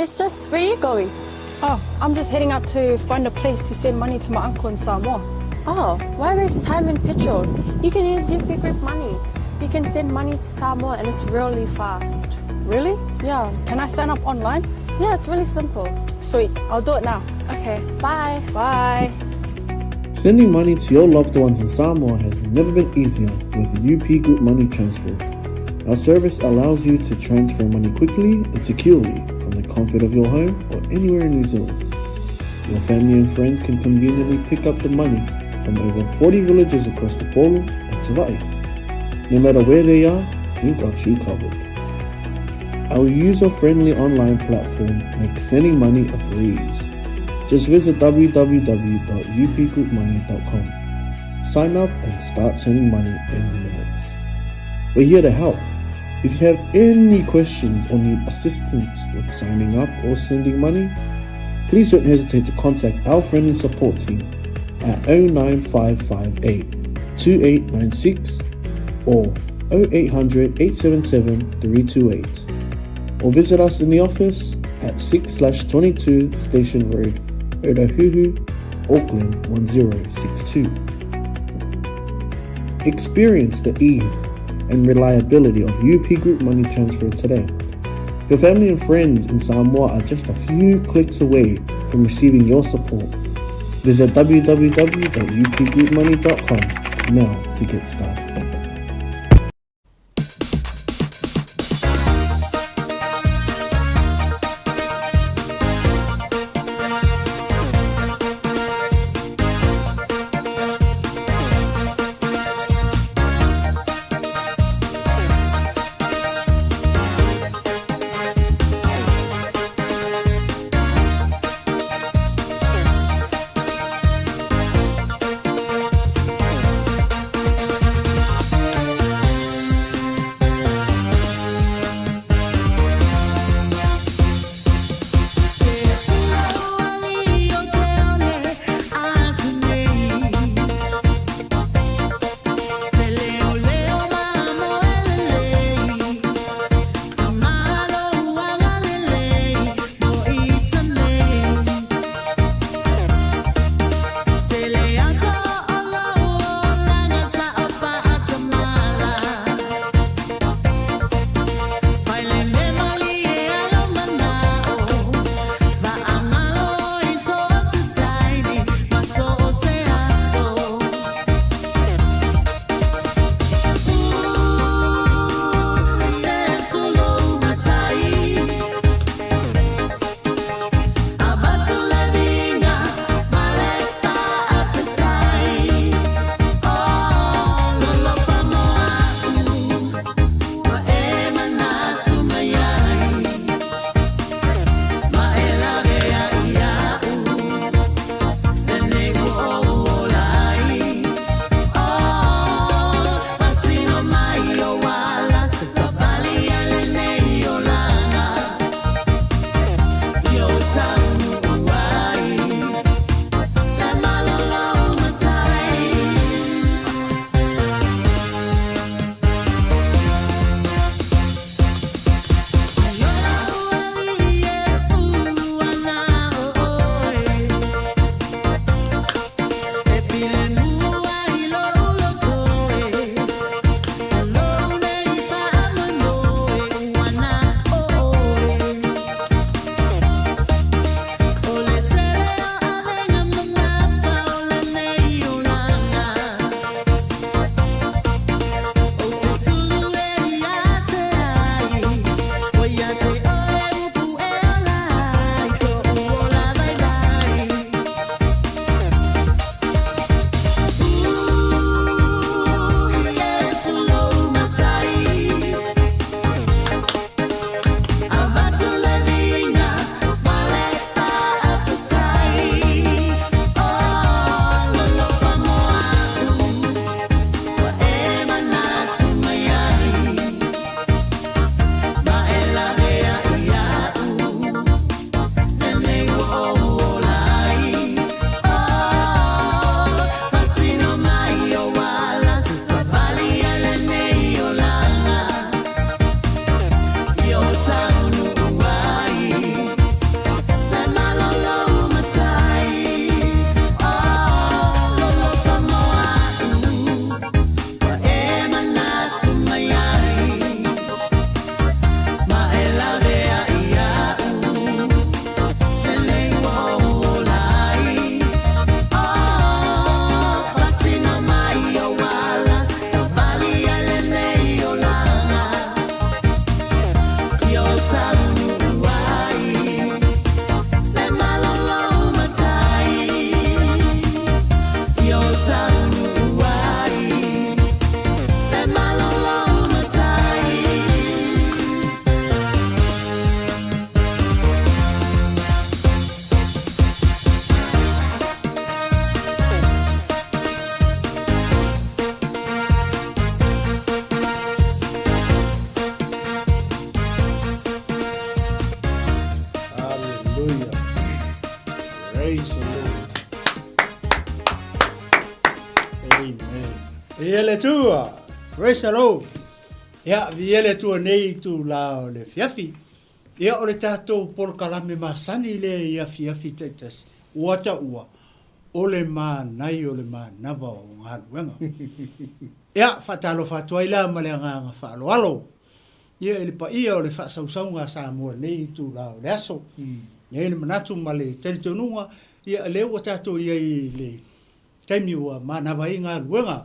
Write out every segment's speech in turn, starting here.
Hey sis, where you going? Oh, I'm just heading out to find a place to send money to my uncle in Samoa. Oh, why waste time and petrol? You can use UP Group Money. You can send money to Samoa and it's really fast. Really? Yeah. Can I sign up online? Yeah, it's really simple. Sweet, I'll do it now. Okay, bye. Bye. Sending money to your loved ones in Samoa has never been easier with UP Group Money Transfer. Our service allows you to transfer money quickly and securely from the comfort of your home or anywhere in New Zealand. Your family and friends can conveniently pick up the money from over 40 villages across the Polo and Savaii. No matter where they are, we've got you covered. Our user-friendly online platform makes sending money a breeze. Just visit www.upgroupmoney.com. Sign up and start sending money in minutes. We're here to help. If you have any questions or need assistance with signing up or sending money, please don't hesitate to contact our friendly support team at 09558 2896 or 0800 877 328 or visit us in the office at 6/22 Station Road, Otahuhu, Auckland 1062. Experience the ease and reliability of UP Group Money Transfer today. Your family and friends in Samoa are just a few clicks away from receiving your support. Visit www.upgroupmoney.com now to get started. Viia le Atua! Praise the Lord! Ia, viia le Atua nei itulā o le afiafi. Ia, o le tatou polokalame masani lea i afiafi taitasi, ua taua, o le manai o le manava o galuega. Ia, faatalofa atu ai la ma le agaga faaaloalo ia i le paia o le faasausauga a Samoa i lenei itulā o le aso. E i ai le manatu ma le talitonuga, ia, lea ua tatou i ai i le taimi ua manava ai galuega.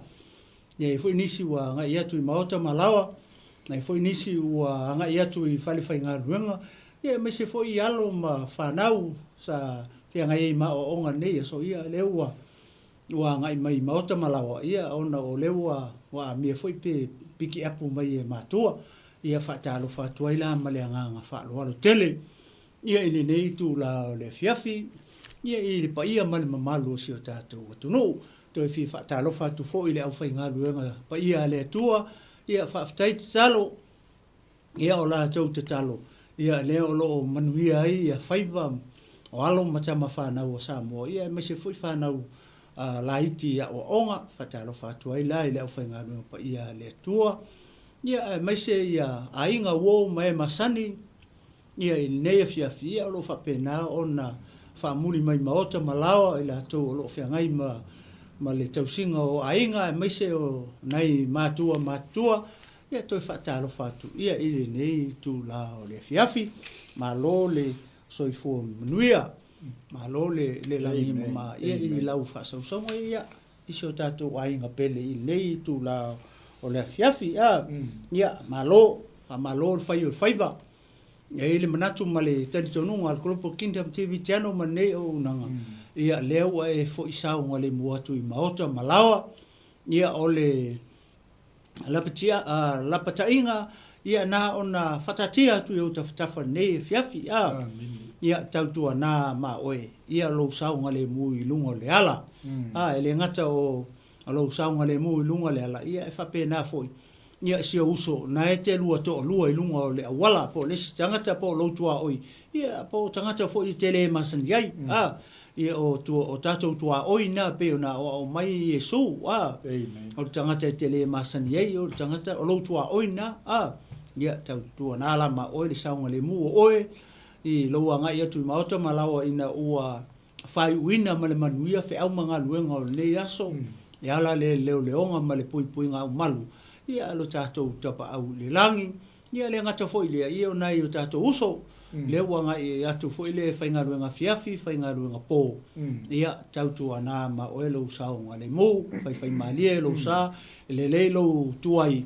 E i ai foi nisi ua agai atu i maota ma laoa, e i ai foi nisi ua agai atu i fale faigaluega, ia aemaise foi alo ma fanau sa feagai ai ma aoaoga i lenei aso, ia lea ua ua agai mai i maota ma laoa, ia ona o lea ua ua amia foi pe pikiapu mai e matua. Ia faatalofa atu ai la ma le agaga faaaloalo tele. Ia i lenei itula o le afiafi, ia i le paia ma le mamalu o si o tatou atunuu. Toe fia faatalofa atu foi i le aufaigaluega paia a le Atua, ia faafetai tatalo, ia o latou tatalo, ia lea o lo o manuia ai ia faiva o alo ma tama fanau a Samoa, ia aemaise foi fanau laiti i aoaoga. Faatalofa atu ai la i le aufaigaluega paia a le Atua, ia aemaise ia aiga uo ma e masani, Ia, i lenei afiafi, ia, o lo o faapena ona faamuli mai maota ma laoa i latou o lo o feagai ma, ma le tausiga o aiga aemaise o nai matua matutua, ia, toe faatalofa atu, ia, i lenei itula o le afiafi. Malo le soifua manuia. Malo le, le lagi e mama, ia, i lau faasausauga, ia, i si o tatou aiga pele i lenei itula o le afiafi. A, ia, malo, faamalo le fai o le faiva. E i ai le manatu ma le talitonuga a le Global Kingdom TV Channel ma lenei auaunaga, ia lea ua e foi saogalemu atu i maota ma laoa, ia o le lapatia, lapataiga, ia na ona faataatia atu i ou tafatafa i lenei afiafi, a, ia tautuana ma oe, ia lou saogalemu i luga o le ala. A, e le gata o lou saogalemu i luga o le ala, ia e faapena foi Ia, si ou uso, na e te lua toalua i luga o le auala, po o le isi tagata po o lou tuaoi, ia, po o tagata foi e te le masani ai, a, ia, o, tua, o tatou tuaoi na pei ona aoao mai Iesu, a, o le tagata e te le masani ai, o le tagata, o lou tuaoi na, a, ia, tautuana la ma oe le saogalemu o oe, i lou agai atu i maota ma laoa ina ua faaiuina ma le manuia feau ma galuega o lenei aso, e ala le leoleoga ma le puipuiga aumalu, ia lo tatou Tapaau i le lagi, ia le gata foi lea, ia o nai o tatou uso, lea ua agai atu foi le faigaluega afiafi, faigaluega po, ia tautuana ma oe lou saogalemu, faifaimalie lou sa, e lelei lou tuai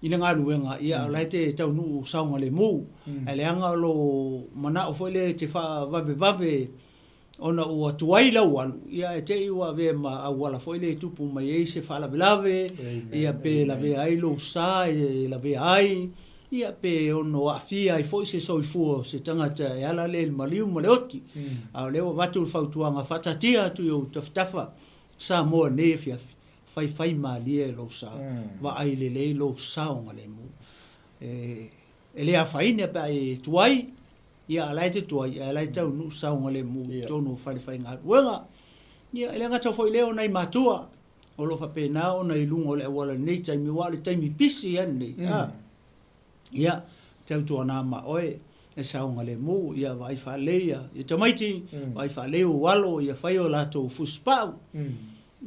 i le galuega, ia o la e te taunuu saogalemu, ae leaga o lou manao foi lea e te faavavevave ona ua tuai lau alu, ia ae te i ua avea ma auala foi lea e tupu mai ai se faalavelave, ia pe lavea ai lou sa e lavea ai, ia pe ono aafia ai foi se soifua o se tagata e ala lea i le maliu ma le oti. A o lea ua avatu le fautuaga faataatia atu i ou tafatafa Samoa i lenei afiafi, faifai malie lou sa, vaai lelei lou saogalemu. E le afaina pe a e tuai, ia a la e te tuai, ae la e taunuu saogalemu i totonu o fale faigaluega. Ia, e le gata foi i lea o nai matua o lo o faapena ona i luga o le auala i lenei taimi, aua o le taimi pisi lava lenei. Ia, tautuana ma oe e saogalemu, ia vaai faalelei ia tamaiti, vaai faalelei ou alo, ia fai o latou fusipau.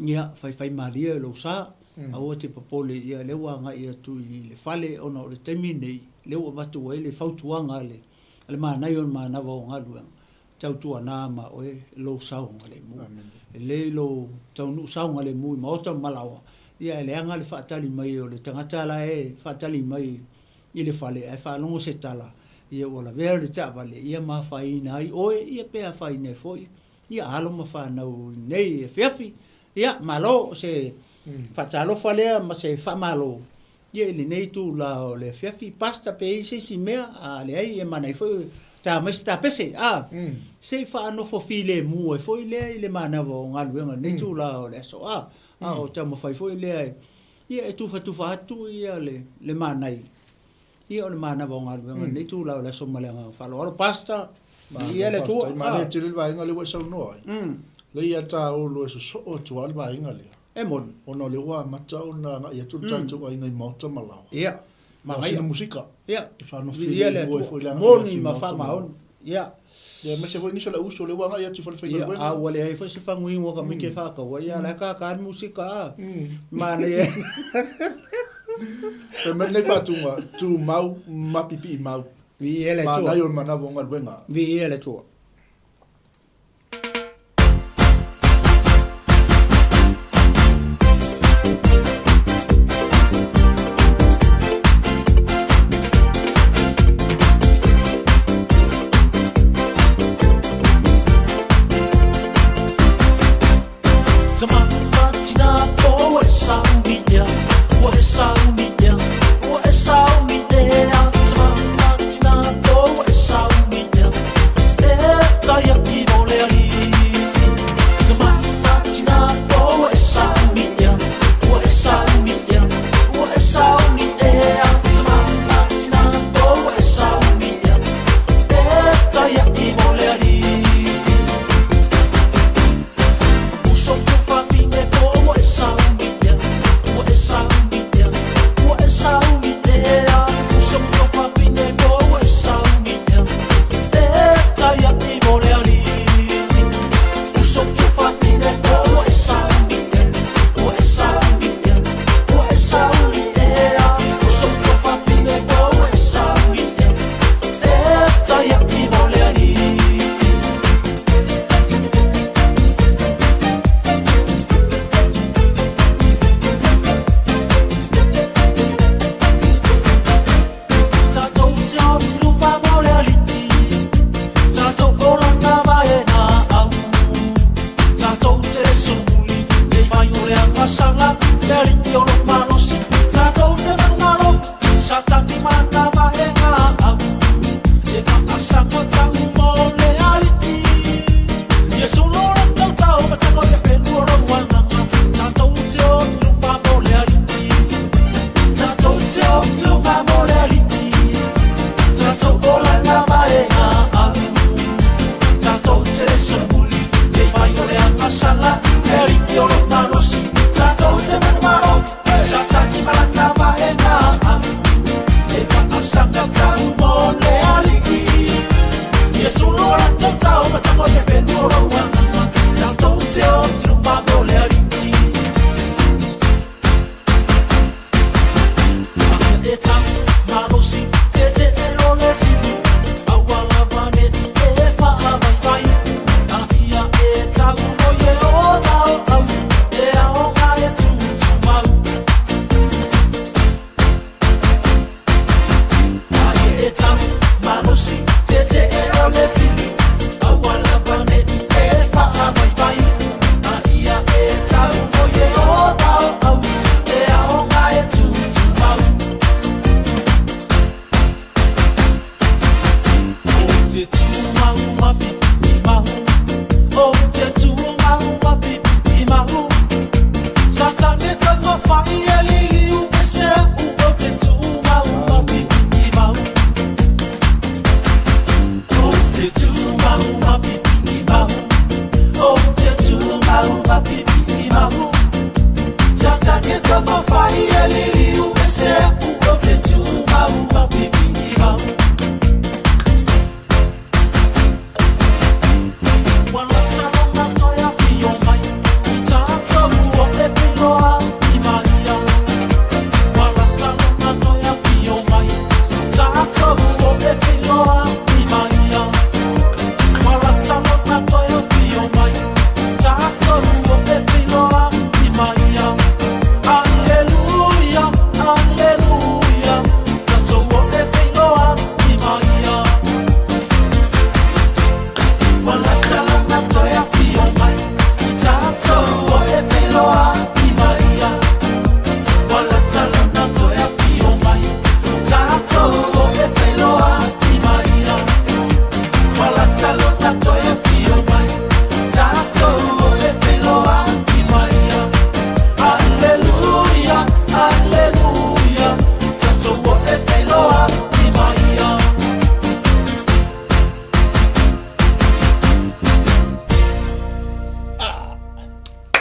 Ia, faifaimalie lou sa, aua te popole, ia lea ua agai atu i le fale ona o le taimi lenei, lea ua avatu ai le fautuaga a le a le manaia o le manava o galuega, tautuana ma oe lou saogalemu. E lelei lou taunuu saogalemu i maota ma malaoa, ia ae leaga le faatali mai o le tagata la e faatali mai i le fale ae faalogo se tala, ia ua lavea le taavale, ia ma afaina ai oe, ia pe afaina ai foi Ia, alo ma fanau i lenei afiafi. Ia, malo, o se faatalofa lea ma se faamalo ia i lenei itula o le afiafi. Pastor, pe i ai se isi mea? A leai, e manaia foi ta mai se tapese, a, se i faanofo filemu ai foi lea i le manava o galuega i lenei itula o le aso, a, a o taumafai foi lea ia e tufatufa atu ia le manaia. Ia o le manava o galuega i lenei itula o le aso ma le agaga faaaloalo. Pastor, viia le Atua. Faafetai, manaia tele le vaega lea ua e saunoa ai. Lea ia taolo e sosoo atu lava le vaega lea. E moni. Ona o lea ua amata ona agai atu le tatou aiga i maota ma laoa. Ia. Manaia. Sina musika. Ia. E faanofi Viia le ai Atua. foi le agai atu Moni i ma maota ma laoa. faamaoni. Ia. Ia, aemaise foi nisi o le au uso o lea ua agai atu i Ia, falefaigaluega. a ua leai foi se faguinu a ka mike faataua, ia la e kākā le musika a. Manaia. Fai mai lenei faatuga, tumau ma pipii mau. Viia le Atua. Manaia o le manava o galuega. Viia le Atua.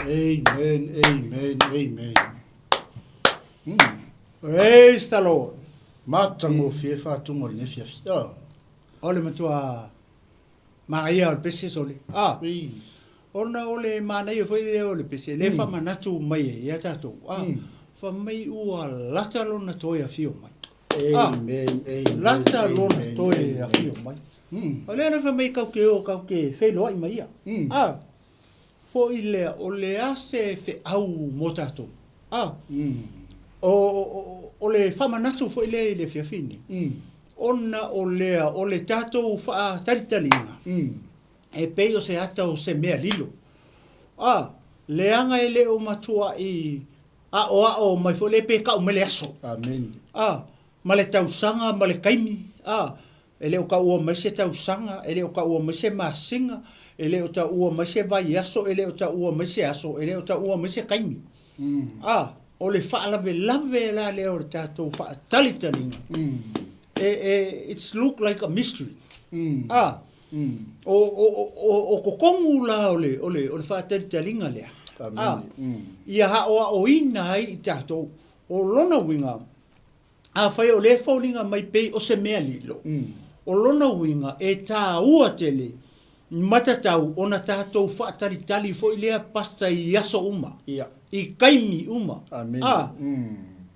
Amen, amen, amen. Praise the Lord. Matagofie faatuga o lenei afiafi. Oh. O le matua manaia o le pese sole. Ah. Ona o le manaia foi lea o le pese, lea e faamanatu mai ai ia tatou. Ah. Fai mai ua lata lona toe afio mai. Ah. Amen, amen. Lata lona toe afio mai. O lea na fai mai kau ke o kau ke feiloai ma ia. Ah. Foi lea o le a se feau mo tatou. Ah. O, o, o le faamanatu foi lea i le afiafi nei. Ona o lea o le tatou faatalitaliga e pei o se ata o se mea lilo. Ah, leaga e le o matuai aoao mai foi lea pe kau mai le aso. Amen. Ah, ma le tausaga ma le taimi. Ah, E le o taua mai se tausaga, e le o taua mai se masina, e le o taua mai se vaiaso, e le o taua mai se aso, e le o taua mai se taimi. A, o le faalavelave la lea o le tatou faatalitaliga, e, e, it's look like a mystery. A, o, o, o, o totonu la o le, o le, o le faatalitaliga lea, a, ia aoaoina ai i tatou. O lona uiga, Afai o lea e foliga mai pei o se mea lilo, o lona uiga e tāua tele ma tatau ona tatou faatalitali foi lea pasta i aso uma, i taimi uma, a,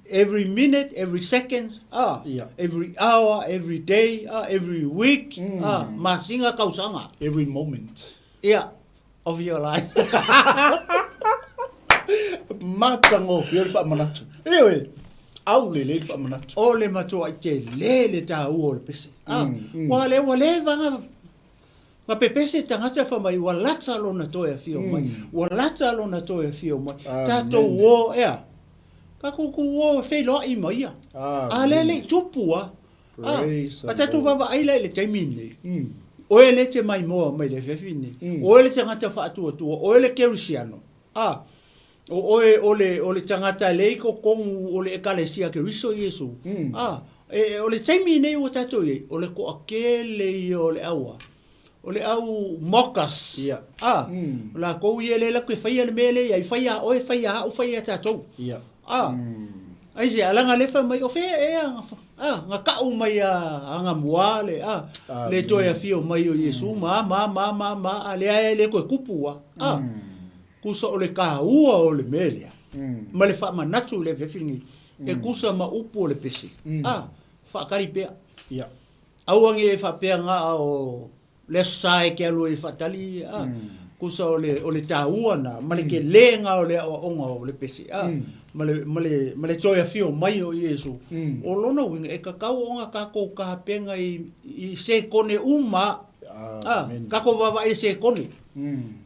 every minute, every second, a, every hour, every day, a, every week, a, masina, tausaga. Every moment. Ia. Of your life. Matagofie le faamanatu. Ioe. Aulelei le faamanatu. O le matuai tele le taua o le pese. Ah, ua le ua leva na na pepese tagata fai mai ua lata lona toe afio mai. Ua lata lona toe afio mai. Tatou o ea. Tatou tu o e feiloai ma ia. A lea e le i tupu a. A, a tatou vaavaai la i le taimi lenei, oe lea e te maimoa mai le afiafi lenei, oe le tagata faatuatua, oe le kerisiano, a, o oe o le, o le tagata lea i totonu o le Ekalesia a Keriso Iesu, a, e, o le taimi lenei ua tatou i ai, o le toatele ia o le au a, o le au mockers, a, o latou ia lea latou te faia le mea lea i ai, fai a oe, fai a au, fai a tatou, a, aisea, leaga lea fai mai, o fea ea, a, na kau mai a Anamua le, a, le toe afio mai o Iesu ma, ma, ma, ma, ma, a lea e le toe tupu a, a, tusa o le taua o le mea lea, ma le faamanatu i le afiafi lenei, e tusa ma upu o le pese, a, faatali pea. Aua ne i e faapea na o le Aso Sa e te alu ai e faatali, a, tusa o le, o le taua na, ma le tele na o le aoaoga o le pese, a, ma le, ma le, ma le toe afio mai o Iesu. O lona uiga, e tatau ona tatou tapena i, i sekone uma, a, tatou vaavaai i sekone.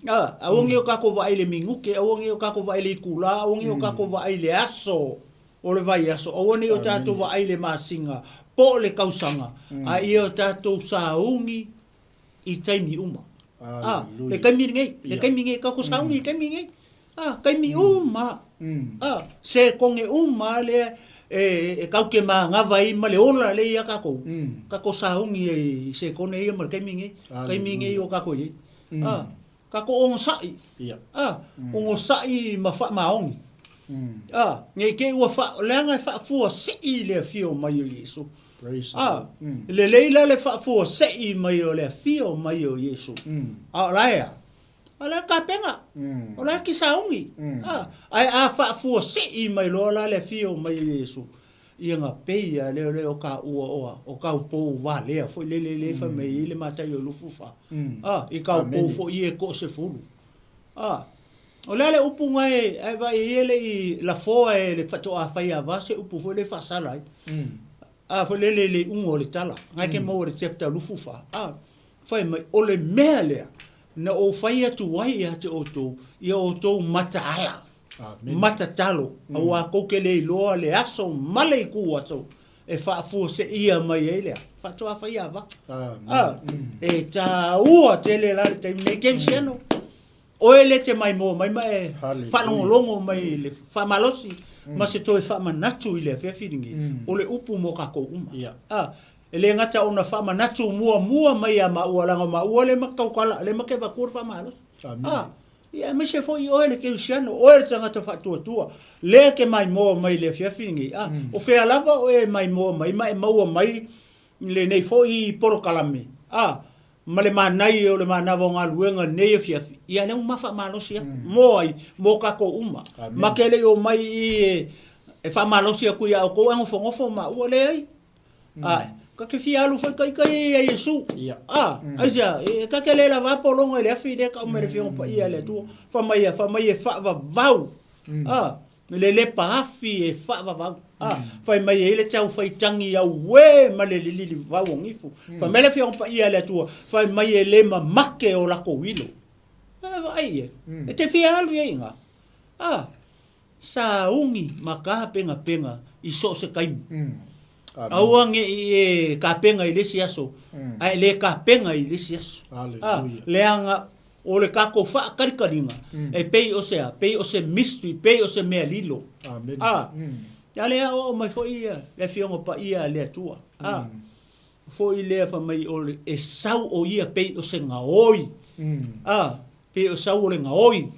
A, aua ne i o tatou vaai i le minute, aua ne i o tatou vaai i le itula, aua ne i o tatou vaai i le aso. o le vaiaso, aua ne i o tatou vaai i le masina po o le tausaga, a ia o tatou sauni i taimi uma. A, le taimi lenei, le taimi lenei, tatou sauni i le taimi lenei. A, taimi uma. A, sekone uma lea e, e kau te manava ai ma le ola lea ia tatou. Tatou sauni ai i sekone ia ma le taimi lenei, taimi lenei o tatou i ai. A, Tatou onosai, a, onosai ma faamaoni. A, ne i te i ua faa, leaga e faafuasei le afio mai o Iesu. A, lelei la le faafuasei mai o le afio mai o Iesu. A o la e a? O la e tapena. O la e kisauni. A, ae a faafuasei mai loa la le afio mai o Iesu, Ia na pei a lea lea o ka ua oa o kau pou valea foi lele le fai mai ai le matai o Lufufa. A, i kau pou foi e ko se fulu. A, o le a le upu nga e, ae vaai ai e le i lafoa e le faatoa fai a va se upu foi le faasala ai. A, foi lele le iuga o le tala, nga e ke maua i le chapter Lufufa. A, fai mai, o le mea lea na ou fai atu ai ia te outou, ia outou mataala. Matatalo, aua kou te le iloa le aso ma le itu aso e faafuaseia mai ai lea faatoa fai ava. A, e taua tele la le taimi nei kerisiano. Oe le te maimoa mai ma e faalogologo mai le faamalosi ma se toe faamanatu i le afiafi lenei, o le upu mo kakou uma. A, e le gata ona faamanatu muamua mai ia maua, leaga o maua le ma te tautala, le ma te avatua le faamalosi. A. Ia, aemaise foi oe le kerisiano, oe le tagata faatuatua, lea e te maimoa mai i le afiafi lenei, a, o fea lava oe e maimoa mai ma e maua mai lenei foi polokalame, a, ma le manaia o le manava o galuega i lenei afiafi, ia lea ua ma faamalosi atu. Mo ai? Mo tatou uma. Ma te le i omai i i e faamalosi atu ia outou ae nofonofo maua, leai. Ae, ta te fia alu foi ta ita ia ia Iesu. A, aisea, e ta te le lava pologa i le afi lea e tau mai e le Afioga Paia a le Atua, fai mai ia, fai mai e faavavau. A, le lepa afi e faavavau. A, fai mai e i ai le tau faitagi auē ma le lilivau o gifu. Fai mai le Afioga Paia a le Atua, fai mai e le mamake o latou ilo. E vaai i ai. E te fia alu i ai i ina. A, sauni ma tapenapena i so o se taimi. Aua ne i e tapena i le isi aso, ae le tapena i le isi aso. A, leaga o le tatou faatalikaliga, e pei o se a? Pei o se mystery, pei o se mea lilo. A, a lea aoao mai foi le Afioga Paia a le Atua. A, foi lea fai mai o le, e sau o ia pei o se gaoi. A, Pei o sau o le gaoi.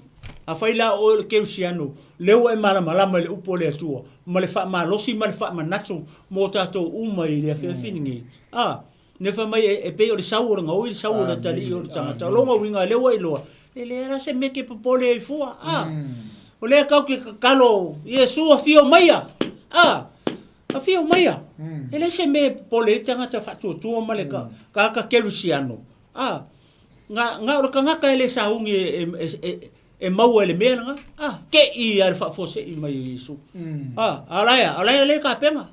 Afai la o oe o le Kerisiano, lea ua e malamalama i le upu a le Atua, ma le faamalosi ma le faamanatu mo tatou uma i le afiafi lenei. A, ne fai mai e, e pei o le sau o le gaoi, le sau o le atalii o le tagata. O lona uiga, lea ua iloa, e leai la se mea e te popole ai fua. A, o lea tatou te tatalo, Iesu afio maia. A, afio maia. E leai se mea e popole ai le tagata faatuatua ma le tagata Kerisiano. A, Na, na o le tagata e le sauni e, e, e, e maua e le mea lena. A, te i a le faafuasei mai e Iesu. A, a la ea, a la ea le tapena.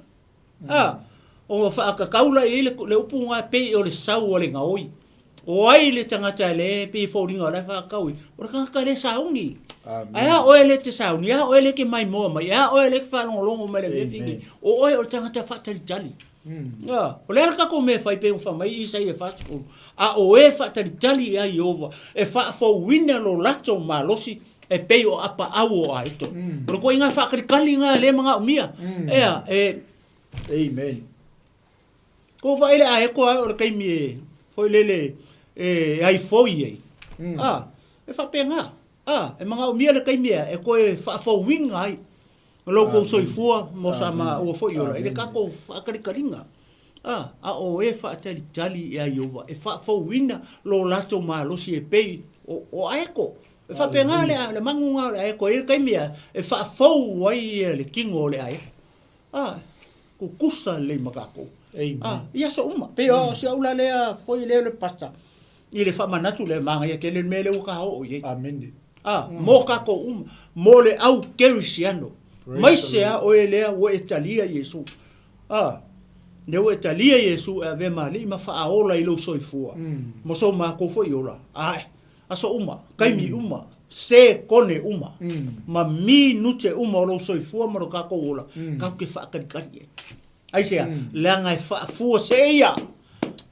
A, o whaakakau la i le, le upu ngā pei o le sau a le gaoi. O ai le tagata e le pei foliga o la e whaakau i, o le tagata e le sauni. Ae a oe le te sauni, a oe le ke maimoa mai, a oe le ke whaalongolongo mai le mea fiki, o oe o le tagata whaatalitali. Ioe. O le a le tatou mea e fai pei ona fai mai Isaia 40, A o e faatalitali ia Ieova, e faafouina lo latou malosi e pei o apaau o aeto. O le ituaiga faatalitali lena lea e manaomia. Ea, e. Amen. Kou vaai le aeto a o le taimi e foi lele e ai foi ai. A, e faapena. A, e manaomia le taimi ea e toe faafouina ai lo kou soifua mo sa maua foi ola i le tatou faatalitaliga. A, a o e faatalitali ia Ieova e faafouina lo latou malosi e pei o, o aeko. E faapena le, le manuga o le aeko e i ai le taimi ea e faafou ai le kino o le aeko. A, tutusa lelei ma tatou. A, i aso uma. Pei o si au la lea foi lea o le pasta i le faamanatu lea, manaia tele le mea lea ua ta oo i ai. Amene. A, mo tatou uma, mo le au kerisiano. Mai se a oe lea ua e talia Iesu. A, lea ua e talia Iesu e avea ma Alii ma Faaola i lou soifua, mo so matou foi ola. Ae, aso uma, taimi uma, sekone uma, ma minute uma o lou soifua ma lo tatou ola, tatou te faatalitali i ai. Aisea? Leaga e faafua se ia.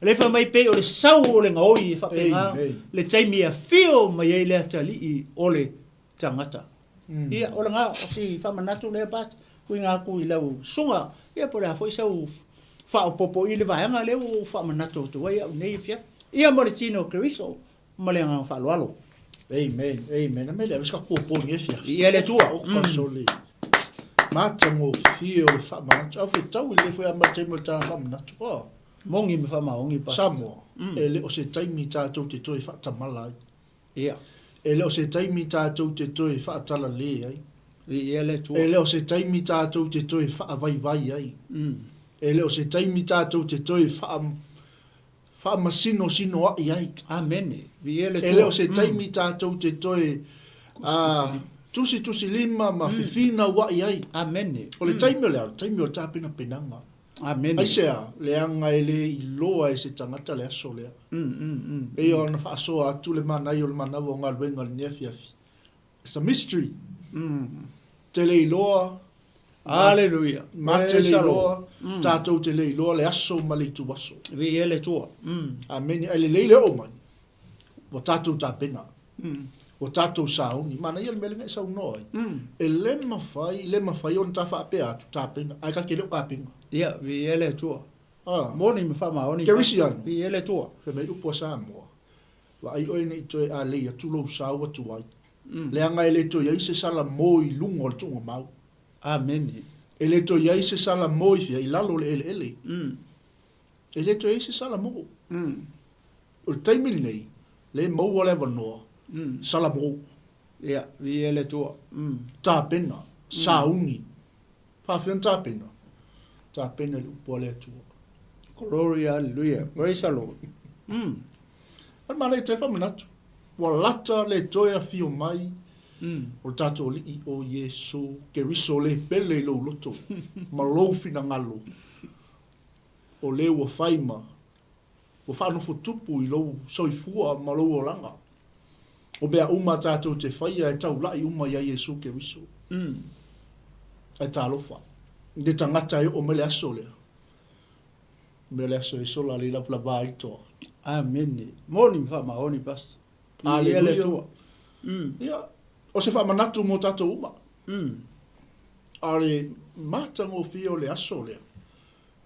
Lea fai mai pei o le sau o le gaoi e faapena le taimi e afio mai ai le atalii o le tagata. Ia, o lena, o si faamanatu lea Pastor, tuuina atu i lau susuga, ia po o le a foi sau faaopoopo i le vaega lea ua ou faamanatu atu ai au nei afiafi. Ia mo le tino o Keriso ma le agaga faaaloalo. Amen, amen. Ame le ave se ka kuopo ni afiafi. Ia le Atua. O ka sole. Matagofie o le faamanatu. Au fetau i le foi a ma taimi o le taga faamanatu. Oh. Moni ma faamaoni, Pastor. Samoa, e le o se taimi tatou te toe faatamala ai. Ia. E le o se taimi tatou te toe faatalale ai. Viia le Atua. E le o se taimi tatou te toe faavaivai ai. E le o se taimi tatou te toe faa, faamasinosinoa'i ai. Amene. Viia le E le o se taimi tatou te toe tusitusilima ma fefinaua'i ai. Amene. O le taimi o le a? O le taimi o le tapenapenaga. Amene. Aisea? Leaga e le iloa e se tagata le aso lea. Pei ona faasoa atu le manaia o le manawa o galuega i lenei afiafi. It's a mystery. Te le iloa. Aleluia. Ma te le iloa. Tatou te le iloa le aso ma le ituaso. Viia le Atua. Amene. Ae lelei le oo mai, ua tatou tapena. Ua tatou sauni. Manaia le mea lena e saunoa ai. E le mafai, le mafai ona ta faapea atu, tapena, ae ta te le o tapena. Ia, viia le Atua. Moni ma faamaoni. Kerisiano. Viia le Atua. Fai mai upu a Samoa, Vaai oe ne i toe alei atu lou sa ua tuai. Leaga e le toe i ai se salamo i luga o le tuugamau. Amene. E le toe i ai se salamo i fea? I lalo o le eleele. E le toe i ai se salamo. O le taimi lenei, lea e maua le avanoa, salamo. Ia, viia le Atua. Tapena, sauni. Faafefea ona tapena? Tapena i le upu a le Atua. Glory, hallelujah. Praise the Lord. O le manaia tele faamanatu, ua lata le toe afio mai o le tatou Alii o Iesu Keriso le pele i lou loto ma lou finagalo, o le ua fai ma ua faanofotupu i lou soifua ma lou olaga. O mea uma tatou te faia e taula'i uma ia Iesu Keriso. Ae talofa i le tagata e oo mai le aso lea. Mea le aso e sola le lavalava ai toa. Amene. Moni ma faamaoni, Pastor. Viia le Atua. Ia, o se faamanatu mo tatou uma. A o le matagofie o le aso lea,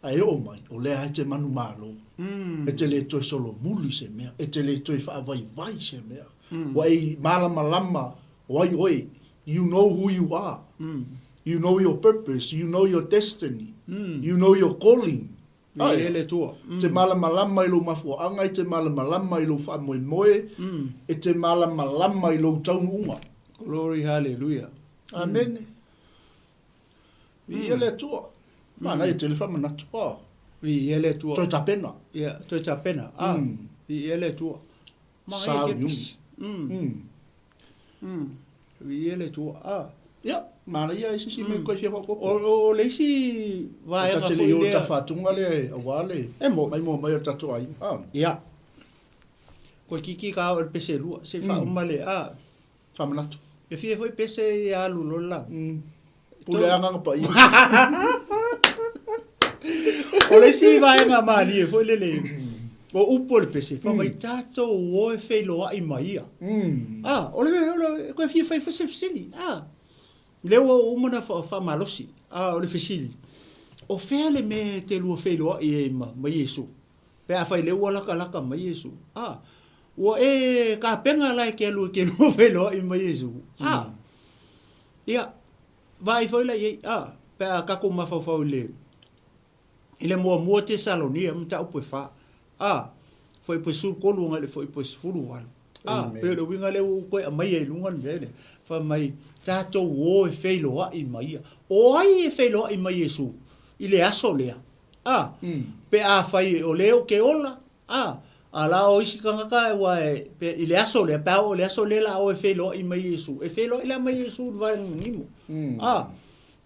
ae oo mai, o lea e te manumalo, e te le toe solomuli se mea, e te le toe faavaivai se mea. Ua e malamalama o ai oe, you know who you are, you know your purpose, you know your destiny, you know your calling. Ae, le Atua. E te malamalama i lou mafuaaga, e te malamalama i lou faamoemoe, e te malamalama i lou taunuuga. Glory, hallelujah. Amene. Viia le Atua. Manaia tele faamanatu. Oh. Viia le Atua. Toe tapena. Ia, toe tapena. Ah. Viia le Atua. Sauniuni. Viia le Atua. Ah. Ia, manaia e se isi mea koe fia faaopoopo. O le isi vaega foi lea. E ta te le i o tafatunga lea aua le maimoa mai o le tatou aiga. Ah. Ia. Koe kiki ka o le pese lua. Se i faauma le, ah. Faamanatu. E fia foi pese ia alu loa le la. Pule Agaga Paia. O le isi vaega malie foi lele, o upu o le pese, fai mai tatou o e feiloai ma ia. Ah, o le, o le, koe fia fai foi se fesili. Ah, lea ua uma ona faamalosi. Ah, o le fesili, o fea le mea e te lua feiloai ai ma, ma Iesu? Pe afai lea ua latalata mai Iesu. Ah, ua e tapena la e te alu e te lua feiloai ma Iesu. Ah, ia, vaai foi la i ai, ah, pe a tatou mafaufau i le, i le muamua Tesalonia, mataupu e fa, ah, fuaiupu e 13 agai i le fuaiupu e 18. Ah, pei o le uiga lea ua ou toe aumaia i luga le mea lea, fai mai, tatou o e feiloai ma ia. O ai e feiloai ma Iesu i le aso lea? A, pe afai o lea ou te ola, a, a la o isi tagata ua e, pe, i le aso lea, pe a oo i le aso lea la o e feiloai mai Iesu, e feiloai la mai Iesu i le vaegagimo. A,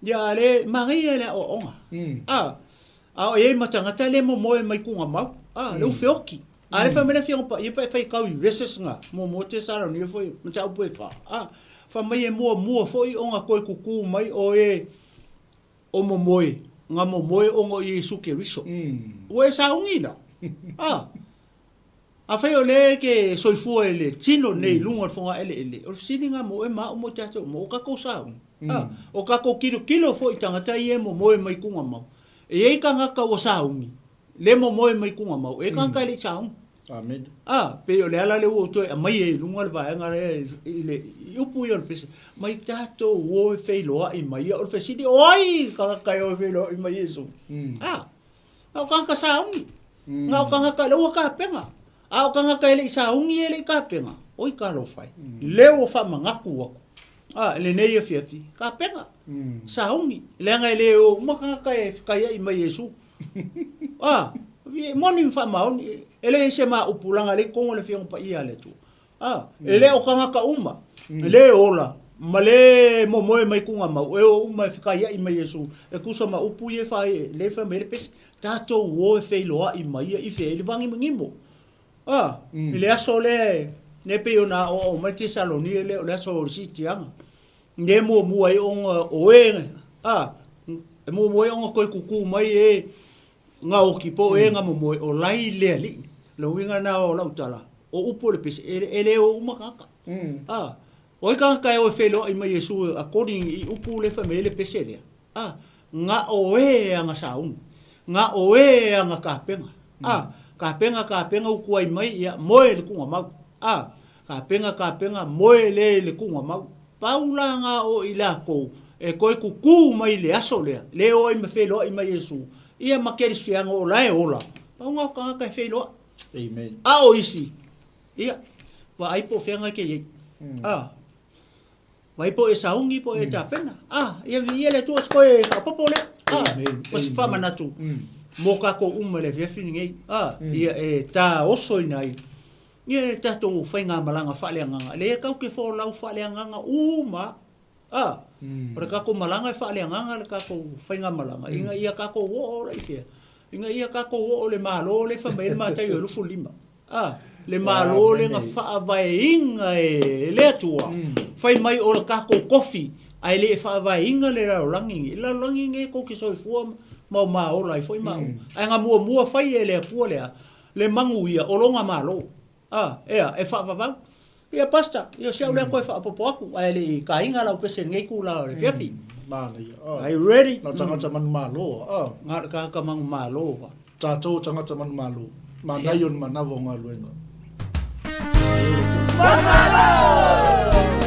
ia a le, manaia le aoaoga. A, a o i ai ma tagata le momoe mai tuugamau, a, le u feoti. A le fai mai le Afioga Paia pe e faitau i verses na, muamua Tesalonia foi, mataupu e fa, a, fai mai e muamua foi ona toe tutu mai o e, O momoe, nga momoe ona o Iesu Keriso. Ua e sauni la? A! Afai o lea e te soifua i le tino nei i luga o le fogaeleele, o le fesili nga mo oe ma au mo i tatou uma, o tatou sauni? A! O tatou kilokilo foi i tagata ia e momoe mai tugamau. E i ai tagata ua sauni, le momoe mai tugamau, e i ai tagata e le i sauni. Amene. A, pei o le ala lea ua ou toe aumaia i luga le vaega lea i le i upu ia o le pese, mai tatou o e feiloai mai ia. O le fesili, o ai tagata e o e feiloai mai Iesu? A, na o tagata sauni. Na o tagata lea ua tapena. A o tagata e le i sauni e le i tapena, oi talofa e. Lea ua faamanatu atu. A, i lenei afiafi, tapena, sauni. Leaga e le o uma tagata e fetaiai mai Iesu. A, e moni ma faamaoni, e leai se maupulaga e leai totonu o le Afioga Paia a le Atua. A, e le o tagata uma, e le ola, ma le momoe mai tugamau, e o uma e fekaiai mai Iesu, e tusa ma upu ia e fai, lea e fai mai ai le pese, tatou o e feiloai mai ia i fea, i le vagimogimo. A, i le aso lea, lea pei ona aoao mai Tesalonia lea o le aso o le siitiaga. Ne muamua ai ona o e, a, e muamua ai ona toe tutū mai e gaoki po o e nga momoe o lai le alii. O le uiga lena o lau tala, o upu o le pese, e le o uma tagata. A, o ai tagata e o e feiloai mai Iesu according i upu lea e fai mai ai le pese lea? A, nga o e aga sauni, nga o e aga kapega. A, kapega kapega utu ai mai, ia, moe le tuugamau. A. Tapena, tapena, moe le i le tuugamau. Pau la na o i lakou e toe tutu mai i le aso lea, le o ai ma feiloai ma Iesu, ia ma kerisiano o la e ola, pau na o tagata e feiloai. Amen. A o isi, ia, vaai po o fea na e te i ai. A, vaai po o e sauni po o e tapena. A, ia viia le Atua o se toe faaopoopo lea. A, Amen. ma se faamanatu mo tatou uma i le afiafi lenei. A, ia e taosoina ai Ia le tatou faigamalaga faaleagaga, lea tatou te folau faaleagaga uma a. O le tatou malaga e faaleagaga le tatou faigamalaga ina ia tatou oo la i fea? Ina ia tatou oo i le Malo lea e fai mai ai le Mataio e 25, a. Le Malo lea na faavaeina e le Atua, fai mai o le tatou tofi, ae le faavaeina le lalolagi lenei. O le lalolagi lenei tou te soifua ma omaola ai foi maua. Ae na muamua fai e le Atua le a? Le manuia o lona Malo. A, ea, e faavavau. Ia, Pastor, ia o si au lea toe faaopoopo atu, ae le i taina lau pese i lenei itula o le afiafi. Manaia. Oh. Are you ready? Na tagata manumalo. Oh. Na o le tagata manumalo. Va. Tatou tagata manumalo. Manaia o le manawa o galuega. Manumalo!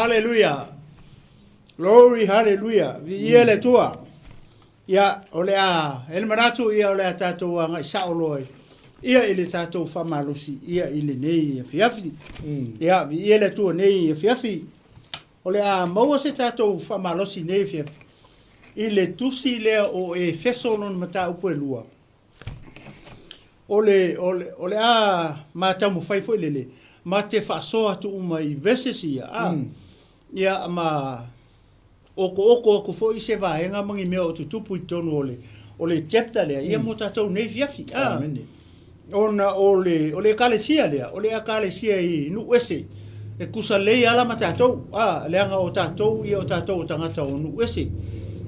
Haleluia. Glory, haleluia. Viia le Atua. Ia, o le a, e le manatu ia o le a tatou agai sao loa i, ia i le tatou faamalosi ia i lenei afiafi. Ia, viia le Atua nei afiafi. O le a maua se tatou faamalosi nei afiafi i le tusi lea o Efeso lona mataupu e lua. O le, o le, o le a ma taumafai foi lele, ma te faasoa atu uma i verses ia, a, mm. ia ma okooko aku foi se vaega ma ni mea o tutupu i totonu o le, o le chapter lea, ia mm. mo tatou nei fiafi. A, ona o le, o le ekalesia lea, o le ekalesia i nuu ese, e kusa lei ala ma tatou, a, leaga o tatou, ia o tatou o tagata o nuu ese.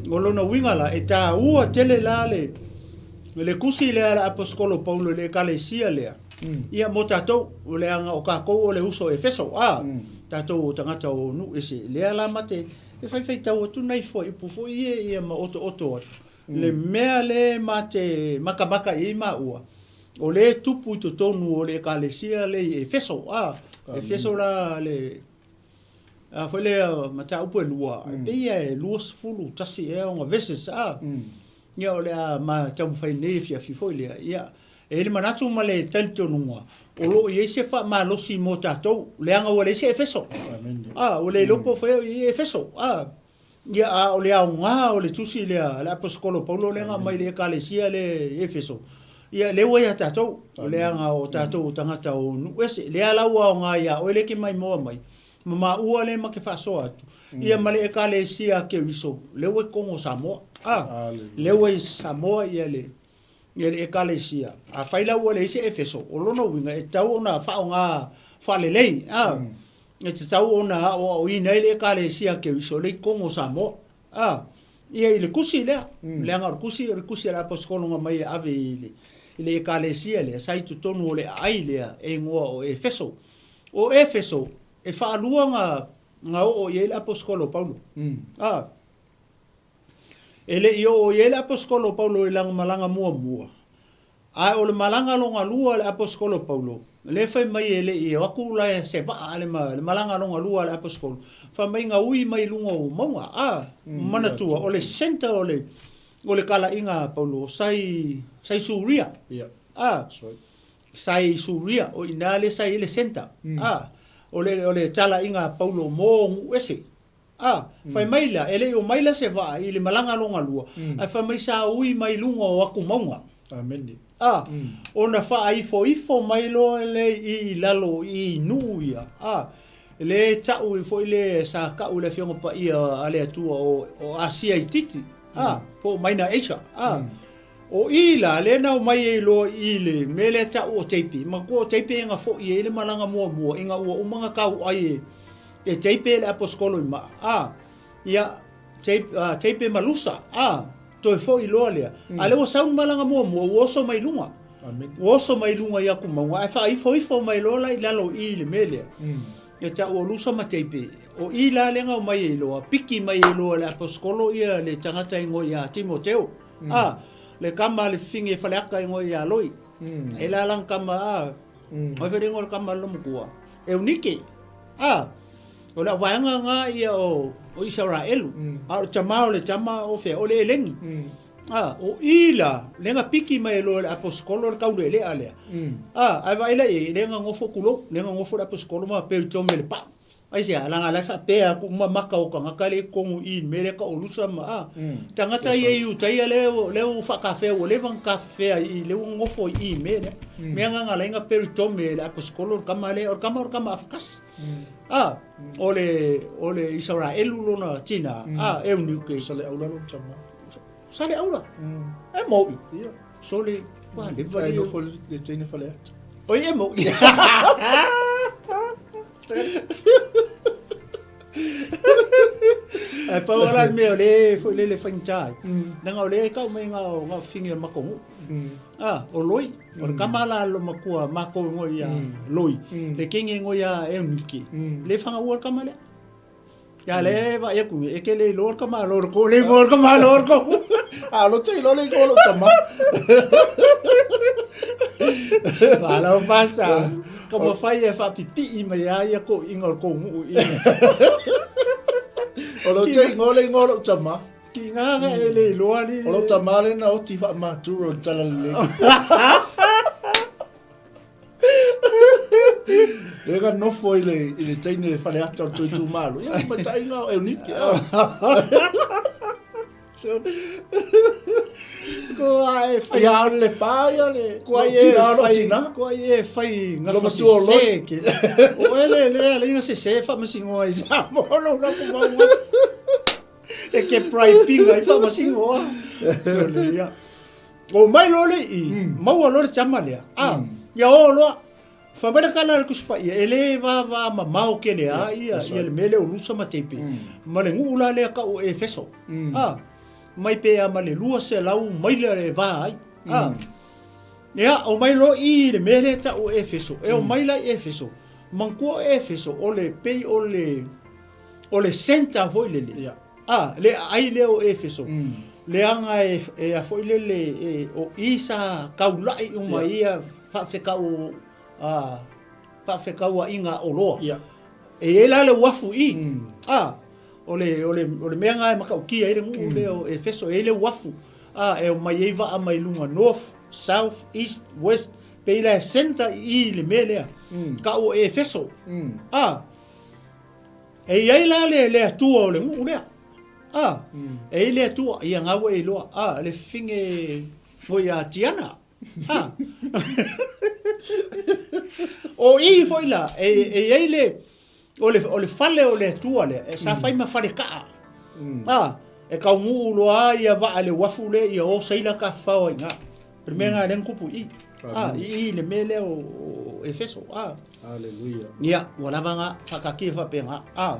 O lona uiga la, e taua tele la le, le tusi lea a le aposetolo Paulo i le ekalesia lea, ia mo tatou, leaga o tatou o le uso Efeso, a, tatou o tagata o nuu ese, lea la ma te e faifaitau atu nai fuaiupu foi ia ia ma otooto atu, le mea le ma te makamaka i ai maua, o lea e tupu i totonu o le ekalesia lea i Efeso, a, Efeso la le, a foi lea mataupu e lua, e pei e 21 ea ona verses, a, Ia, o le a ma taumafai nei afiafi foi lea. Ia, e i ai le manatu ma le talitonuga, o lo o i ai se faamalosi mo tatou, leaga ua leai se Efeso. A, ua le iloa po o fai o i ai Efeso. A, ia, a o le aoga o le tusi lea a le Aposetolo Paulo lea na aumai i le Ekalesia lea i Efeso, ia, lea ua ia tatou, leaga o tatou o tagata o nuu ese. Lea la ua aoga ia oe lea e te maimoa mai, ma maua lea ma te faasoa atu, ia ma le Ekalesia a Keriso, lea ua i totonu o Samoa. A, lea ua i Samoa ia le, ia le Ekalesia. Afai la ua leai se Efeso, o lona uiga e tatau ona faaaoga faalelei, a, e tatau ona aoaoina ai le Ekalesia a Keriso lea i totonu o Samoa. A, ia i le tusi lea, leaga o le tusi, o le tusi a le Aposetolo na aumai e ave i le, i le Ekalesia lea, sa i totonu o le aai lea e igoa o Efeso. O Efeso, e faalua na, na oo i ai le Aposetolo o Paulo. A, e le i oo i ai le Aposetolo o Paulo i lana malaga muamua, a o le malaga lona lua a le Aposetolo o Paulo, lea fai mai e le i o atu la se vaa le, le malaga lona lua a le Aposetolo, fai mai na ui mai luga o mauga. A, manatua, o le center o le, o le talaiga a Paulo, sa i, sa i Suria. A, Sa i Suria, o i ina lea sa i ai le centre, a, o le, o le talaiga a Paulo mo nuu ese. A, fai mai la, e le i omai la se vaa i le malaga lona lua, ae fai mai sa ui mai luga o aku mauga. Amene. A, ona faaifoifo mai loa lea i i lalo i nuu ia, a, le tau foi le sa tau i le Afioga Paia a le Atua o, o Asia itiiti, a, po o Minor Asia, a, O i la, lea na omai ai loa i le mea lea tau o Teipe, manatua o Teipe na foi ai le malaga muamua ina ua uma ona tauai e, e Teipe le aposetolo i maa, a, ia, Teipe, a, Teipe ma Lusa, a, toe foi loa lea. A lea ua sau le malaga muamua, ua oso mai luga. Amene. Ua oso mai luga i aku mauga, ae faaifoifo mai loa la i lalo i le mea lea. E tau o Lusa ma Teipe, o i la lea na omai ai loa, piki mai ai loa e le aposetolo ia le tagata igoa ia Timoteo. A, le kama a le fifine e Faleata igoa ia Loi. E la lana kama a, oi foi le igoa o le kama a le lomatua, Eunike. A, o le auvaega na ia o, o Isaraelu. A o le tama o le tama o fea, o le Eleni. A, o i la, lea na piki mai loa e le aposetolo le taulealea lea. A, ae vaai la i ai, lea na nofo tulou, lea na nofo le aposetolo ma peritome i le pau. Aisea? Leaga la e faapea atu uma maka o tagata lea i totonu i i le mea lea tau o Lusa ma a. Tagata ia i uta ia lea lea ua faatafea ua leva ona tafefea i i lea ua nofo i i i le mea lea. Mea na na ala ai ona peritome e le aposetolo le tama lea, o le tama o le tama afakasi. A, o le o le Isaraelu lona tina, a, Euniuke. Saleaula lona tama. Saleaula? E moʻi. Ia. Sole, ua leva Ai nofo le teine Faleata. Oi e moʻi. Ae pau lava la le mea o lea foi lele faigata ai, leaga o lea e tau mai na o na o fafine o le matou nuu. Ah, o Loi, o le tama la a le matua matou igoa ia Loi, le teine igoa ia Eunike, le fagaua le tama lea. Ia lea e vaai atu nei, e te le iloa le tama a Loreko, le igoa o le tama a Loreko. A lo te iloa le igoa o lou tama. Malo pasa. Ka mafai e faapipii mai a ia toeaiina o le tou nuu i. O lou te igoa le igoa o lou tama. Tiga na e le iloa li. O lou tama le na oti faamaturo i le talalelei. Lea na nofo i le, i le teine faleata o le tou itumalo. Ia, mataiga o Eunike. So, ko ai fai. Ia, o le pa ia le... Ko ai e fai, ko ai e fai gafa sese ke. O ele le le inga sese fa masingoa i Samoa lo na ko mau. E ke praipinga i fa masingoa. So le ia. O mai loa le i, maua loa le tama lea. A, ia o loa. Fai mai le kala a le Tusi Paia, e le vava mamao tele a ia, ia le mea lea o Lusa ma Teipe, ma le nuu la lea tau o Efeso. A, mai pe a ma le 200 maila e va ai. A, ia, o mai loa i le mea lea tau o Efeso, e o mai la i Efeso, manatua o Efeso, o le pei o le, o le centre foi lele. Ia. A, le aai lea o Efeso, leaga e, e a foi lele, e, o i sa taula'i uma i ia faafekau, a, faafekaua'iga oloa. Ia. E i ai la le uafu i i, a, o le, o le, o le mea lena e matautia ai le nuu lea o Efeso, e i ai le uafu, a, e omai ai vaa mai luga north, south, east, west, pei la e centre i i i le mea lea, tau o Efeso, a. E i ai la le, le Atua o le nuu lea. A, e i ai le Atua, ia nga ua e iloa, a, le fine mo ia Tiana. A. o i foi la, e, e i ai le, o le, o le fale o le Atua lea, e sa fai ma fale kaa. A, e kaunuu loa ia vaa le uafu lea, ia o saila tafafao ai i ina. O le mea lena lea na tupu i i. A, i i le mea lea o, o Efeso. A. Haleluia. Ia, ua lava na faataatia faapena. A.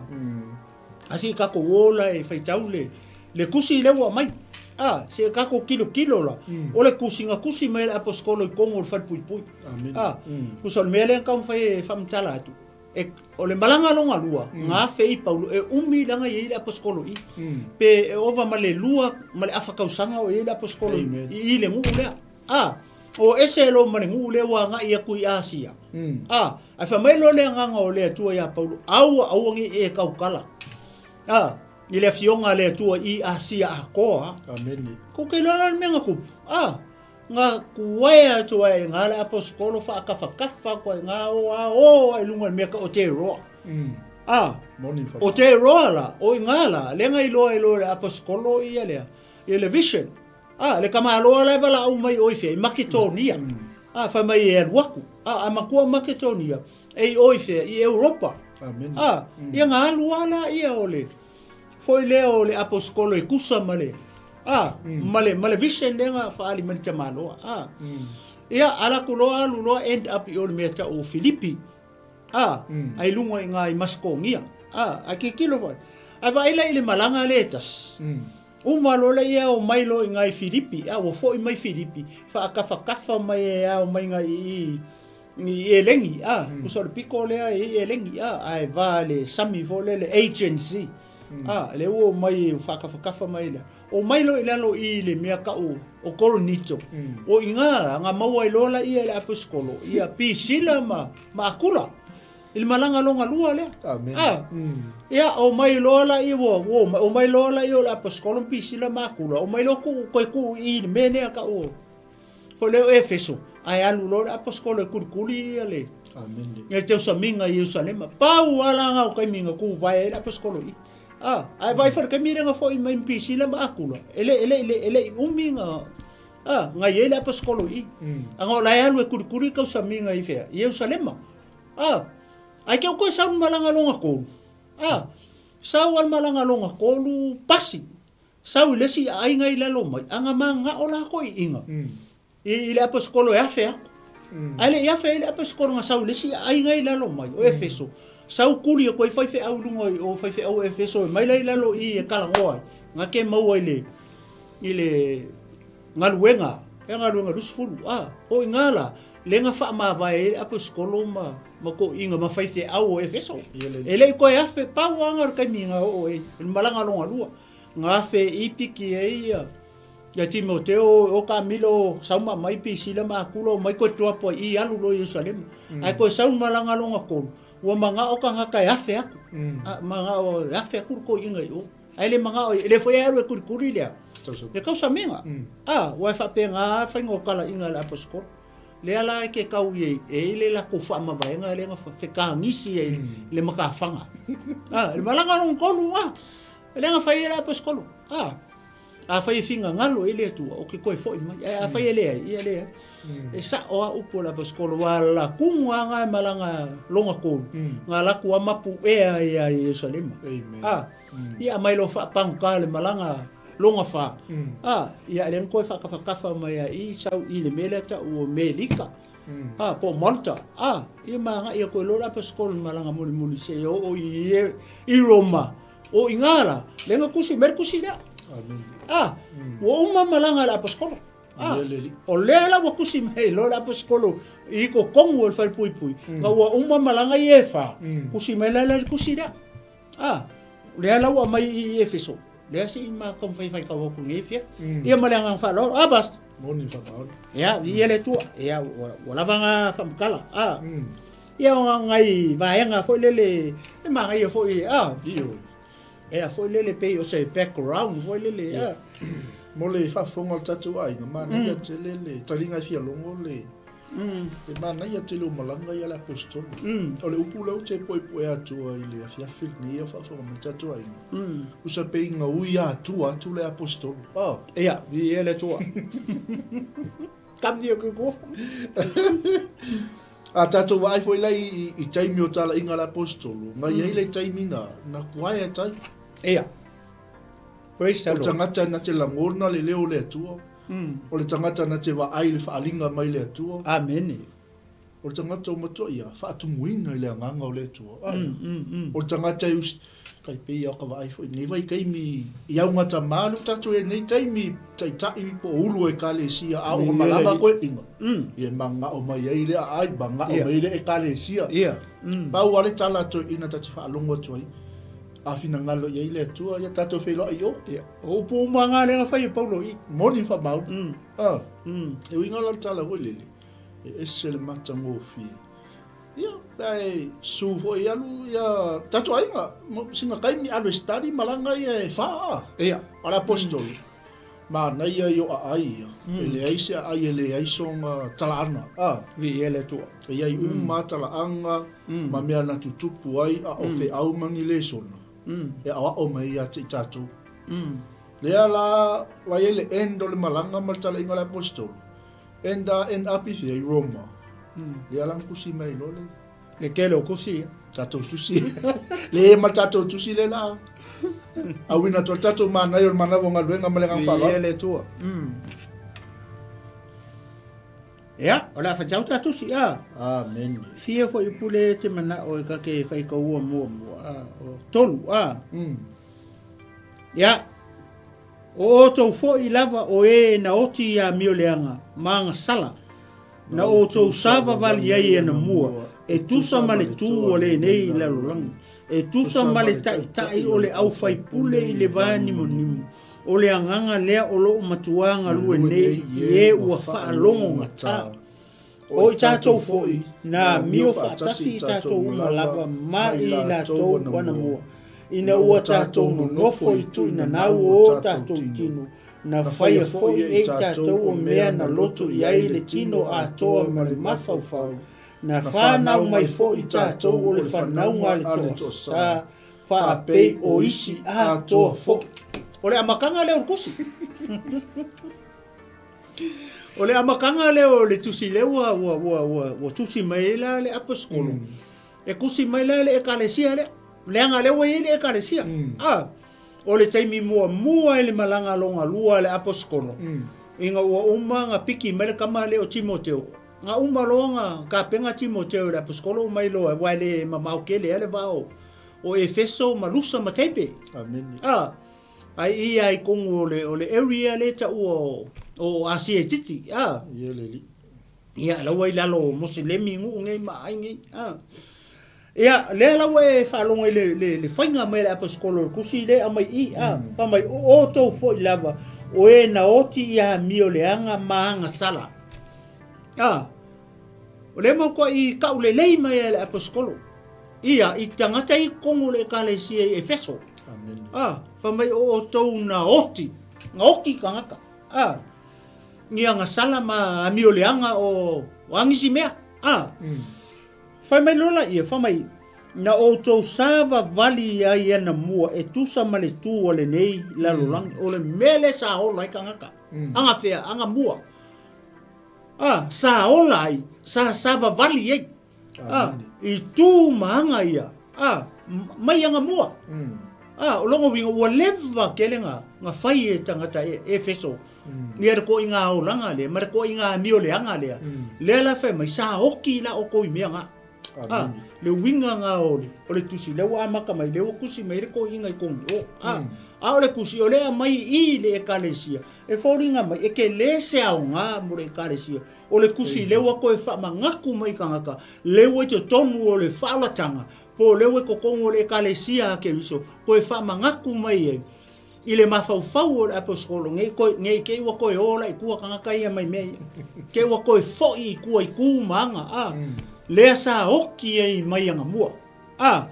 A se i tatou o la e faitau le, le tusi lea ua aumai. A, se i tatou tilotilo la, o le tusi na tusi mai e le aposetolo i totonu o le falepuipui. Amene. A, tusa o le mea lea na taumafai e faamatala atu, e, o le malaga lona lua, na afe ai Paulo, e umi leaga e i ai le aposetolo i i. Pe e ova ma le lua ma le afa tausaga o i ai le aposetolo i i le nuu lea. A, o ese loa ma le nuu lea ua agai atu i Asia. A, ae fai mai loa le agaga o le Atua ia Paulo, Aua, aua ne i e tautala. A, i le afioga a le Atua i Asia atoa. Amene. Kou te iloa la le mea na tupu. A, na kuae atu ai i ina le aposetolo faatafatafa atu ai i ina, o a o ai i luga i le mea o Teroa. A, o Teroa la, o i ina la, lea na iloa ai loa e le aposetolo ia lea, ia le vision. A, le tamaloa la e valaau mai o i fea? I Maketonia. A, fai mai e alu atu. A, a matua o Maketonia, e i o i fea? I Europa. A, ia na alu lava laia o le, foi lea o le aposetolo e tusa ma le, a, ma le, ma le vision lea na faaali mai le tamaloa. A, ia, alu atu loa, alu loa end up i o i le mea tau o Filipi. A, ai luga i ina i Masetonia. A, ae tilotilo foi. Ae vaai la i le malaga lea e tasi. Uma loa lea omai loa i ina i Filipi, a ua foi mai Filipi, faatafatafa mai e ao mai ina i i Elegi, a, tusa o le pito lea e i Elegi, a, ae va i le sami foi lea, le agency, a, lea ua omai ua faatafatafa mai lea. Omai loa i lalo i le mea tau o Korinito, o i ina la, na maua ai loa laia e le aposetolo ia Pisila ma Akula. I le malaga lona lua lea. Amene. A, ia, omai loa laia ua, ua omai, omai loa laia o le aposetolo ma Pisila ma Akula, omai loa tuu, toe tuu i i le mea lea tau o, foi lea o Efeso, ae alu loa le aposetolo e kulikuli ia le, Amene. le tausamiga i Ierusalema. Pau lava la na o taimi na tuvae ai le aposetolo i i. A, ae vaai foi i le taimi lea na foi mai ma Pisila ma Akula, e le, e le, e le i umi na, a, na i ai le aposetolo i i. A na o la e alu e kulikuli le tausamiga i fea? I Ierusalema. A, ae ke koe sau le malaga lona tolu. A, sau a le malaga lona tolu, pasi. Sau i le isi aiga i lalo mai, a na manao lakou i iga. I, i le aposetolo e afe aku. Ae le i afe ai le aposetolo na sau i le isi aiga i lalo mai, o Efeso. Sau kuli atu ai faifeau i luga o faifeau o Efeso e mai la i lalo i e talanoa ai. Na ke maua i le, i le galuega, e galuega 20. A, o iga la, lea na faamavae ai le aposetolo ma, ma toeaiina ma faifeau o Efeso. E le i toe afe, pau lava na o le taimi na oo ai, i le malaga lona lua. Na afe i piki ai ia. Ia Timoteo, o Kamilo, sau ma mai Pisila ma Akula, o mai koe tuapo ai i alu loa i Ierusalema. Ae koe sau malaga longa kolu, ua magao tagata e afe aku. A, magao e afe aku le toeaina i o. Ae le magao, e le foi e alu e kulikuli le a? Le tausamiga. A, ua e faapena lava faiga o talaiga a le aposetolo. Lea la e ke kau i ai, e i le latou faamavaega lea na fetagisi ai le matafaga. A, le malaga lona tolu lena, lea na fai ai le aposetolo. A, afai e finagalo i ai le Atua, ou te toe foi mai. Ae afai e leai, ia leai. E sao lava upu a le aposetolo, ua latumu lava na e malaga lona tolu, na alu atu lava mapu'ea ai lava i Ierusalema. A, ia aumai loa faapagota le malaga lona fa, a, ia lea na toe faatafatafa mai lava i i sau i le mea lea tau o Melita, a, po o Malta, a, ia ma agai atu ai loa le aposetolo i le malaga mulimuli seia oo i Roma. O i ngā la, lea na tusi mai le tusi lea. A, ua uma malaga a le aposetolo. A, o lea la ua tusi mai loa le aposetolo i totonu o le falepuipui, na ua uma malaga ia e fa, tusi mai la le tusi lea. A, lea la ua aumai i Efeso, lea se i ma taumafai e faitau atu i lenei afiafi. Ia ma le agaga faaaloalo. A, Pastor? Moni faamaoni. Ia, viia le Atua. Ia, ua lava na faamatala. A. Ia, o nai vaega foi lele, e manaia foi, a. Ioe. Ea foi lele pei o se background foi lele, a. Mo le faafofoga o le tatou aiga, manaia tele le taliga e fia logo le E manaia tele o malaga ia le Aposetolo. O le upu lea ou te puepuea atua i le afiafi lenei a o faafofoga mai le tatou aiga. Usa pei ina ui atua atu le Aposetolo. Oh. Ia, viia le Atua. Kami o ke koa. A tatou vaai foi la i taimi o talaiga a le Aposetolo, na i ai le taimi na, na quiet ai. Ia. Praise the O le Lord. tagata na te lagona le leo o le Atua. O le tagata na te vaai i le faaaliga mai le Atua. Amene. O le tagata ua matua ia faatumuina i le agaga o le Atua. Ae. O le tagata e us, kai pei a o ka vaai foi i lenei vaitaimi i augatama le o tatou i lenei taimi taitai po o ulu o Ekalesia a o malama koe inga. Ia e magao mai ai le aai, magao mai ai le Ekalesia. Pau a le tala a toeaina ta te faalogo atu ai, A finagalo i ai le Atua, ia tatou feiloai i o. Ia, o upu uma nga lea na fai e Paulo i. Moni faamaoni. A, e uiga la le tala foi lele, e ese le matagofie. Ia, pe a e su foi alu ia tatou aiga, sina taimi alu e study malaga ia e fa a. Ia. A le aposetolo, manaia i o aai ia, e leai se aai e leai sona talaaga, a. Viia le Atua. E i ai uma talaaga ma mea na tutupu ai a o feau ma ni lesona e aoao mai ai ia te i tatou. Lea la ua i ai le end o le malaga ma le talaiga o le aposetolo, end a end up i fea? I Roma. Lea la na tusi mai ai loa le. Le tele o tusi ia. Tatou tusi. Le ma le tatou tusi le la. Auina atu ai le tatou manaia o le manawa o galuega ma le agaga faaaloalo. Viia le Atua. Ia, o le a faitau ta tusi, a. Amene. Fia foi pule e te manao e ka ke faitaua muamua, a. O tolu, a. Ia, o outou foi lava o e na oti i amioleaga ma agasala, na outou savavali ai anamua, e tusa ma le tu o lenei lalolagi, e tusa ma le taitai o le aufaipule i le va nimonimo, O le agaga lea o lo o matuā galue nei i e ua faalogogata. O i tatou foi, na amio faatasi i tatou uma lava ma i latou anamua, ina ua tatou nonofo i tuinanau o o tatou tino, na faia foi e i tatou o mea na loto i ai le tino atoa ma le mafaufau, na fanau mai foi i tatou o le fanauga a le toasa, faapei o isi atoa foi. O le amataga lea o le tusi. O le amataga lea o le tusi lea ua, ua, ua, ua, ua tusi mai ai la le aposetolo. E tusi mai la le ekalesia lea. Leaga lea ua i ai le ekalesia. A, o le taimi muamua i le malaga lona lua a le aposetolo, ina ua uma ona piki mai le tama lea o Timoteo, Na uma loa na tapena Timoteo i le aposetolo uma ai loa, aua e le mamao tele a le va o, o Efeso ma Lusa ma Taipe. Amene. A, ai i ai tonu o le, o le area lea e taua o, o Asia itiiti. A. Ia le alii. Ia, la ua i lalo o Moselemi nuu nei ma aai nei. A. Ia, lea la ua e faalogo i le, le, le faiga mai a le aposetolo o le tusi lea e aumai i i, a, fai mai, o outou foi lava, O e na oti i amioleaga ma agasala. A, o lea mautuaʻi taʻulelei mai ai e le Aposetolo ia i tagata i totonu o le Ekalesia i Efeso. A, fai mai o outou na oti, na oti tagata. A, ni agasala ma amioleaga o a nisi mea. A, fai mai loa laia, fai mai, na outou savavali ai anamua e tusa ma le tu a lenei lalolagi. O le mea lea sa ola ai tagata. Agafea, agamua. A, sa ola ai, sa savavali ai. A, i tu ma aga ia, a, mai agamua. A, o lona uiga ua leva tele na, na fai e tagata e Efeso ia le koiga olaga lea ma le koiga amioleaga lea. Lea la fai mai, sa oki la outou i mea na. A, le uiga na o le, o le tusi lea ua amata mai, lea ua tusi mai ai le koiga i tonu o. A, a o le tusi o lea e aumai i le Ekalesia, E foliga mai, e te lē se aoga mo le Ekalesia. O le kusi lea ua toe faamanatu mai i tagata, lea ua i totonu o le faaolataga, po o lea ua i totonu o le Ekalesia a Keriso, toe faamanatu mai ai i le mafaufau o le Aposetolo, ne i toe, ne i te i ua toe o la i tua tagata ia mai mea ia. Te ua toe foi i tua i tu ma aga, a, lea sa oti ai mai anamua. A,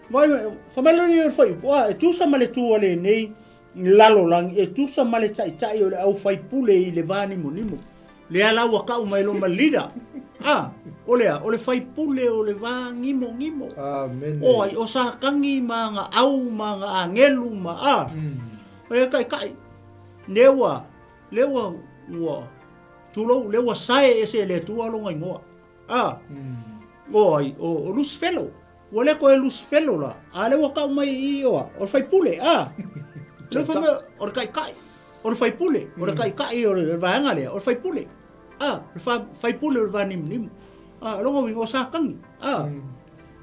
vaai, fai mai loa lea o le fuaiupu, a, e tusa ma le tu a lenei lalolagi e tusa ma le taitai o le aufaipule i le va nimonimo. Lea la ua tau mai loa ma leader. A, o le a? O le faipule o le va nimonimo. Amene. O ai? O Satani ma ana au ma ana agelu ma, a, e taitai. Lea ua, lea ua, ua, tulou, lea ua sae ese e le Atua lona igoa. A, o ai? O, o Lusifelo. Ua le toe Lusifelo la, a lea ua tau mai i i o a? O le faipule, a. Lea fai mai, o le taitai, o le faipule, o le taitai o le vaega lea, o le faipule, a, o le faipule o le vanimunimu. A, o lona uiga o Satani, a.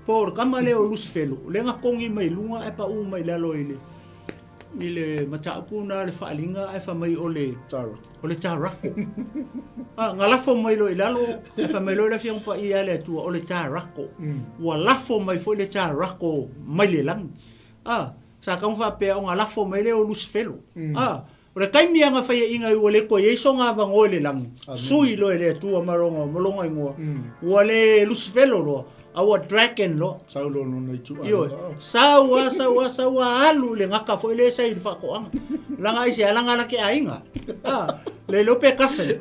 Po o le tama lea o Lusifelo, lea na togi mai luga ae pau mai lalo i le, i le mataupu na le faaaliga ae fai mai o le o le tarako. Ah, na lafo mai loa i lalo, ae fai mai loa le Afioga Paia a le Atua, o le tarako. Ua lafo mai foi le tarako mai le lagi. Ah, sa tau faapea ona lafo mai lea o Lusifelo. Ah, o le taimi lava na faiaina ai ua le toe i ai sona avanoa i le lagi, sui loa e le Atua ma lona, ma lona igoa. Ua le Lusifelo loa, a ua dragon loa. Sau loa lona itu Ioe. Sau a, sau a, sau a alu i le gata foi lea sa i le faatoaga. Langa aisea, langa la ke aiga. Ah, le iloa pe cousin.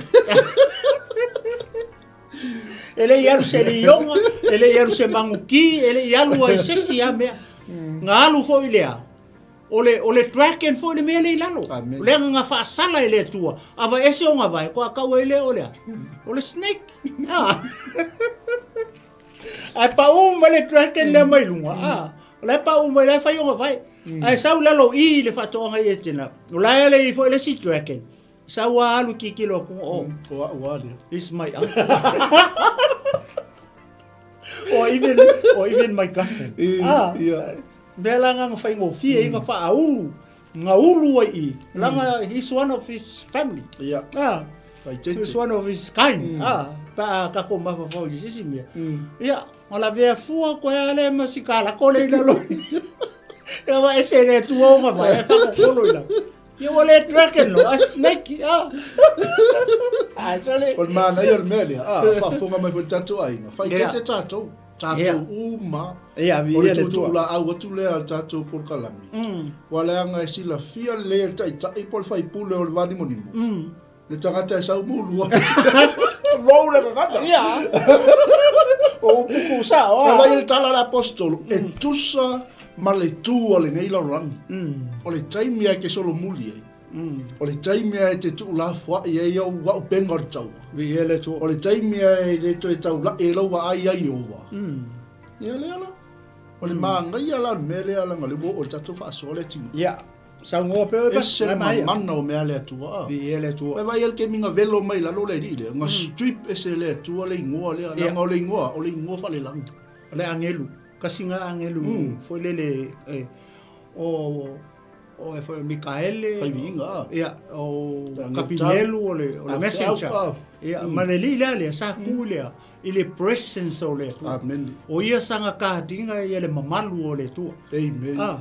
E le i alu se lioga, e le i alu se maguki, e le i alu ai se isi lava mea. Na alu foi lea, o le, o le dragon foi le mea lea i lalo. Amen. O lea na faasala e le Atua, aveese ona vae, toa tau ai lea o le a? O le snake. Ah. Ae pau mai le dragon lea mai luga, a, o la e pau mai, la e fai ona vae. Ae sau i lalo i i le faatoaga i Etena, o la e ale i foi le isi dragon. Sau a alu tilotilo atu, oh, O au a lea. this is my uncle. Or even, or even my cousin. I, Ah, ia. mea la nga faigofie ai na faaulu, na ulu ai i, langa he's one of his family. Ia. Ah, Faitete. He's one of his kind. Ah, pe a tatou mafaufau i se isi mea. Ia, na lavea fua koe a le ma si kalako le i lalo. Ia wa ese le Atua ona vae, ae faakokolo i lalo. Ia ua le dragon loa, a snake, ah. Ah, sole. O le manaia o le mea lea, ah, faafofoga mai foi le tatou aiga, faitete tatou, tatou uma. Ia, O le viia le Atua. tuutuulaau atu lea a le tatou polokalame. Ua leaga e silafia lelei e le taitai po o le faipule o le vanimonimo. Le tagata e sau mulua. Tulou le gagana. Ia. O upu tuusao. E vai le tala a le aposetolo, e tusa ma le tu a lenei lalolagi. O le taimi lava e te solomuli ai. O le taimi lava e te tuulafoai ai au auupega o le taua. Viia le Atua. O le taimi lava e le toe taulai ai lau vaai ia Ieova. Ia lea la. O le manaia la o le mea lea leaga o lea ua oo i le tatou faasoa le atunuu. Ia. Saunoa pea oe Ese le mamana o mea a le Atua. Viia le Atua. Ua vaai le taimi na velo mai lalo le alii lea, na strip ese le Atua le igoa lea, leaga o le igoa, o le igoa faalelagi. O le agelu, kasi na agelu foi lele e o o e foi Mikaele, Faiviiga, ia, o Kapinelu o le o le messenger. Ia, ma le alii lea lea sa tu lea i le presence o le Atua. Amene. O ia sa na kadiga ia le mamalu o le Atua. Amen. Ah,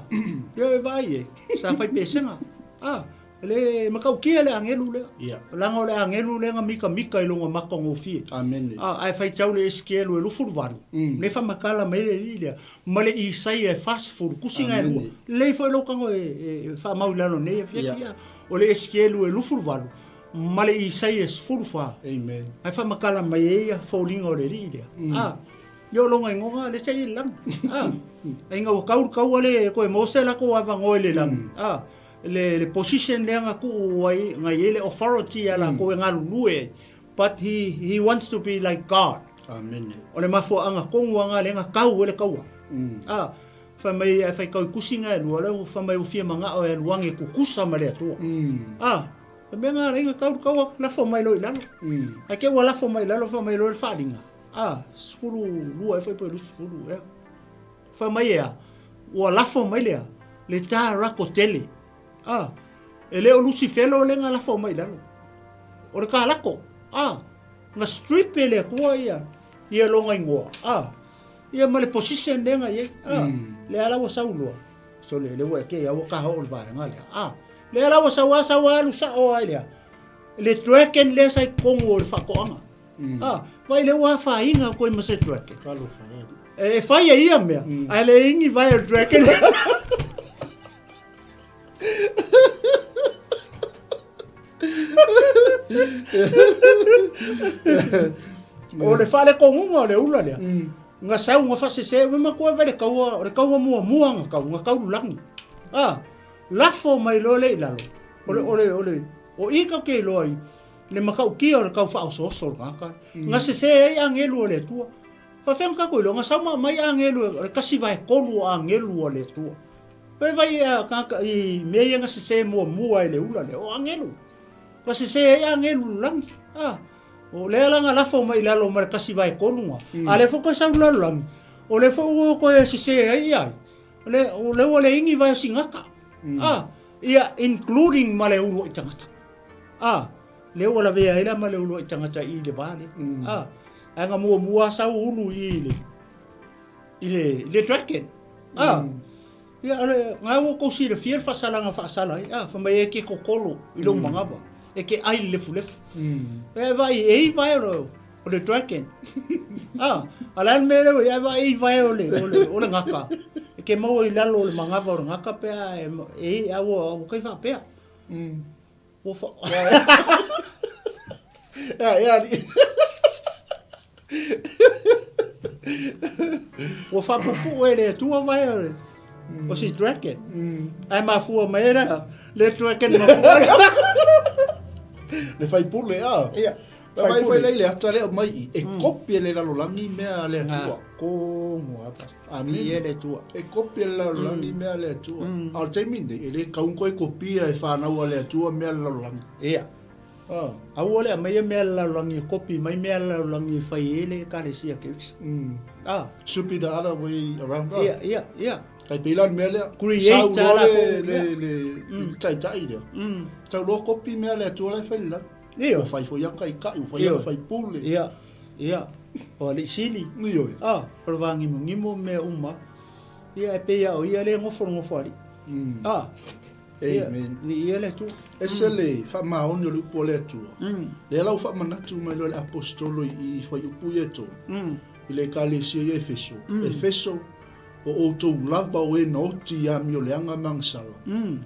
ia e vaai e, sa fai pesega. Ah, Le matautia le agelu lea. Ia. Leaga o le agelu lea na mikamika i lona matagofie. Amene. A, ae faitau le Esekielu e 28, mm. le faamatala mai le alii lea, ma le Isaia e 40, tusiga e lua. Lelei foi lou tago e, e, e faamau i lalo nei afiafi. Yeah. O le Esekielu e 28, ma le Isaia e 14. Amen. Ae faamatala mai ai ia foliga o le alii lea. Mm. A, ia o lona igoga le sa i le lagi. A, ai ina ua tau le taua lea e toe maua se latou avanoa i le lagi. Mm. A, le, le position lea na tuu ai, na i ai le authority a latou e galulue ai. But he, he wants to be like God. Amene. O le mafuaaga tonu lava lea na tau ai le taua. A, fai mai ae faitau i tusi na e lua, lea ua fai mai ua fia manao e alu ane e tutusa ma le Atua. A, o le mea na ala ai na tau le taua, lafo mai loa i lalo. Ae te i ua lafo mai i lalo fai mai loa le faaaliga, a, 12 ea foi pe 20 ea. Fai mai e a? Ua lafo mai le a? Le tā rako tele. A, e le o Lusifelo lea na lafo mai i lalo. O le tā lako. A, na strip e le Atua ia, ia lona igoa. A, ia ma le position lea na i ai. A, lea la ua sau loa. Sole, lea ua e kei a ua kaha oo le vaega lea. A, lea la ua sau a, sau a alu sao lava i le a? Le dragon lea sa i totonu o le faatoaga. Ah, vai lea ua afaina koe ma se dragon. Talofa e. E fai e ia mea, ae le ingi vai o le dragon. O le faalekonuga o le ula lea, na sau na faasese, ua matua vai le kaua, o le kaua muamua na kau, na kau lulagi. Ah, lafo mai loa lea i lalo, o le, o le, o le, o i tatou te iloa ai, Le matautia o le tau faaosooso o le tagata. Na sese ai agelu a le Atua. Faafefea ona tatou iloa, na sau ma aumai agelu o le 1/3 o agelu a le Atua. Pe vai a tagata i mea ia na sese muamua e le ula lea, o agelu. Na sese ai agelu i le lagi. A, o lea la na lafo mai i lalo ma le 1/3 na, a lea foi toe sau i le lalolagi, o lea foi ua toe sese ai ia ai. O le, o lea ua leai ni vae o sigata. A, ia including ma le uluai tagata. A, lea ua lavea ai la ma le uluai tagata i le va lea. A, ae na muamua sau ulu i le, i le, i le dragon. A, ia, o le, na ua tou silafia le faasalaga faasala ai. A, fai mai e ke kokolo i lou manava, e ke ai le lefulefu. E vaai, e i vae o le, o le dragon. A, a le a le mea lea ua i ai, ae vaai e i vae o le, o le, o le gaka. E ke maua i lalo o le manava o le gaka pe a e, e, a ua, ua kai faapea. Ua fa... Ea, ea, ali. Ua faapupuu e le Atua vae o le o si dragon. Ae mafua mai ai la le dragon makua. Le faipule, a. Ia. Fai fai lei le ata lea o mai i, e kopi e le lalolagi mea a le Atua. Komu a pastor. Amen. Ia le Atua. E kopi e le lalolagi mea a le Atua. A o le taimi lenei, e le kau koe kopia e whanau a le Atua mea a le lalolagi. Ia. Ah. Aua le aumaia mea a le lalolagi e kopi mai mea a le lalolagi e fai ai le Ekalesia Keriso. Ah. Should be the other way around. Ah. Ia, ia, ia. Tai pei la le mea lea. Create Sau a loa latou, le, le, ia. le, le taitai lea. Sau loa kopi mea a le Atua la e fai le lagi. Ioe. Ua fai foi ana taitai, ua fai ana faipule. Ia, ia. O alii sili. Ioe. Ah, o le vāgimogimo ma mea uma. Ia, e pei lava o ia lea e nofo i le nofoalii. Ah. Amen. Ia, ia le Atua. Ese le faamaoni o le upu a le Atua. Lea la ua faamanatu mai loa e le Aposetolo i fuaiupu ia e tolu, i le Ekalesia i Efeso, Efeso, O outou lava o e na oti i amioleaga ma agasala,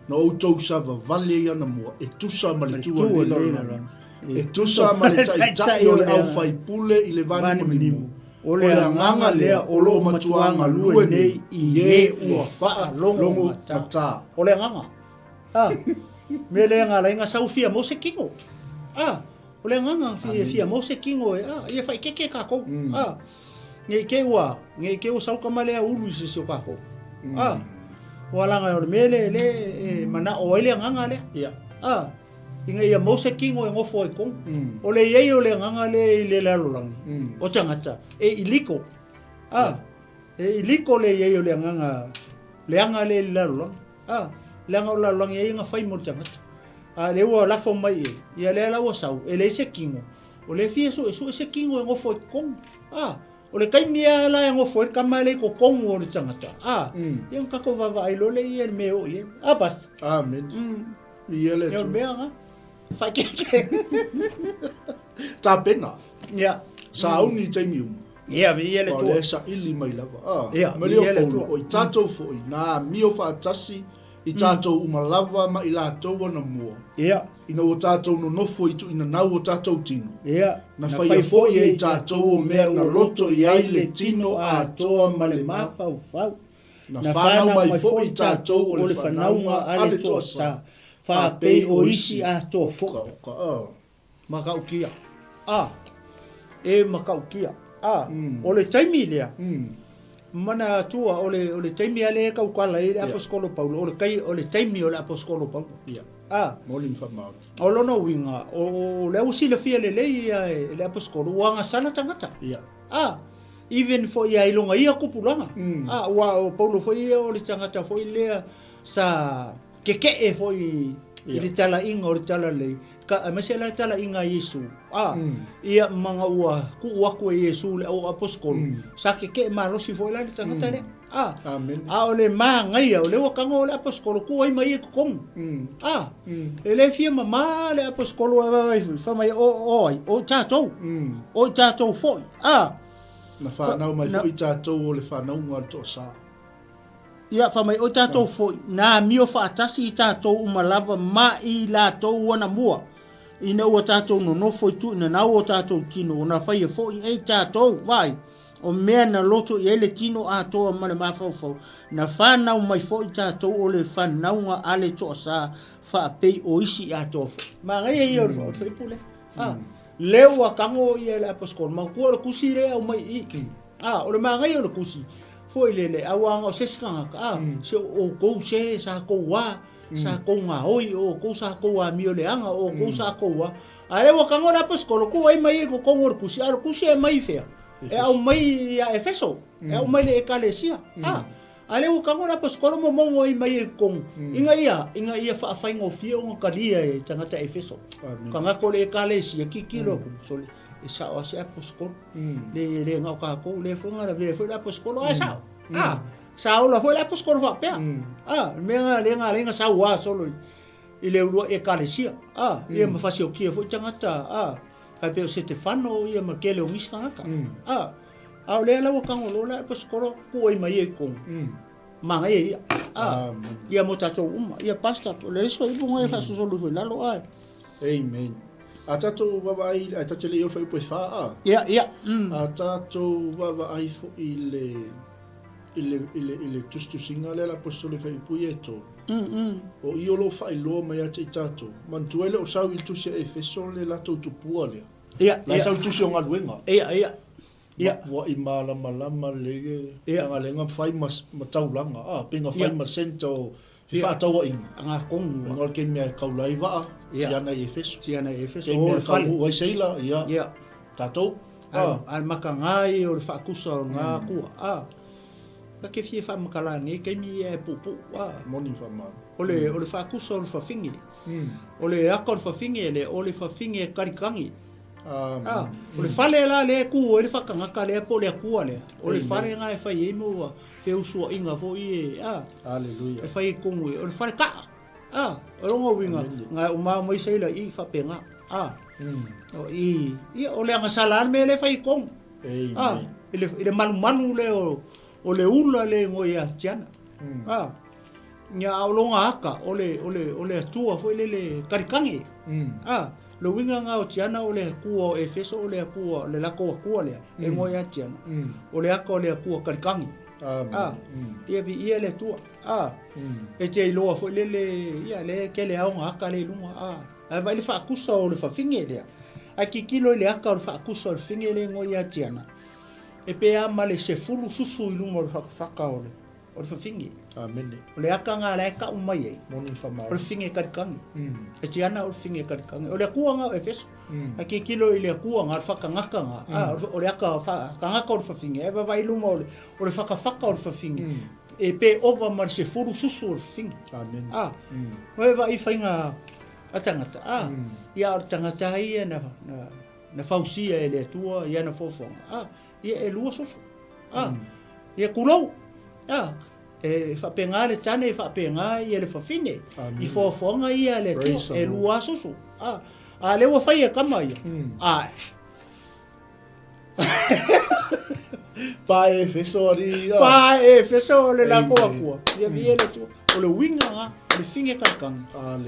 na outou savavale ai anamua, e tusa ma le tu a lenei lalolagi, e tusa ma le taitai o le aufaipule i le vanimonimo, o le agaga lea o lo o matua galue nei i e ua faalogo gata. O le agaga. A, mea lea na ala ai na sau fia maua se kino. A, O le agaga e fia maua se kino e, a, ia faaeteete tatou, a, ne i te i ua, ne i te i ua sau tama lea ulu i se isi o tatou, a, aua leaga o le mea lea lea e manao ai le agaga lea, Ia. a, ina ia maua se kino e nofo ai i totonu. O le i ai o le agaga lea i le lalolagi, o tagata, e iliko, a, e iliko le i ai o le agaga leaga lea i le lalolagi. A, leaga o le lalolagi e i ai ona fai mo le tagata. A lea ua lafo mai i ai, ia lea la ua sau, e leai se kino, o lea e fia suesue se kino e nofo ai i totonu. A, o le taimi lava la e nofo ai le tama lea i totonu o le tagata, a, ia ona tatou vaavaai loa lea i ai i le mea e oo i ai. A, Pastor? Amene. Viia le Atua. Mea nga. Faakeekee. Tapena. Ia. Sauni i taimi uma. Ia, viia le Atua. Aua o lea e saili mai lava. A, Ia, ma le viia le Paulo, Atua. o i tatou foi, na amio faatasi i tatou uma lava ma i latou anamua. Ia. Ina ua tatou nonofo i tuuinanau o tatou tino. Ia. Na faia foi e i tatou o mea na loto i ai le tino atoa ma le mafaufau. Na fanau mai foi tatou o le fanauga a le toasa, faapei o isi atoa foi. Oka, oka, a. Matautia, a. E matautia, a. O le taimi lea, manatua o le, o le taimi lava lea e tautala ai le Aposetolo Paulo, o le tai, o le taimi o le Aposetolo Paulo. Ia. A. Moli ma faamaoni. O lona uiga, o, o lea ua silafia lelei ia e le Aposetolo, ua agasala tagata. Ia. A. Even foi ia i luga ia tupulaga. A, aua o Paulo foi ia o le tagata foi lea sa keke'e foi i le talaiga o le talalelei, ka, aemaise la le talaiga a Iesu. A, ia ma ga ua tuu atu e Iesu le au aposetolo, sa keke'e malosi foi la le tagata lea. A, a o le magaia, o lea ua tago le aposetolo tuu ai ma ia i totonu. A, e le fia mamā le aposetolo e vaavaai foi, fai mai, o, o ai, o i tatou, o i tatou foi. A, Na whanau mai foi tatou o le whanauga o le toasa. Ia, fai mai, o tatou foi, na amio faatasi i tatou uma lava ma i latou anamua, ina ua tatou nonofo i tuuinanau o tatou tino, na faia foi e tatou, vaai, o mea na loto i ai le tino atoa ma le mafaufau, na fanau mai foi tatou o le fanauga a le toasa, faapei o isi atoa foi. Manaia ia o le faipule. A, lea ua tago ia le aposetolo, manatua o le tusi lea e aumai i i. A, o le manaia o le tusi, foi lele, aua na o se isi tagata, a, se o outou se sa tou a, sa tou gaoi, o outou sa tou amio leaga, o outou sa tou a. A lea ua tago le aposetolo, tuu ai ma ia i totonu o le tusi, a o le tusi e aumai i fea? E aumai ia Efeso, e aumai i le Ekalesia. A, a lea ua tago le aposetolo ma mogo ai ma ia i totonu, ina ia, ina ia faafaigofie ona talia e tagata Efeso. Tagata o le Ekalesia, tilotilo atu, sole, e sao lava se aposetolo. Le le na o tatou, lea foi na lavea foi le aposetolo, ae sao. A, sa ola foi le aposetolo faapea. A, le mea lena lea na ala ai ona sau lava solo i le uluai Ekalesia. A, ia ma fasiokia foi tagata, a, tai pei o Setefano ia ma tele o nisi tagata. A, a o lea la ua tago loa le aposetolo tuu ai ma ia i totonu. Manaia ia. A, ia mo tatou uma. Ia pastor, o le isi foi upu lena e faasosola ifo i lalo, a. Amen. A tatou vaavaai, ae ta te le i o le fuaiupu e whā, a? Ia, ia. A tatou vaavaai foi i le, i le, i le, i le tusitusiga lea a le Aposetolo i fuaiupu ia e tolu. O i o lo o faailoa mai ia te i tatou. Manatua e le o sau i le tusi a Efeso le latou tupua lea. Ia, ia. La e sau i le tusi o galuega. Ia, ia. Ia. Matua i malamalama lelei e leaga fai ma taulaga, a, pe na fai ma centre o fefaatauaiga. Aga tonu. Leaga o le taimi e kaula ai vaa, tiana i Efeso. Tiana i Efeso. Taimi e kaunuu ai seila, ia. Ia. Tatou. A le mataga ia o le faakusa o lena akua, a. Ta te fia faamatala i lenei taimi ia e puupuu, a. Moni faamalo. O le, o le faakusa o le fafine. O le aka o le fafine lea, o le fafine e kalikagi. A, o le fale la lea e tu ai le faatagata lea po o le Atua lea, o le fale lena e fai ai ma feusuaiga foi e, a, e fai i totonu i, o le fale kaa. A, o lona uiga, na e uma mai saila i faapena. A, o i, ia, o le agasala lava le mea lea e fai i totonu. A, i le, i le malumalu lea o, o le ula lea e igoa ia Tiana. A, Ia, a o lona aka, o le, o le, o le Atua foi lele kalikagi. A, le uiga lena o Tiana o le Atua o Efeso o le Atua, o le latou Atua lea, e igoa ia Tiana. O le aka o le Atua kalikagi. A, ia viia le Atua. A, e te iloa foi lele, ia, lea e tele lava ona aka lea i luga. A, ae vaai le faakusa o le fafine lea. Ae tilotilo i le aka o le faakusa o le fafine lea e igoa ia Tiana, e pei lava ma le sefulu susu i luga o le fatafata o le O le fafine. Amene. O le aka nga la e kau mai ai. Moni whamau. O le fafine kalikagi. E tiana o le fafine kalikagi. O le Atua nga o Efeso. A tilotilo i le Atua nga, o le whakangaka nga. A, o le aka whakangaka o le fafine. E vaavaai i luma o le, o le whakawhaka o le fafine. E pe ova ma le sefulu susu o le fafine. Amene. A, e vaai i whainga a tangata. A, ia o le tangata ia na, na, na fausia e le Atua i ana foafoaga. A, ia e lua susu. A, ia kulou. A, E faapena le tane, e faapena ia le fafine. I foafoaga ia a le Atua, e lua susu. A, a lea ua fai e kama ia. Ae. Pa e Efeso ali. Pa e Efeso le lako akua. Ia vi le tu. O le winga nga, o le finge kalkang.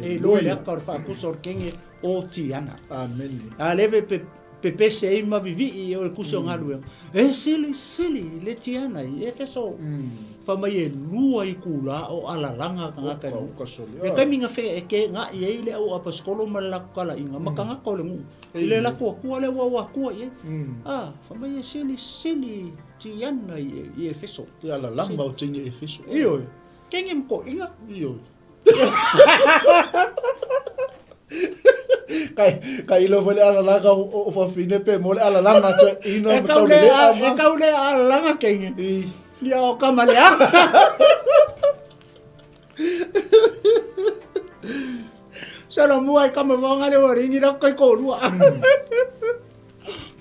E lo le aka o le faakusa o le kenge o tiana. Amen. A leve pe pepese ai ma vivii o le kusi o galuega. E sili sili le tiana i Efeso. Fa mai e lua itulā o alalaga tagata i le nuu. Le taimi na fe e ke ga'i ai le au aposetolo ma le latou talaiga ma tagata o le nuu i le latou Atua lea ua o Atua i ai. A, fa mai e sili sili tiana i Efeso. Le alalaga o teine Efeso. Ioe. Kenge ma toʻiga. Ioe. Kai kai ilo foi le alalaga o fafine pe mo le alalaga te ina ma tau le e kau le alalaga kenge. Ia o kama le a. Solo mua i kama vonga le ringi la kai ko lua.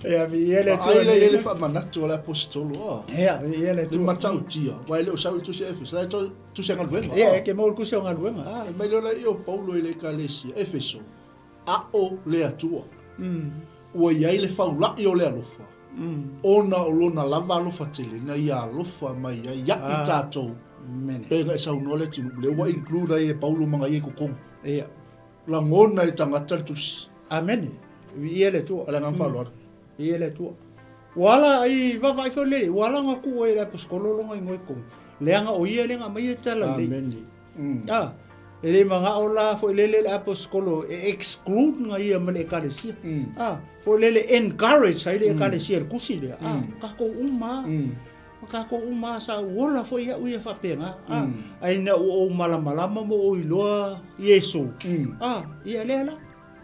Ia vi ia le tu. Ai le le faamanatu o le aposetolo a. Ia vi ia le tu. Le matautia. Wa le o sau i tusi Efeso. La to tusi galuega. Ia e ke mo le tusi o galuega. Ah. Mai le i o Paulo i le ekalesia Efeso. A o le Atua. Ua i ai le faula'i o le alofa. Ona o lona lava alofa tele na ia alofa mai ai ia i tatou. Pe na e saunoa le atunuu, lea ua include ai e Paulo ma ngai e totonu. Ia. Lagona e tagata le tusi. Amene. Viia le Atua. Ma le agaga faaaloalo. Viia le Atua. Ua ala i vaavaai foi le, ua ala ona tuu ai e le aposetolo lona igoa i totonu, leaga o ia lea na aumaia tala lelei. Amene. A, e le manao la foi lele le aposetolo e exclude na ia ma le ekalesia. A, foi lele encourage ai le ekalesia i le tusi lea. A, tatou uma lava. O tatou uma lava sa ou ola foi au ia faapena. A, ae ina ua ou malamalama ma ou iloa Iesu, a, ia lea la.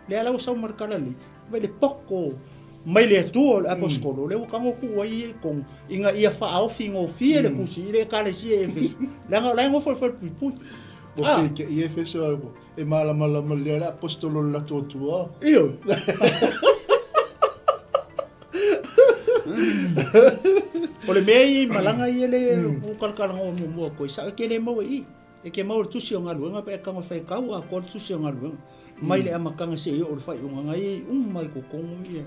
Lea la ua sau ma le tala lelei, vaai le poko mai le Atua o le aposetolo, lea ua tago tuu ai ia i totonu, ina ia faaofi gofie le tusi i le Ekalesia i Efeso, leaga o la e nofo i le falepuipui. Ua kekeʻi Efeso e malamalama lelei le aposetolo i le latou Atua. Ioe. O le mea ia i malaga ia le ua talatalanoa muamua atu ai, sao e te le maua i i. E te maua le tusi o galuega pe a tago e fai kau atoa le tusi o galuega mai le amataga seia oo i le faaiuga na i ai uma i totonu ia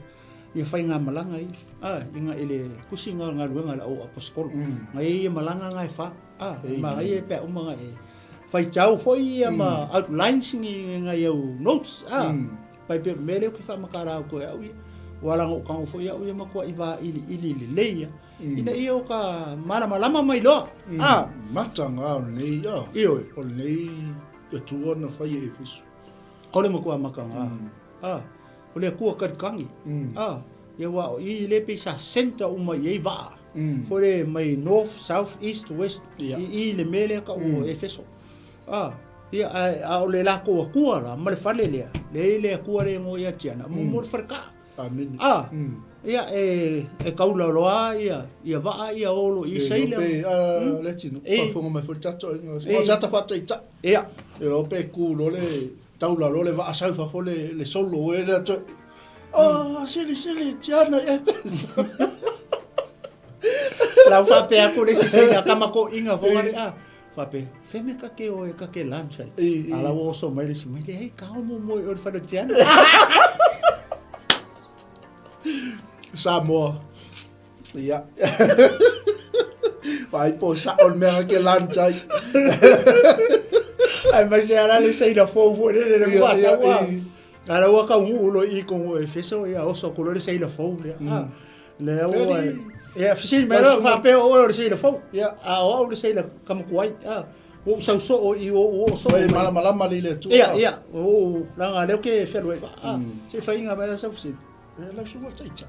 ia faigamalaga ia a ina i le tusi na o galuega a le au aposetolo na i ai ia malaga na e fa a manaia pe a uma na e faitau foi ia ma outlines ni nai au notes a pai pea o le mea lea ou te faamatala atu ai au ia ua ala ona ou tago foi au ia matuai vailiili lelei a Ina ia o ka malamalama mai loa. A. Mataga o lenei ia. Ioe. O lenei Atua na fai e Efeso. O le matua mataga. A. O le Atua kalikagi. A. Ia aua o i le pei sa centre uma i ai vaa. Foi le mai north, south, east, west. I i le mea lea tau o Efeso. A. Ia ae a o le latou Atua la ma le fale lea, lea e i ai le Atua lea e igoa ia Tiana, mo le falekaa. Amene. A, ia, e, e kaulaloa ia, ia vaa ia olo i saila. Pe, a, le tino, faafofoga mai foi le tatou aiga. O se ata faataitai. Ia. E iloa pe ku loa le taula loa le vaa sau i fafo le, le solo e le atu. Oh, sili, sili, tiana i Efeso. Lau faapea atu le isi saila kama toeaina foi le, a, Faapea, fea mea ka te o e ka te lunch ai? A la ua oso mai le isi mai, leai, ka o muamua i o i le fale o Tiana. Samoa. Ia. Vaai po o sao le mea ka te lunch ai. Aemaise lava la le saina fou foi lele le ua sau a. A la ua taunuu loa i i totonu o Efeso, ia oso atu loa le saina fou lea. Lea ua Ia, fesili mai loa, faapea o oe o le seila fou. Ia. A o au le seila kama tuai. A, ua ou sau soo i o ua oo soo mai. Malamalama lelei i le Atua. Ia, ia, ua ou, leaga lea ou te fealuai vaa. A, se i faiga mai la sau fesili. Ia, lau susuga taitai.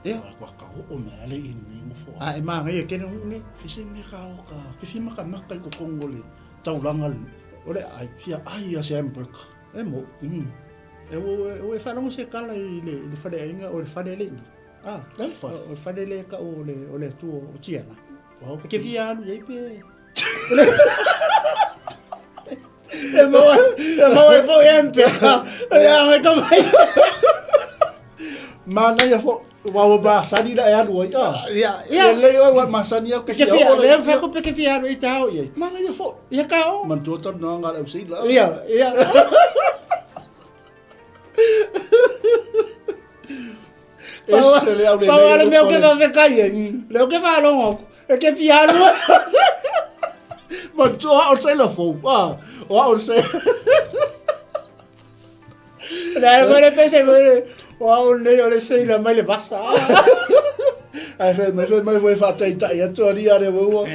Ia. Ua ka oo mai lava le i lenei nofoaga. A e manaia tele nuu nei. Fai se mea ka o ka, ke fia makamaka i totonu o le taulaga lenei. O le ai. Fia ai a se hamburger. E mo. E ua e faalogo se tala i le faleaiga o le fale le i. Ah, Le a le fale? O le fale lea e tau o le, o le Atua o Tiana. E te fia alu i ai pe... E maua, e maua ai foi e mpeka. E a ngai ka mai. Manaia foi. Aua ua masani ona e alu ai, a. Ia, ia. E lelei oe ua e masani au ke fia fia oo. Lea fai ku pe ke fia alu i ta o i. Manaia foi. Ia ka o. Manatua talanoaga a le au seila. Ia, ia. Ese le au lelei. Pau ale mea o ke faafetai ai. Lea ou ke faalogo atu. E ke fia alu ai. Manatua o au le sailor fou. A, o au le sailor. Le foi le pese foi le o au nei o le seila mai le vasa. Ae fai mai, fai mai foi faataitai atu alii a le ua.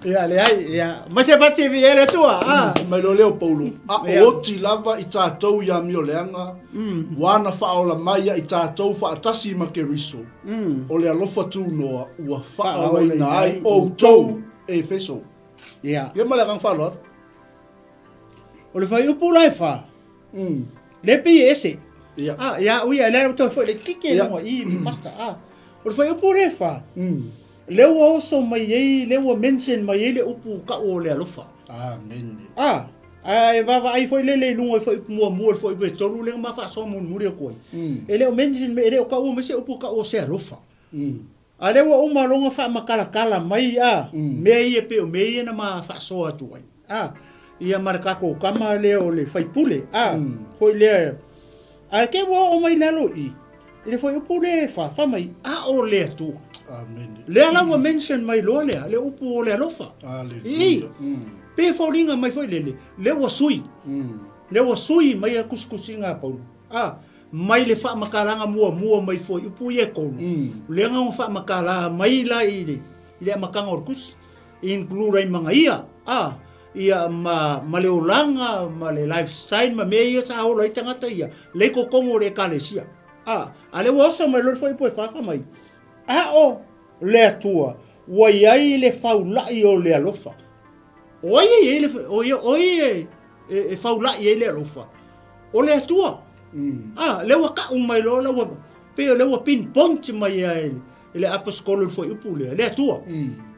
Ia leai, ia. Ma se pati vi ele tua. Ah. Mai lo leo Paulo. A o oti lava i tatou i amioleaga, ua na faaola mai ia i tatou faatasi ma Keriso, o le alofa tunoa ua faaolaina ai outou e Efeso. Ia. Ia ma le agaga faaaloalo. O le fuaiupu la e fa. Le pei e ese. Ia. Ah, ia, ui, lea ua toe foi le kike Ia. luga i le pastor. Ah. O le fuaiupu lea e fa. Lea ua oso mai ai, lea ua mention mai ai le upu kau o le alofa. Amene. Ah, ae vaavaai foi lele i luga i fuaiupu muamua le fuaiupu e tolu lea na ma faasoa mulimuli atu ai. E le o mention mai, e le o taua mai se upu kau o se alofa. A lea ua uma loa ona faamatalatala mai a mea ia pei o mea ia na ma faasoa atu ai a ia ma le tatou tama lea o le faipule a foi lea ae te ua oo mai lalo i i le fuaiupu lea e fa fai mai a o le Atua. Amene. Lea la ua mention mai loa lea le upu o le alofa. Aleluia. Pe foliga mai foi lele lea ua sui. Lea ua sui mai a tusitusiga a Paulo. A mai le faamatalaga muamua mai fuaiupu ia e tolu, lea na ona faamatala mai la i le, i le amataga o le tusi, include ai ma ia, a, ia ma, ma le olaga, ma le lifestyle ma mea ia sa ola ai tagata ia, lea i totonu o le Ekalesia. A, a lea ua oso mai loa le fuaiupu e fa fai mai, a o le Atua ua i ai le faulai o le alofa. O ai e i ai le, o ai, o ai e, e, e faulai ai le alofa? O le Atua. Ah, lea ua kau mai loa, lea ua, pei o lea ua pinpoint mai ai e le aposetolo i le fuaiupu lea, le Atua.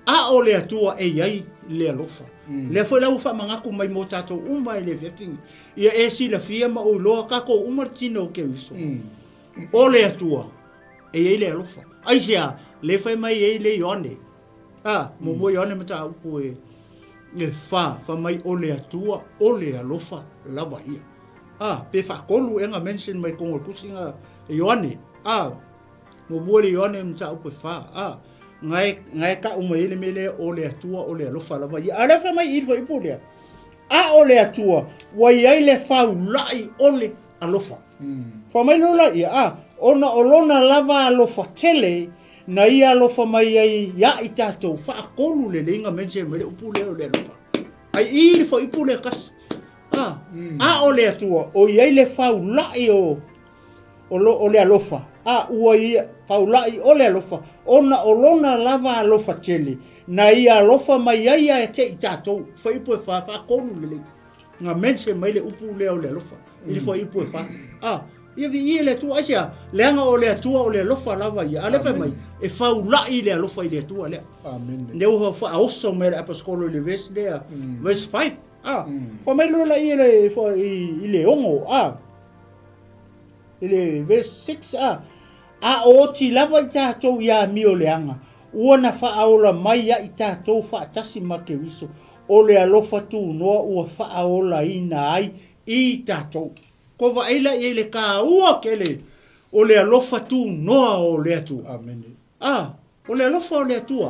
A o le Atua e i ai le alofa. Lea foi la ua faamanatu mai mo tatou uma e le afiafi nei. Ia e silafia ma ou iloa tatou uma le tino o Keriso. O le Atua e i ai le alofa. Aisea? Lea fai mai ai le Ioane. A, muamua Ioane mataupu e e fa, fai mai o le Atua o le alofa lava ia. A, pe faatolu ea na mention mai totonu o le tusi na e Ioane. A, muamua le Ioane mataupu e fa. A, na e, na e tau mai ai le mea lea o le Atua o le alofa lava ia. A o lea fai mai i le fuaiupu lea, a o le Atua ua i ai le faulai o le alofa. Fai mai loa laia, a, ona o lona lava alofa tele Na ia alofa mai ai ia i tatou, faatolu lelei na mention mai le upu lea o le alofa. Ai i le fuaiupu lea kasi. A, a o le Atua, o i ai le faulai o, o, lo, o le alofa. A, ua ia, faulai o le alofa, ona o lona lava alofa tele, na ia alofa mai ai ia te i tatou. Fuaiupu e fa, faatolu lelei. Na mention mai le upu lea o le alofa i le fuaiupu e fa. A, Ia viia le Atua. Aisea? Leaga o le Atua o le alofa lava ia. A lea fai mai, e faulai le alofa i le Atua lea. Amene. Lea ua faaoso mai le aposetolo i le verse lea, verse 5. A, fai mai loa laia le, i, i le ono, a, i le verse 6, a, a o oti lava i tatou i amioleaga, ua na faaola mai ia i tatou faatasi ma Keriso, o le alofa tunoa ua faaolaina ai i tatou. Ko vaai la i ai le kāua kele o le alofa tunoa o le Atua. Amene. A, o le alofa o le Atua,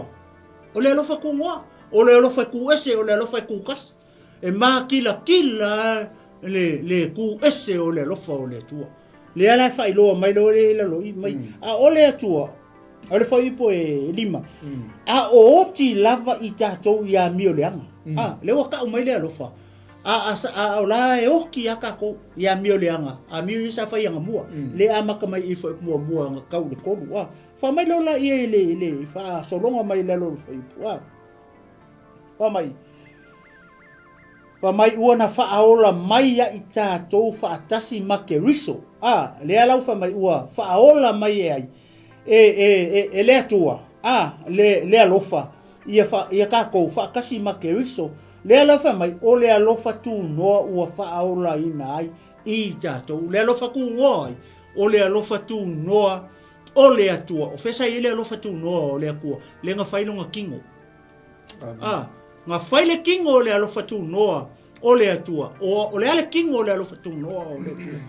o le alofa tunoa, o le alofa e kū ese, o le alofa e kū kasi. E mākilakila le, le kū ese o le alofa o le Atua. Lea la e faailoa mai loa le lalo i mai. A o le Atua, o le fuaiupu e lima, a o oti lava i tatou i amioleaga. A, lea ua kau mai le alofa, A, a, a, o la e oki a tatou i amioleaga, amio ia sa fai agamua, le amata mai i fuaiupu muamua aga tau i le tolu, a. Fai mai loa laia i le, i le faasologa mai i lalo o le fuaiupu, a. Fai mai, fai mai ua na faaola mai ia i tatou faatasi ma Keriso, a, lea la ua fai mai ua faaola mai e ai, e, e, e, e le Atua, a, le, le alofa, ia, fa, ia tatou faatasi ma Keriso, Lea la fai mai, o le alofa tunoa ua faaolaina ai i tatou. Le alofa tunoa ai, o le alofa tunoa o le Atua. O fea sa i ai le alofa tunoa o le Atua? Lea na fai lona tino. A, na fai le tino o le alofa tunoa o le Atua. O, o le a le tino o le alofa tunoa o le Atua?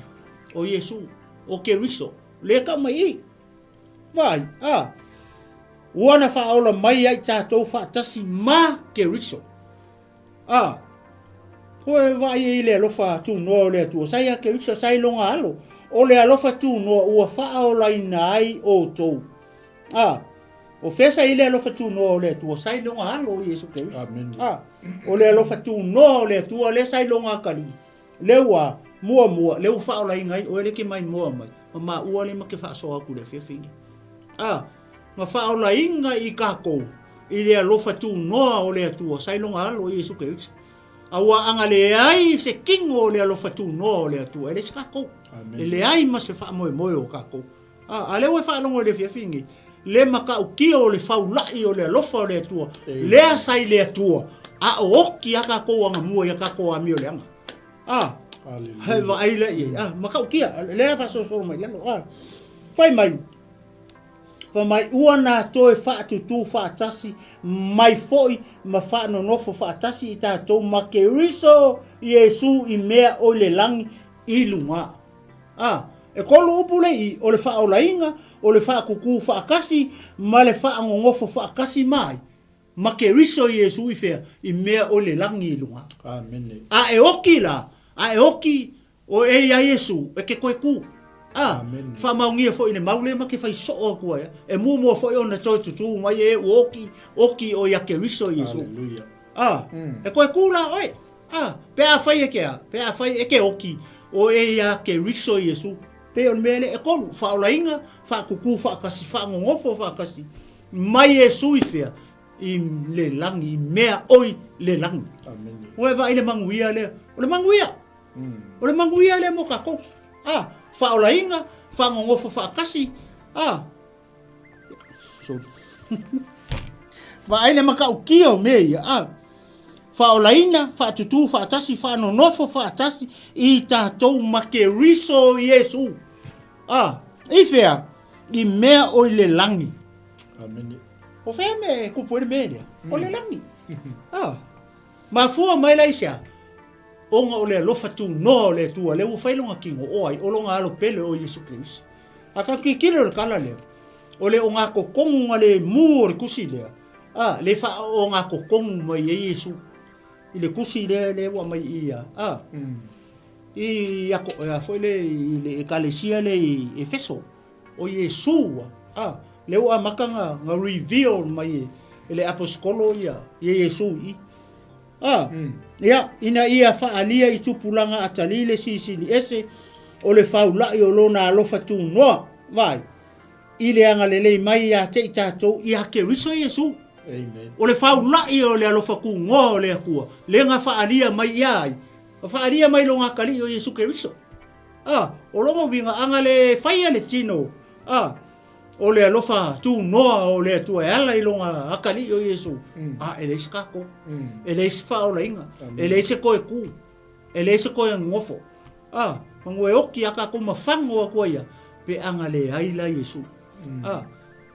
O Iesu, o Keriso. Lea tau mai i. Vaai, a, ua na faaola mai ai tatou faatasi ma Keriso. A, koe vaai ai i le alofa tunoa o le Atua, sa ia Keriso, sa i lona alo. O le alofa tunoa ua faaolaina ai outou. A, o fea sa i le alofa tunoa o le Atua, sa i lona alo o Iesu Keriso. Amen. A, o le alofa tunoa o le Atua lea sa i lona akalii. Lea ua, muamua, lea ua faaolaina ai oe lea e te maimoa mai, ma maua lea ma te faasoa atu i le afiafi nei. A, na faaolaina i tatou i le alofa tunoa o le Atua, sa i lona Alo o Iesu Keriso. A ua aga leai se tino o le alofa tunoa o le Atua, e leai se tatou. Amen. E leai ma se faamoemoe o tatou. A, a lea ua e faalogo i le afiafi nei, le matautia o le faulai o le alofa o le Atua, lea sa i le Atua, a o oti a tatou agamua i a tatou amioleaga. A, he vaai lea i ai. A, matautia, lea faasolosolo mai lalo. A, fai mai, fai mai, ua na toe faatutū faatasi mai foi ma faanonofo faatasi i tatou ma Keriso Iesu i mea o i le lagi i luga. A, e kolu upu le i, o le faaolaina, o le faakukū faatasi, ma le faanonofo faatasi mai, ma Keriso Iesu i fea? I mea o le lagi i luga. Amene. A e oki la, a e oki o e ia Iesu, e ke toe kū. A, Amene. faamaonia foi i le mau lea ma ke fai soo atu ai, e muamua foi ona toe tutū mai e ua oki, oki o ia Keriso Iesu. Haleluia. A, e toe kū la oe. A, pe afai e ke a? Pe afai e ke oki o e ia Keriso Iesu, pei o le mea lea, ekolu, faaolaina, faakukū faatasi, faanonofo faatasi, mai Iesu i fea? I le lagi, i mea oi le lagi. Amene. Ua e vaai le manuia lea. O le manuia. O le manuia lea mo tatou. A, faaolaina, faanonofo faatasi, a, Sorry. Vaai le matautia o mea ia, a. Faaolaina, faatutū faatasi, faanonofo faatasi i tatou ma Keriso Iesu. A, i fea? I mea o i le lagi. Amene. O fea mea e kupu ai le mea lea? O le lagi. A, mafua mai la i se a? Ona o le alofa tunoa o le Atua, lea ua fai lona tino, o ai? O lona alo pele o Iesu Keriso. A ka tilotilo i le tala lea, o le ogatotonu na le mu o le tusi lea, a, le faaogatotonu mai ai Iesu i le tusi lea lea ua aumai i ia, a, i ako, a foi le i le ekalesia lea i Efeso, o Iesu, a, lea ua amata na, na reveal mai e le aposetolo ia, ia Iesu i i. A, ia, ina ia faaalia i tupulaga atalii le silisili ese o le faula'i o Lona alofa tunoa, vaai, i le agalelei mai ia te i tatou ia Keriso Iesu. Amen. O le faula'i o le alofa tunoa o le Atua, lea na faaalia mai ia ai, na faaalia mai Lona atalii o Iesu Keriso. A, o lona uiga, a na le faia le tino, a, O le alofa tunoa o le Atua e ala i lona atalii o Iesu, a e leai se tatou, e leai se faaolaina, e leai se toe ku, e leai se toe nofo. A, manu e oti a tatou ma fago atu ai ia, pe a na leai la Iesu. A,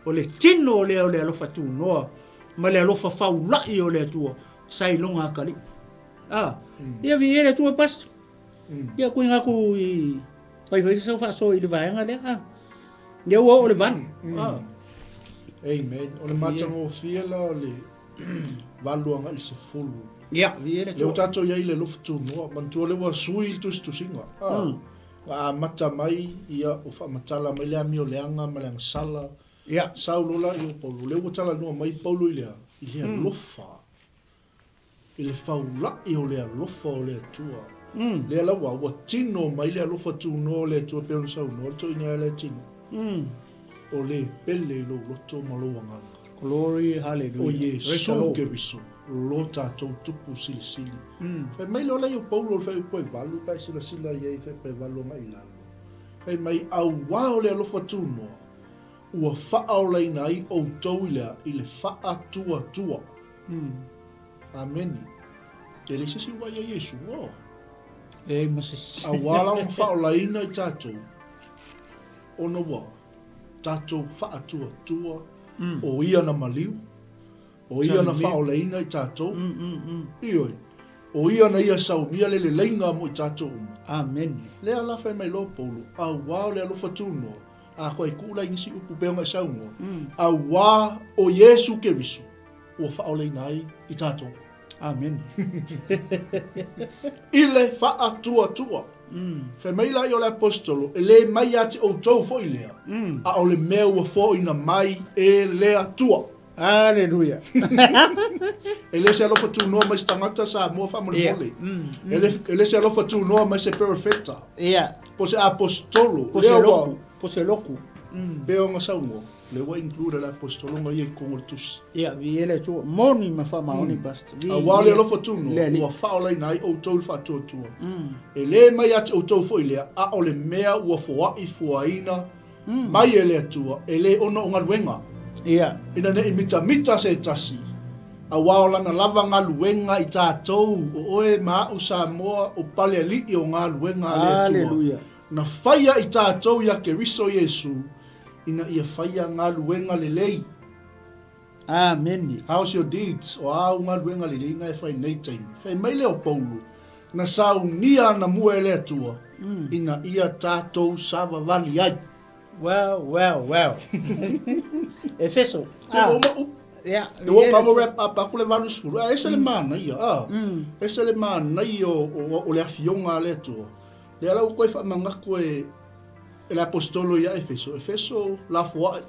o le tino lea o le alofa tunoa ma le alofa faulai o le Atua sa i lona atalii. A, ia viia le Atua Pastor. Ia kuiga atu i fai foi sau faasoa i le vaega lea. A. Ia ua oo le valu. Ah. Amen. O le matagofie la o le valu agai i le sefulu. Ia, viia le Lea ua Atua. tatou i ai i le alofa tunoa. Manatua lea ua sui le tusitusiga. Ah. Na amata mai, ia, ua faamatala mai le amioleaga ma le agasala. Ia. Sau loa la i o Paulo. Lea ua talanoa mai Paulo i le a? I le alofa. I le faula'i o le alofa o le Atua. Lea lava ua tino mai le alofa tunoa o le Atua pei ona saunoa le toeaina ia Leatino. O le pele i lou loto ma lou agaga. Glory hallelujah. O Iesu Keriso, lo tatou Tupu Silisili. Fai mai loa lea o Paulo i le fuaiupu e valu pe a e silasila i ai i fuaiupu e valu agai i lalo. Fai mai, Auā o le alofa tunoa, ua faaolaina ai outou i le a? I le faatuatua. Amene. E leai se isi ua ia Iesu, oh. E ma se isi. Auā la ona faaolaina i tatou, ona ua. tatou faatuatua o Ia na maliu, o Ia na faaolaina i tatou, ioe, o Ia na Ia saunia le leleiga mo i tatou uma. Amene. Lea la fai mai loa Paulo, auā o le alofa tunoa, a koe kuu la i nisi upu pei ona e saunoa, auā o Iesu Keriso ua faaolaina ai i tatou. Amene. I le faatuatua. Fai mai la ia o le Aposetolo, e le mai ia te outou foi lea, a o le mea ua foaina mai e le Atua. Aleluia. E le se alofa tunoa mai se tagata Samoa faamolemole. E le, e le se alofa tunoa mai se perofeta. Po se aposetolo. Po se loku. Po se loku. Pei ona saunoa, lea ua include le aposetologa ia i totonu o le tusi. Ia, viia le Atua. Moni ma faamaoni, Pastor. Aua o le alofa tunoa, ua faaolaina ai outou i le faatuatua. E le mai ia te outou foi lea, a o le mea ua foai fuaina mai e le Atua, e le ona o galuega. Ia. Ina ne i mitamita se tasi, aua o lana lava galuega i tatou, o oe ma a'u Samoa, o palealii o galuega a le Atua. Aleluia. Na faia i tatou ia Keriso Iesu, ina ia faia galuega lelei. Amene. How's your deeds? O a au galuega lelei na e fai nei taimi? Fai mai lea o Paulo, na saunia ana mua e le Atua, ina ia tatou savavali ai. Well, well, well. Efeso. Ah. Yeah. E ua kamo wrap up aku le 80. A ese le manaia. Ah. Ese le manaia o, o, o le afioga a le Atua. Lea la ua koe faamanatu e, e le apostolo ia Efeso. Efeso lafoai.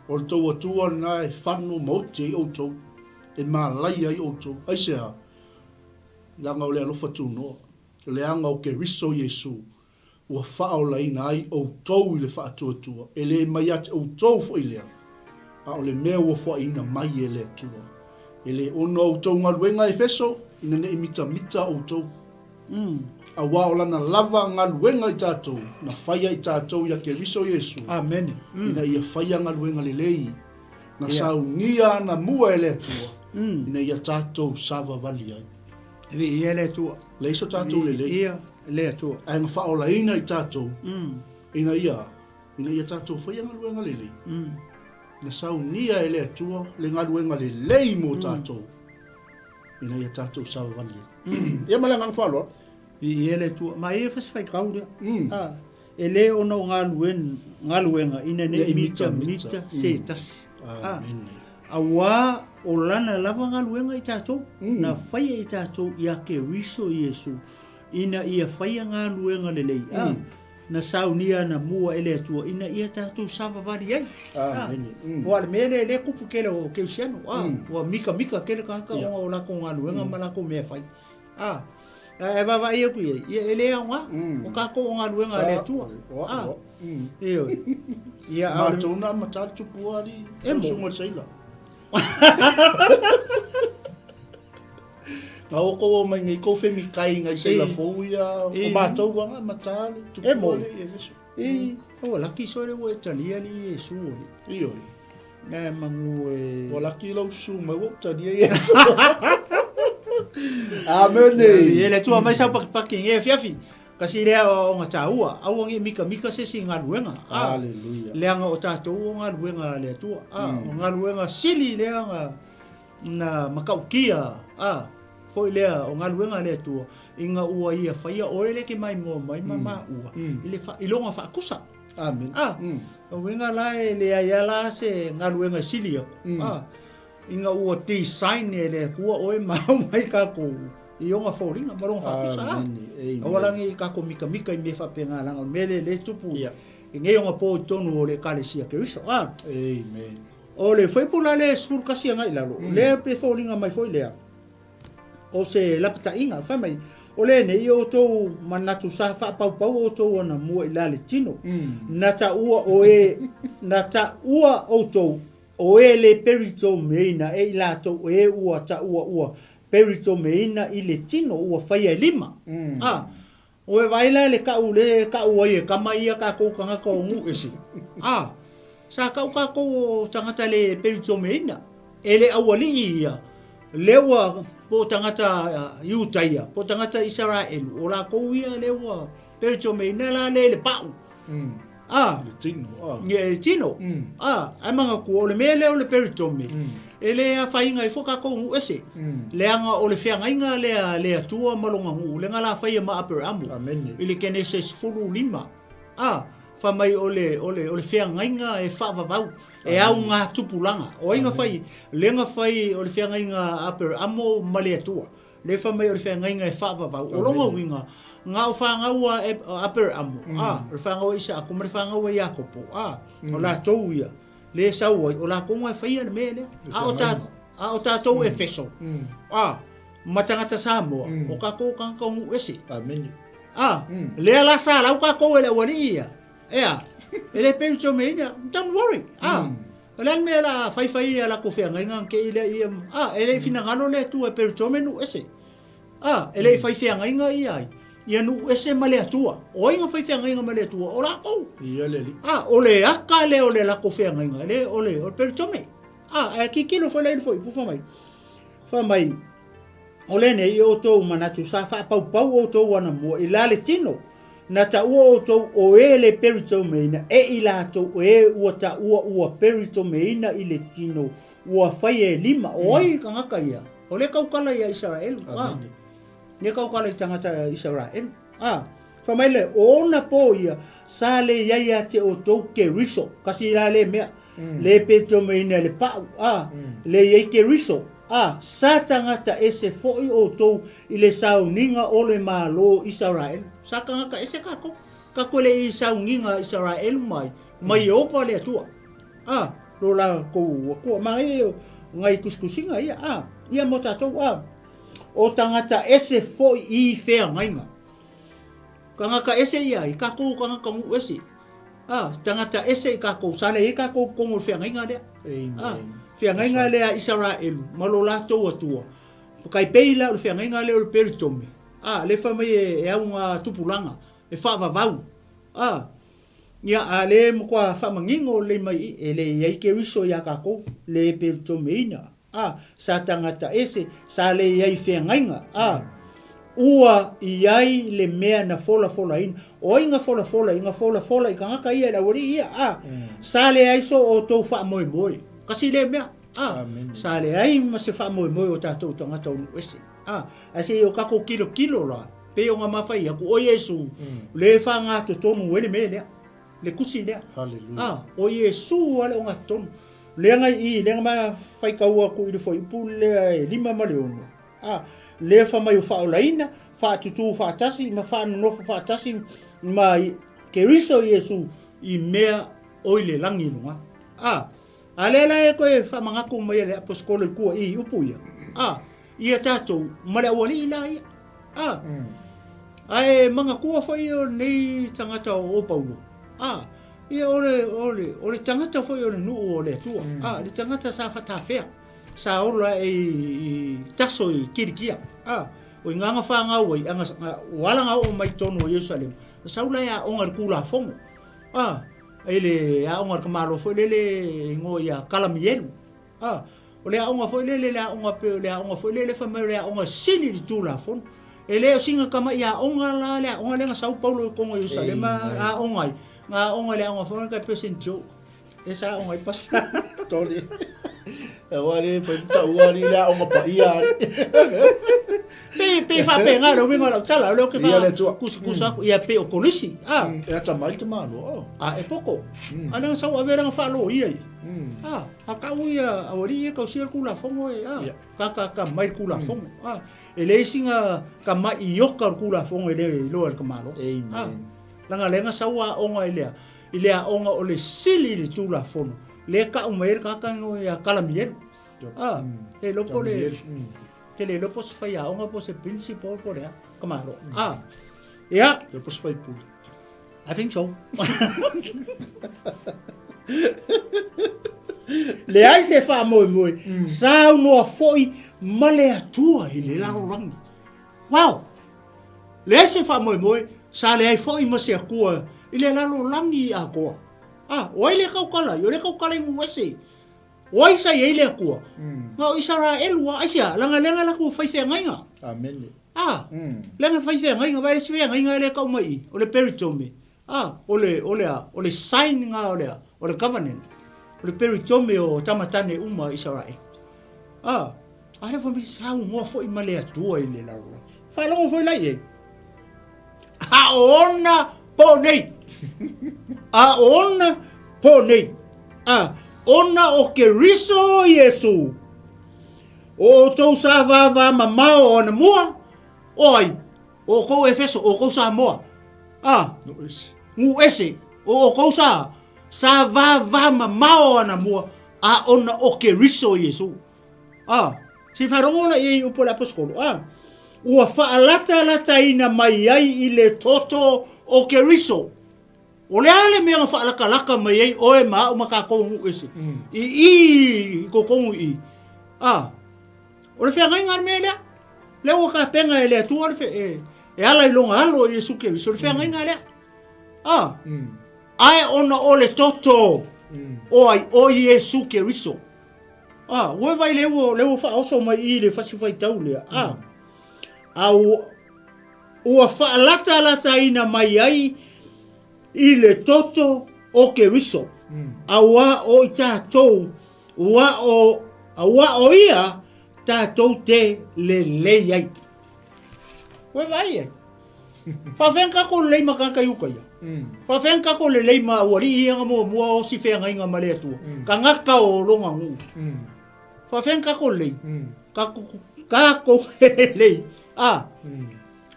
O le tou Atua lena e fano ma oti ai outou, e malaia ai outou. Aisea? Leaga o le alofa tunoa, leaga o Keriso Iesu, ua faaolaina ai outou i le faatuatua, e le mai ia te outou foi lea, a o le mea ua foaiina mai e le Atua. E le ono a outou galuega, Efeso, ina ne i mitamita outou. Aua o lana lava galuega i tatou, na faia i tatou ia Keriso Iesu, Amene. ina ia faia galuega lelei, na saunia ana mua e le Atua, ina ia tatou savavali ai. Viia le Atua. Leai so tatou lelei. Viia le Atua. Ae na faaolaina i tatou, ina ia, ina ia tatou faia galuega lelei. Na saunia e le Atua le galuega lelei mo tatou. Ina ia tatou savavali ai. Ia ma le agaga faaaloalo. Viia le Atua. Ma ia foi se faitau lea. A, e le ona o galuen, galuega ina ne i mitamita se tasi. A, auā o lana lava galuega i tatou, na faia i tatou ia Keriso Iesu, ina ia faia galuega lelei. A, na saunia ana mua e le Atua ina ia tatou savavali ai. Ah, Ua le mea lea lea kupu tele o Keusiano, ah, ua mikamika tele tagata ona o latou galuega ma latou mea fai. Ah, ae vaavaai atu i ai, ia e le aoga, o tatou o galuega a le Atua. Ah, ioe. Ia, a o le- Matou na amata le tupu ali, E mo. susunga o le seila. Na o kou o mai nei kou femikai ngai seila fou ia, o matou ua nga amata le tupu E mo. ali e leso. I, ua laki sole ua e talia li Iesu o li. Ioe. Nā mangu e... Ua laki lau susu mai ua ou talia Iesu. Amene. E le Atua mai sau pakipaki nge afiafi. Kasi lea o nga tāua, aua nge mikamika se isi galuega. Hallelujah. Leaga o tatou o galuega a le Atua. O galuega sili lea nga na matautia, a, foi lea o galuega a le Atua, ina ua ia faia oe le ke maimoa mai ma maua i le fa, i lona faatusa. Amen. A, o uiga la e leai a la se galuega e sili aku. A, ina ua design e le Atua oe ma aumai tatou i ona foliga ma lona faatusa. A, aua la ne i tatou mikamika i mea faapena leaga o le mea lea lea e tupu i nei ona po i totonu o le Ekalesia Keriso. A, Amen. O le fuaiupu la lea e 11 agai i lalo, lea pe foliga mai foi lea, o se lapataiga, fai mai, o lenei i outou manatu sa faapaupau outou anamua i la le tino, na taua o e, na taua outou o e le peritomeina e i latou e ua taua ua peritomeina i le tino ua faia e lima. A, Ua e vaai la i le kau le kau ai e kama ia kakou tagata o nuu ese. A, sa kau kakou o tagata le peritomeina. E le aualii ia, lea ua po o tagata Iutaia, po o tagata Isaraelu, o lakou ia lea ua peritomeina la le i le pau. A. Le tino, a. Ia, e tino. A, ae manatua, o le mea lea o le peritome, e le afaina ai foi tatou nuu ese. Leaga o le feagaiga lea a le Atua ma lona nuu, lea na lafaia ma Aperamo, i le Kenese 15. A, fai mai o le, o le, o le feagaiga e faavavau, e augatupulaga. O ai na fai? Lea na fai o le feagaiga a Aperamo ma le Atua. Lea fai mai o le feagaiga e faavavau. O lona uiga, na o fanau a Aperamo, a, o le fanau a Isaako ma le fanau a Iakopo, a, o latou ia, lea e sau ai, o latou na e faia le mea lea. A o ta, a o tatou Efeso, a, ma tagata Samoa, o tatou o tagata o nuu ese. Amene. A, lea la sa lau tatou e le aualii ia, e a, e le pei o Jomeina, don't worry, a, O le a le mea la a faifai ai a latou feagaiga na te i lea ia, a, e le i finagalo le Atua e peritome nuu ese. A, e le i fai feagaiga ia ai, ia nuu ese ma le Atua. O ai na fai feagaiga ma le Atua? O latou. Ia le Alii. A, o le aka lea o le latou feagaiga, e le o le, o le peritome. A, ae tilotilo foi la i le fuaiupu fai mai, fai mai, O lenei i outou manatu sa faapaupau outou anamua i la le tino, na taua outou o e le peritomeina e i latou o e ua taua ua peritomeina i le tino ua faia e lima. O ai tagata ia? O le tautala ia Isaraelu. A, le tautala i tagata Isaraelu. A, fai mai le, o ona po ia sa le iai ia te outou Keriso, kasi la le mea. Le peritomeina e le pau, a, le iai Keriso. A, sa tagata ese foi outou i le sauniga o le Malo o Isaraelu. Sa tagata ese kakou. Kakou e le i sauniga Isaraelu mai, mai Ieova le Atua. A, lo lakou Atua. Manaia ia o nai tusitusiga ia, a, ia mo tatou, a, o tagata ese foi i feagaiga. Tagata ese ia i kakou tagata nuu ese. A, tagata ese i kakou, sa leai ai kakou i totonu o le feagaiga lea. A, feagaiga lea a Isaraelu ma lo latou Atua. Tai pei la o le feagaiga lea o le peritome. A, lea fai mai e auga tupulaga, e faavavau. A, ia, a lea e matua faamanino lelei mai i i, e leai Keriso ia tatou, le peritomeina. A, sa tagata ese, sa le i ai feagaiga, a, ua i ai le mea na folafolaina. O ai na folafola i? Na folafola i tagata ia i le aualii ia, a, sa leai so outou faamoemoe. Kasi lea mea, a, sa leai ma se faamoemoe o tatou tagata o nuu ese, a, ae se i o tatou tilotilo la, pei ona mafai atu, o Iesu, le faagatotonu ai le mea lea. Le tusi lea. Hallelujah. A, o Iesu lava le ogatotonu. Lea na i i, lea na ma faitau atu i le fuaiupu lea e 5 ma le 6. A, lea fai mai o faaolaina, faatutū faatasi ma faanonofo faatasi ma Keriso Iesu i mea o i le lagi i luga. A, a lea la e toe faamanatu mai e le Aposetolo i tua i upu ia. A, ia tatou ma le aualii la ia. A, ae manatua foi o lenei tagata o Paulo, a, ia o le, o le, o le tagata foi o le nuu o le Atua, a, le tagata sa fatafea, sa ola i, i Taso i Kilikia, a, o i ina na fanau ai, a na, ua ala na oo mai i totonu o Ierusalema, na sau la e aoga i le Tulafono, a, i le aoga a le tamaloa foi lele e igoa ia Kalamielu, A, o le aoga foi lele, le aoga pei o le aoga foi lele fai mai o le aoga sili i le Tulafono. E le o sina tama'i aoga la le aoga lea na sau Paulo i totonu o Ierusalema aoga ai. Na aoga i le aoga foi lea pei o Saint Joe. Lea sa aoga ai Pastor. Toli. Aua le fai taua ali le aoga paia ali. Pei pei faapena le uiga o lau tala, o lea ou te Ia le Atua. faakusakusa atu, ia pei o kolisi. A, E atamai le tamaloa. a e poto. A lea na sau ave lana faaloia ia. A, a kau ia aualii ia tausia le Tulafono e, a, ka ka ka mai le Tulafono. A, e leai sina tama'i ioka o le Tulafono e le iloa e le tamaloa. A, leaga lea na sau aoga i le, i le aoga o le sili i le Tulafono, lea e kau mai ai le tagata igoa ia Kalamielu. A, le iloa po o le, te le iloa po o se faiaoga po o se principal po o le a, tamaloa. A, ia. Le po o se faipule. I think so. Leai se faamoemoe, saunoa foi ma le Atua i le lalolagi. Wow! Leai se faamoemoe, sa leai foi ma se Atua i le lalolagi atoa. Ah, o ai lea tautala ai? O lea tautala i nuu ese. O ai sa i ai le Atua? Na o Isaraelu lava. Aisea? Leaga lea na latou fai feagaiga. Amene. Ah, lea na fai feagaiga, vaai le isi feagaiga lea e tau mai i i, o le peritome. A, o le, o le a, o le sign nga o le a, o le covenant, o le peritome o tama tane uma o Isaraele. A, a lea fai mai, saunoa foi ma le Atua i le lalolagi. Faalogo foi la i ai. A o ona po nei. A o ona po nei. A, ona o Keriso Iesu. O outou sa vava mamao o anamua, o ai, O oukou Efeso, o oukou Samoa, a, nuu ese, o oukou sa, sa vava mamao anamua, a ona o Keriso Iesu. A, se faalogo la i ai upu a le aposetolo, a, ua faalatalataina mai ai i le toto o Keriso. O le a le mea na faalakalaka mai ai oe ma au ma tatou nuu ese, i i i totonu i i. A, o le feagaiga a le mea lea. Lea ua tapena e le Atua le fe, e, e ala i lona alo o Iesu Keriso, le feagaiga lea. A, ae ona o le toto o ai, o Iesu Keriso. A, ua e vaai lea ua, lea ua faaoso mai i le fasi faitau lea. A, a ua, ua faalatalataina mai ai i le toto o Keriso, auā o i tatou, ua o, auā o ia tatou te lelei ai. Ua e vaai ai? Faafeang tatou lelei ma tagata i uka ia? Faafeang tatou lelei ma aualii ia na muamua o si feagaiga ma le Atua? Tagata o lona nuu. Faafeang tatou lelei? Tatou, tatou lelei. A,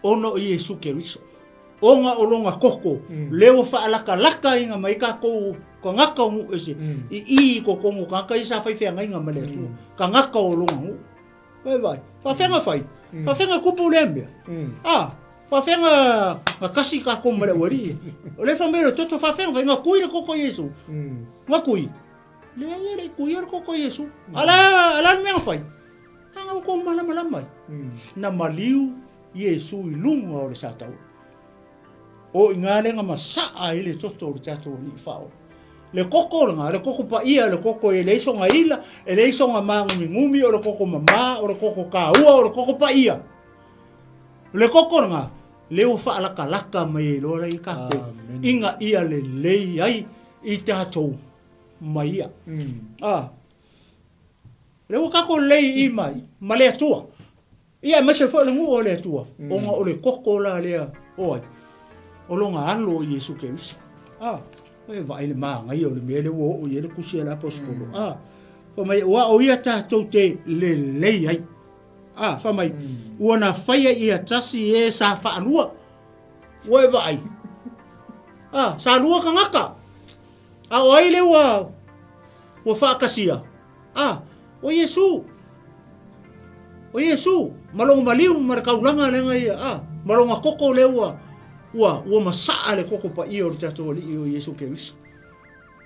ona o Iesu Keriso. Ona o lona koko, lea ua faalakalakaina mai tatou tagata o nuu ese, i i i totonu o tagata ia sa fai feagaiga ma le Atua, tagata o lona nuu. Vai vai, faafeaga fai, faafeaga tupu lea mea. A, faafeaga na kasi tatou ma le aualii. O lea fai mai le toto faafeaga fai, na kui le koko o Iesu. Na kui. Leai e le i kuia le koko o Iesu. A la, a la le mea na fai? A na ua kou malamalama ai. Na maliu Iesu i luga o le sataua. O i ngā lenga masaa ai le toto o le tatou Alii Faaola. Le koko lena, le koko paia, le koko e leai sona ila, e leai sona māgumigumi, o le koko mamā, o le koko kāua, o le koko paia. Le koko lena, lea ua faalakalaka mai ai loa ia tatou, ina ia lelei ai i tatou ma ia. A, lea ua tatou lelei i mai ma le Atua. Ia aemaise foi o le nuu o le Atua, ona o le koko la lea o ai? O lona Alo o Iesu Keriso. A, e vaai le manaia o le mea lea ua oo i ai le tusi a le aposetolo. A, fai mai, aua o ia tatou te lelei ai. A, fai mai, ua na faia ia tasi e sa faalua. Ua e vaai. A, sa lua tagata. A o ai lea ua, ua faatasia? A, o Iesu. O Iesu, ma lona maliu ma le taulaga lea na ia, a, ma lona koko lea ua, ua, ua masaa le koko paia o le tatou Alii o Iesu Keriso.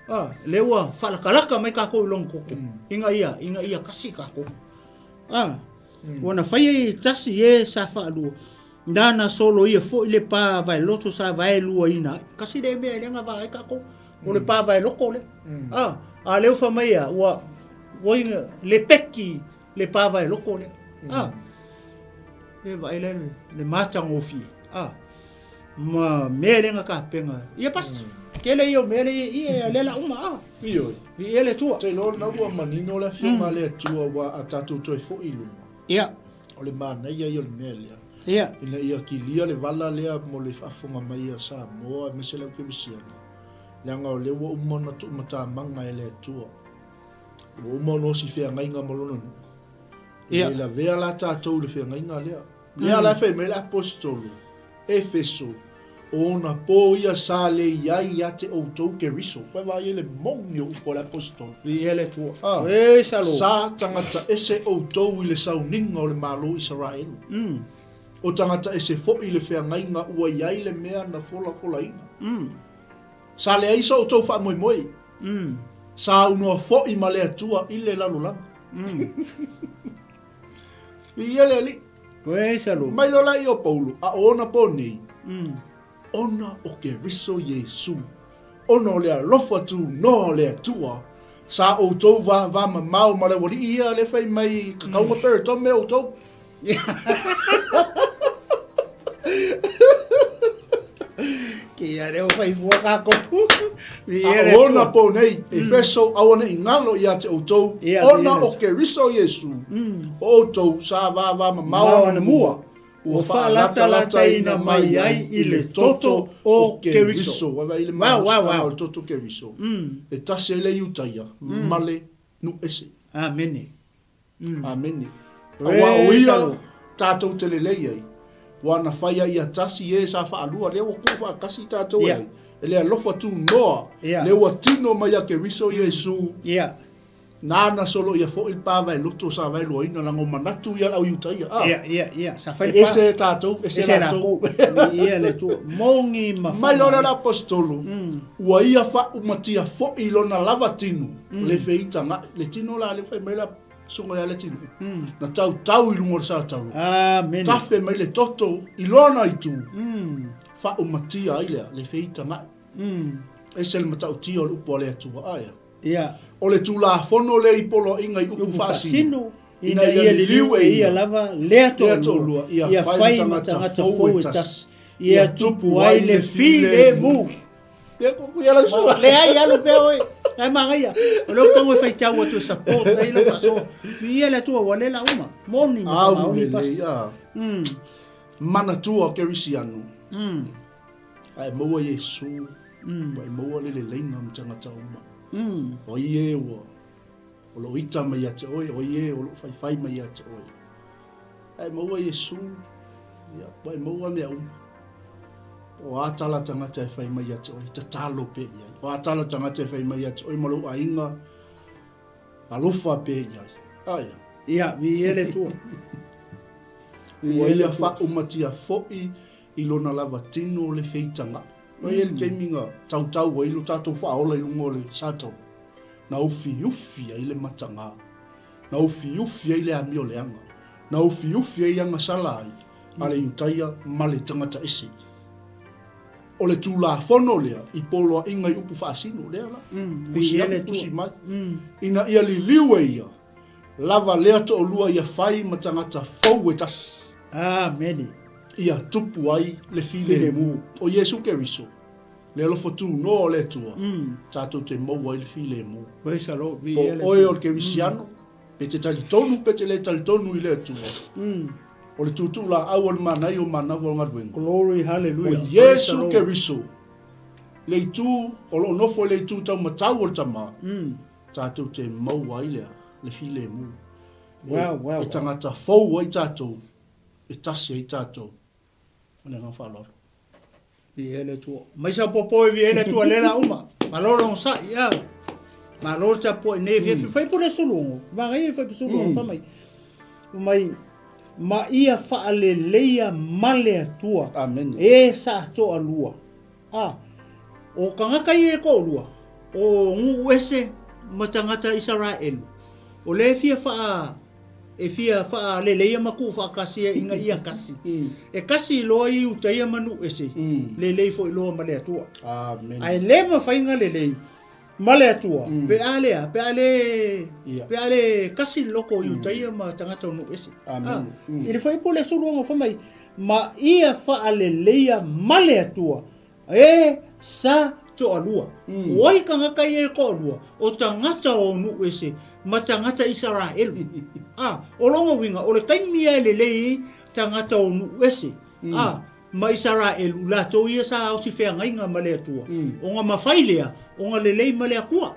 A, lea ua faalakalaka mai tatou i lona koko, ina ia, ina ia kasi tatou. A, ua na faia e tasi e sa faalua, nana soloia foi le pa vaeloto sa vaeluaina ai. Kasi lea mea lea na va ai tatou. O le pa vaeloko lea. A, a lea ua fai mai a, ua, ua ina, le peki le pa vaeloko lea. A, e vaai lea le, le matagofie. A, ma mea lea na tapena. Ia pastor, tele ia o mea lea ia, ia lea la uma. A, Ioe. Viia le Atua. Ou te iloa o lena ua manino le Afioga a le Atua aua a tatou toe foi i luma. Ia. O le manaia ia o le mea lea. Ia. Ina ia kilia le vala lea mo le faafofoga mai a Samoa aemaise le au kerisiano, leaga o lea ua uma ona tuumatamaga e le Atua. Ua uma ona osi feagaiga ma Lona nuu. Ia. E le lavea la tatou i le feagaiga lea. Lea la e fai mai le Aposetolo, Efeso, O ona po ia sa le i ai ia te outou Keriso. Koe vaai ai le moni o upu a le Aposetolo. Viia le Atua. Ah, Praise the Lord. Sa tagata ese outou i le sauniga o le Malo o Isaraelu. O tagata ese foi i le feagaiga ua i ai le mea na folafolaina. Sa leai so outou faamoemoe. Sa aunoa foi ma le Atua i le lalolagi. Viia le Alii. Praise the Lord. Mai loa la i o Paulo, a o ona po nei, ona o Keriso Iesu, ona o le alofa tunoa o le Atua, sa outou vavamamao ma le aualii ia le fai mai kakau ma peretome outou. Ia lea ua fai fua kākou. A o ona po nei, Efeso, aua ne i galo ia te outou, ona o Keriso Iesu, o outou sa vavamamao anamua, ua faalatalataina mai ai i le toto o Keriso. Vaavaai i le malosiaga o le toto o Keriso, e tasi ai le Iutaia ma le nuu ese. Amene. Amene. Aua o ia tatou te lelei ai, ua na faia ia tasi e sa faalua, lea ua tuu faatasi tatou e ai, e le alofa tunoa, lea ua tino mai ia Keriso Iesu, nāna solo ia foi le pavaeloto sa vaeluaina, leaga o manatu ia o le au Iutaia, a. Sa fai le pa. E ese tatou, ese latou. Ia le Atua. Moni ma Mai loa lea o le Aposetolo, ua ia faaumatia foi lona lava tino, le feitagaʻi, le tino la lea fai mai la susuga ia Leatinuu, na tautau i luga o le satauro, tafe mai le toto i lona itu, faaumatia ai lea le feitagaʻi. Ese le matautia o le upu a le Atua, ae a? O le Tulafono lea i poloaiga i upu faasino, ina ia liliu e ia lava lea toalua, ia fai ma tagata fou e tasi, ia tupu ai le filemu. Leai, alu pea oe. Ae manaia. O lea ou tago e faitau atu e support ai lau faasoa. Viia le Atua ua lela uma. Moni ma faamaoni pastor. Manatua Kerisiano. A e maua Iesu, ua e maua le leleiga ma tagata uma. O ai e ua o lo o ita mai ia te oe, o ai e o lo o faifai mai ia te oe. A e maua Iesu, ia, ua e maua mea uma. O a tala tagata e fai mai ia te oe, tatalo pea i ai. O a tala tagata e fai mai ia te oe ma lou aiga, alofa pea i ai. Aia. Ia, viia le Atua. Ua ia faaumatia foi i lona lava tino le feitagaʻi. Ua i ai le taimi na tautau ai lo tatou faaola i luga o le satauro, na ufiufi ai le mataga, na ufiufi ai le amio leaga, na ufiufi ai agasala ai a le Iutaia ma le tagata ese. O le Tulafono lea i poloaiga i upu faasino, lea la, tusi atu, tusi mai, ina ia liliu e ia lava lea toalua ia fai ma tagata fou e tasi. Amene. Ia tupu ai le filemu. O Iesu Keriso, le alofa tunoa o le Atua, tatou te maua ai le filemu. Praise the Lord. Po o oe o le Kerisiano, pe te talitonu pe te le talitonu i le Atua, o le tuutuu laau o le manaia o manawa o galuega. Glory, hallelujah. O Iesu Keriso, le itu o lo o nofo i le itu taumatau o le Tama, tatou te maua ai lea le filemu. Wow, wow, E tagata fou ai tatou, e tasi ai tatou. Ma le agaga faaaloalo. Viia le Atua. Mai sa popo e viia le Atua le la uma. Malo le onosai, ia. Malo le tapuai nei afiafi. Fai po le sulugo. Manaia fai po sulugo fa mai. Mai ma ia faaleleia ma le Atua. Amen. E sa toalua. A, o tagata ia e toalua, o nuu ese ma tagata Isaraelu, o lea e fia faa, e fia faaleleia ma tuufaatasia ina ia kasi. E kasi loa Iutaia ma nuu ese, lelei foi loa ma le Atua. Amen. Ae le mafai na lelei ma le Atua, pe a lea, pe a le, pe a le kasi le loko o Iutaia ma tagata o nuu ese. Amen. A, i le fuaiupu 16 fai mai, Ma ia faaleleia ma le Atua, e sa toalua. O ai tagata ia e toalua? O tagata o nuu ese ma tagata Isaraelu. A, o lona uiga, o le taimi ia e lelei ai tagata o nuu ese, a, ma Isaraelu, latou ia sa osi feagaiga ma le Atua, ona mafai lea ona lelei ma le Atua.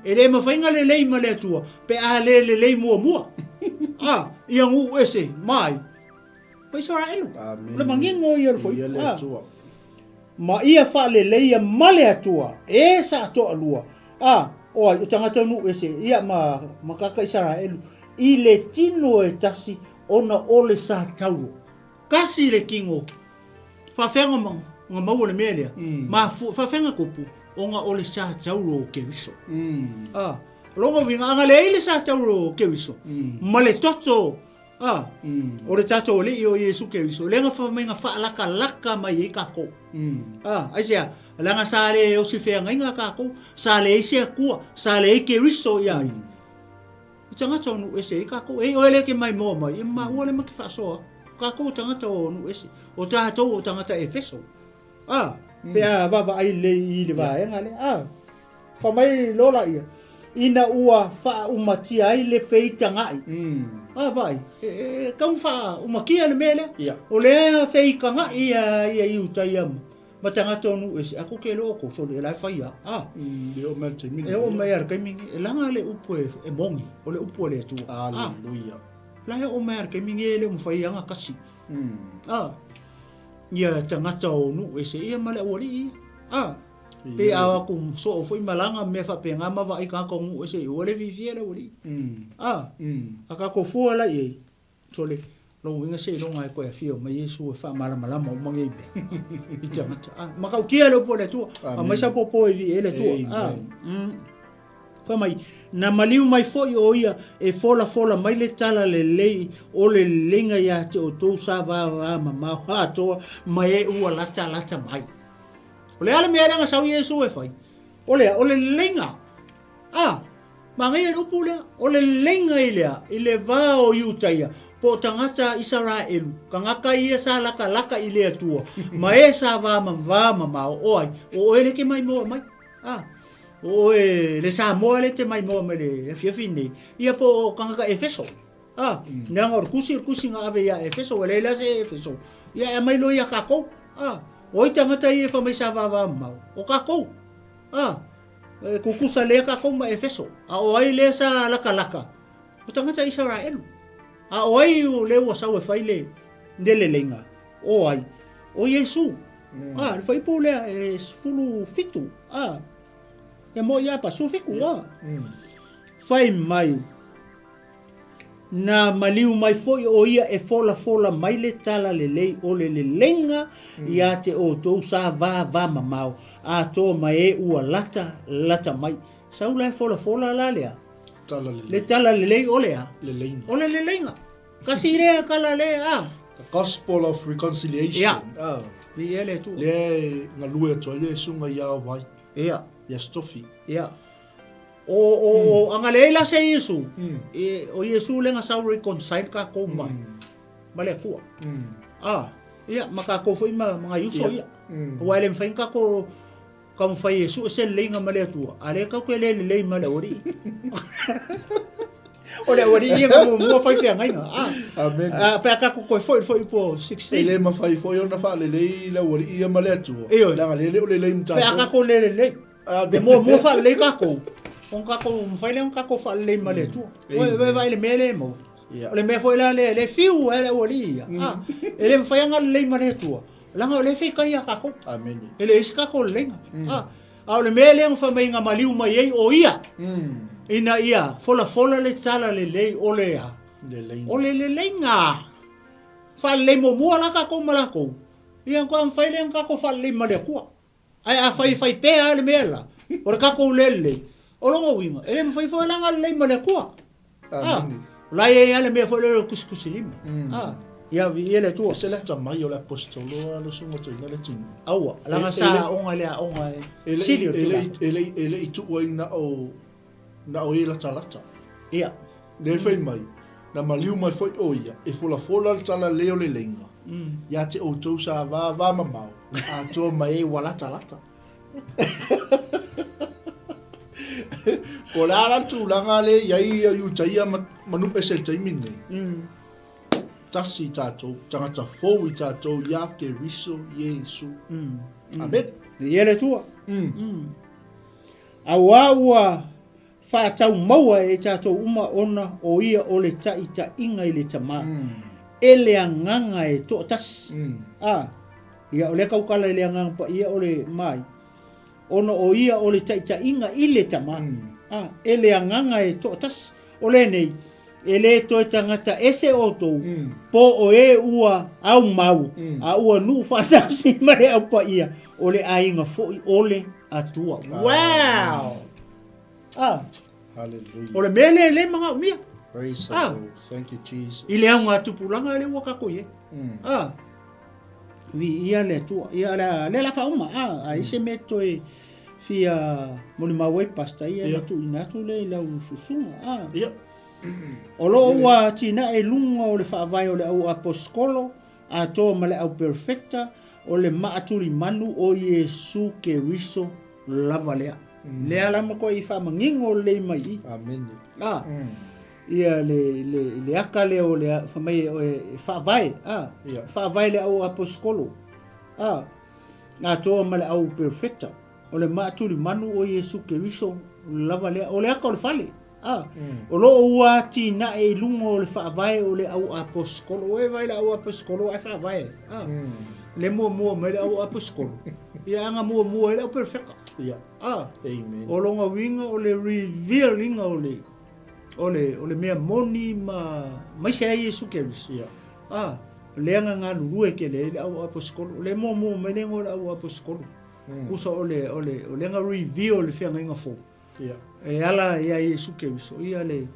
E le mafai ona lelei ma le Atua pe a le lelei muamua. A, ia nuu ese ma ai? Ma Isaraelu. O le manino ia o le foi. Le Atua. Ma ia faaleleia ma le Atua, e sa toalua, a, o ai, o tagata nuu ese, ia ma, ma kaka Isaraelu, i le tino e tasi ona o le sa tauro. Kasi le tino. Faafefea na, na maua le mea lea? Ma fu, faafefea na tupu? Ona o le sa tauro o Keriso. A, o lona uiga, a na leai le sa tauro o Keriso, ma le toto A, o le tatou Alii o Iesu Keriso, lea na fai mai na faalakalaka mai ai takou. A, aisea? Leaga sa le osi feagaiga takou, sa leai se Atua, sa leai Keriso ia ia. O tagata o nuu ese ai takou. Ei, oe lea e te maimoa mai, e maua lea ma te faasoa atu. Takou o tagata o nuu ese. O tatou o tagata Efeso. A, pe a vaavaai lelei i le vaega lea. A, fai mai loa laia, ina ua faaumatia ai le feitaga'i. A, vaai, e tatau ona faaumatia le mea lea. O lea e feitaga'i ia Iutaia ma tagata o nuu ese, a tou te iloa outou, sole, o la e fai lava. A, E oo mai i le taimi lenei. E oo mai lava i le taimi lenei. E laga le upu e moni, o le upu a le Atua. Aleluia. La e oo mai lava i le taimi lenei e le o mafai lava ona tasi. A, ia tagata o nuu ese ia ma le aualii ia. A, pei a o atu soo foi malaga ma mea faapena ma vaai tagata o nuu ese ua le fiafia le aualii. A, a tatou fua la i ai, sole, lona uiga seiloga e toe afio mai Iesu e faamalamalama uma nei mea i tagata. A, matautia le upu a le Atua, aumai sau popo e viia ai le Atua. A, Fai mai, na maliu mai foi o ia e folafola mai le tala lelei o le leleiga ia te outou sa vavamamao atoa ma e ua latalata mai. O le a le mea lea na sau Iesu e fai? O le a? O le leleiga. A, manaia le upu lea. O le leleiga i le a? I le va o Iutaia, po o tagata Isaraelu, tagata ia sa latalata i le Atua, ma e sa vamamao, o ai? O oe lea e te maimoa mai. A, o oe le Samoa lea e te maimoa mai le afiafi nei, ia po o tagata Efeso. A, leaga o le tusi, o le tusi na ave ia Efeso, ua leai la se Efeso, ia e aumai loa ia tatou. A, o ai tagata ia e fai mai sa vavamamao? O tatou. A, e tutusa lea tatou ma Efeso. A o ai lea sa latalata? O tagata Isaraelu. A o ai lea ua sau e fai le leleiga? O ai? O Iesu. A, le fuaiupu lea e 17, a, e mo'i lava pa 17, a. Fai mai, na maliu mai foi o ia e folafola mai le tala lelei o le leleiga ia te outou sa vavamamao atoa ma e ua lata lata mai. Sau la e folafola la lea? Le tala lelei o le a? O le leleiga. Kasi lea kala le a. The Gospel of Reconciliation. Ia. Ah. Viia le Atua. Lea e galue atu ai le susuga ia Wai. Ia. Ia Stofi. Ia. O, o, mm. o, anga leai la se Iesu, mm. e, o Iesu le nga sau reconcile kākou ma, mm. ma le Atua. Mm. Ah, ia, ma kākou foi ma, ma ngai uso ia. Mm. Ua ele mawhai kākou, Taumafai e sue se leleiga ma le Atua, a lea tatou te le lelei ma le aualii. O le aualii ia na muamua fai feagaiga. Ah, Amen. Ah, pe a tatou toe foi i le fuaiupu o 16. E le mafai foi ona faalelei le aualii ia ma le Atua. Ioe. Leaga lea e le o lelei ma Pe a tatou. tatou le lelei. Amen. E muamua faalelei tatou, ona tatou mafai lea ona tatou faalelei ma le Atua. Ua ua vaai i le mea lea e maua. Ia. O le mea foi la lea, le fiu ai le aualii ia. Ah, e le mafai ona lelei ma le Atua. Leaga o lea e feitai ia tatou. Amene. E leai se tatou leleiga. A, a o le mea lea na fai mai na maliu mai ai o ia, ina ia folafola le tala lelei o le a? Leleiga. O le leleiga. Faalelei muamua la tatou ma latou, ia ona mafai lea ona tatou faalelei ma le Atua. Ae afai e fai pea lava le mea la, o le tatou le lelei, o lona uiga, e le mafai foi la ona lelei ma le Atua. Ah, o la e i ai lava le mea foi lea o le tusitusilima. Ah, ia viia le Atua. E se le atamai o le aposetolo a le susuga toeaina le tino. Aua, leaga sa aoga i le aoga e sili o le Tulafono. E le i tuu ai na o na o e latalata. Ia. Lea fai mai, na maliu mai foi o ia, e folafola le tala lelei o le leiga, ia te outou sa vavamamao, atoa mai ai ua latalata. Po o le a la le tulaga lea e i ai ia Iutaia ma Manupese i le taimi lenei? Tasi i tatou, tagata fou i tatou ia Keriso Iesu. Amene. Viia le Atua. Auā ua faatau maua e tatou uma ona o ia o le taitaiga i le Tama, e le Agaga e toatasi. A, ia o lea tautala i le Agaga Paia o le mai, ona o ia o le taitaiga i le Tama, a, e le Agaga e toatasi. O lenei, e le toe tagata ese outou, po o e ua aumau, a ua nuu faatasi ma le Au Paia, o le aiga foi o le Atua. Wow! Ah. Hallelujah. O le mea lea e le manaomia. Praise the Ah. Lord. Thank you, Jesus. I le augatupulaga lea ua tatou i ai. Ah. Viia le Atua. Ia lea lea la faauma. Ah, ai se mea toe fia molimau ai pastor ia Ia. na tuuina atu lea i lau susuga. Ah. Ia. O lo o ua atinae i luga o le faavae o le au aposetolo atoa ma le au perefeta. O le maatulimanu o Iesu Keriso lava lea. Lea la matuai faamanino lelei mai i. Amene. A. Ia le le le aka lea o le fai mai e faavae, a. Ia. Faavae le au aposetolo. A. Atoa ma le au perofeta. O le maatulimanu o Iesu Keriso lava lea. O le aka o le fale. A, o lo o ua atinae i luga o le faavae o le au aposetolo. Ua e vaai i le au aposetolo ae faavae. A, le muamua mai le au aposetolo, ia aga muamua ai le au perofeta. Ia. A, Amen. o lona uiga o le reveal ina o le, o le, o le mea moni ma, maise ai Iesu Keriso. Ia. A, lea na galulue tele ai le au aposetolo. O le muamua mai le igoa o le au aposetolo. Tusa o le, o le, o lea na reveal le feagaiga fou. E ala ia Iesu Keriso, ia le,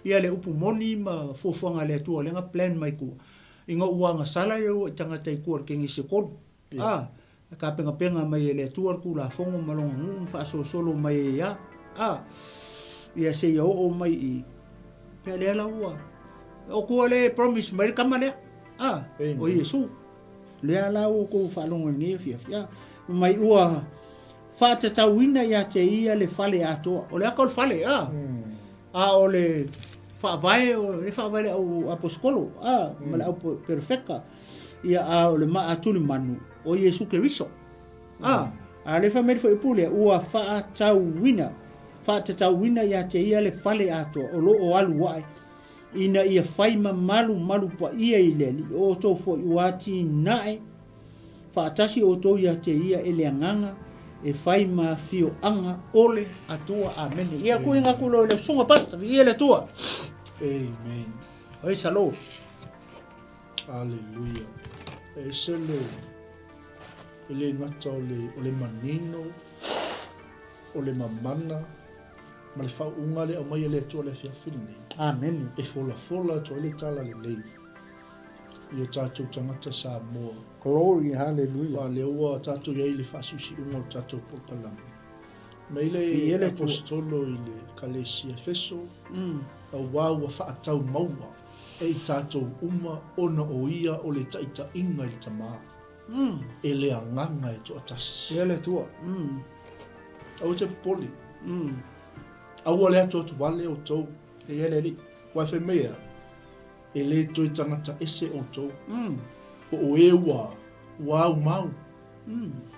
ia le upu moni ma fuafuaga a le Atua lea na plan mai tua, ina ua agasala ia ua i tagata i tua i le kenese kolu. A, e tapenapena mai e le Atua le Tulafono ma lona nuu ma faasolosolo mai ai ia, a, ia seia oo mai i, ia lea la ua, o tua lea e promise mai le tama lea, a, o Iesu. Lea la ua outou faalogo i lenei afiafi, a, mai ua, Faatatauina ia te ia le fale atoa. O le aka o le fale, a? A o le faavae, o le faavae le au aposetolo, a? Ma le au perofeta. Ia, a o le maa tulimanu, o Iesu Keriso. A? A le fai mai le fuaiupu lea, ua faatauina, faatatauina ia te ia le fale atoa, o lo o alu ae, ina ia fai ma malumalu paia i le Alii, o outou foi ua atinae Faatasi outou ia te Ia e le Agaga e fai ma afioaga o le Atua. Amene. Ia tuuina atu loa i lau susuga Pastor, viia le Atua. Amen. Praise the Lord. Hallelujah. E ese le, e le gata o le, o le manino, o le mamana, ma le faauuga le aumai e le Atua le afiafi lenei. Amene. E folafola atu ai le tala lelei. i o tatou tagata Samoa. Glory hallelujah. Aua lea ua tatou i ai i le faasiusiuga o le tatou polokalame. Mai le Aposetolo i le Ekalesia Efeso, aua ua faatau maua e i tatou uma ona o ia o le taitaiga i le Tama, e le Agaga e toatasi. Ia le Atua. Aua e te popole. Aua le atuatuvale outou. Ia le Alii. Aua e fai mai e a? E le toe tagata ese outou, po o e ua, ua aumau,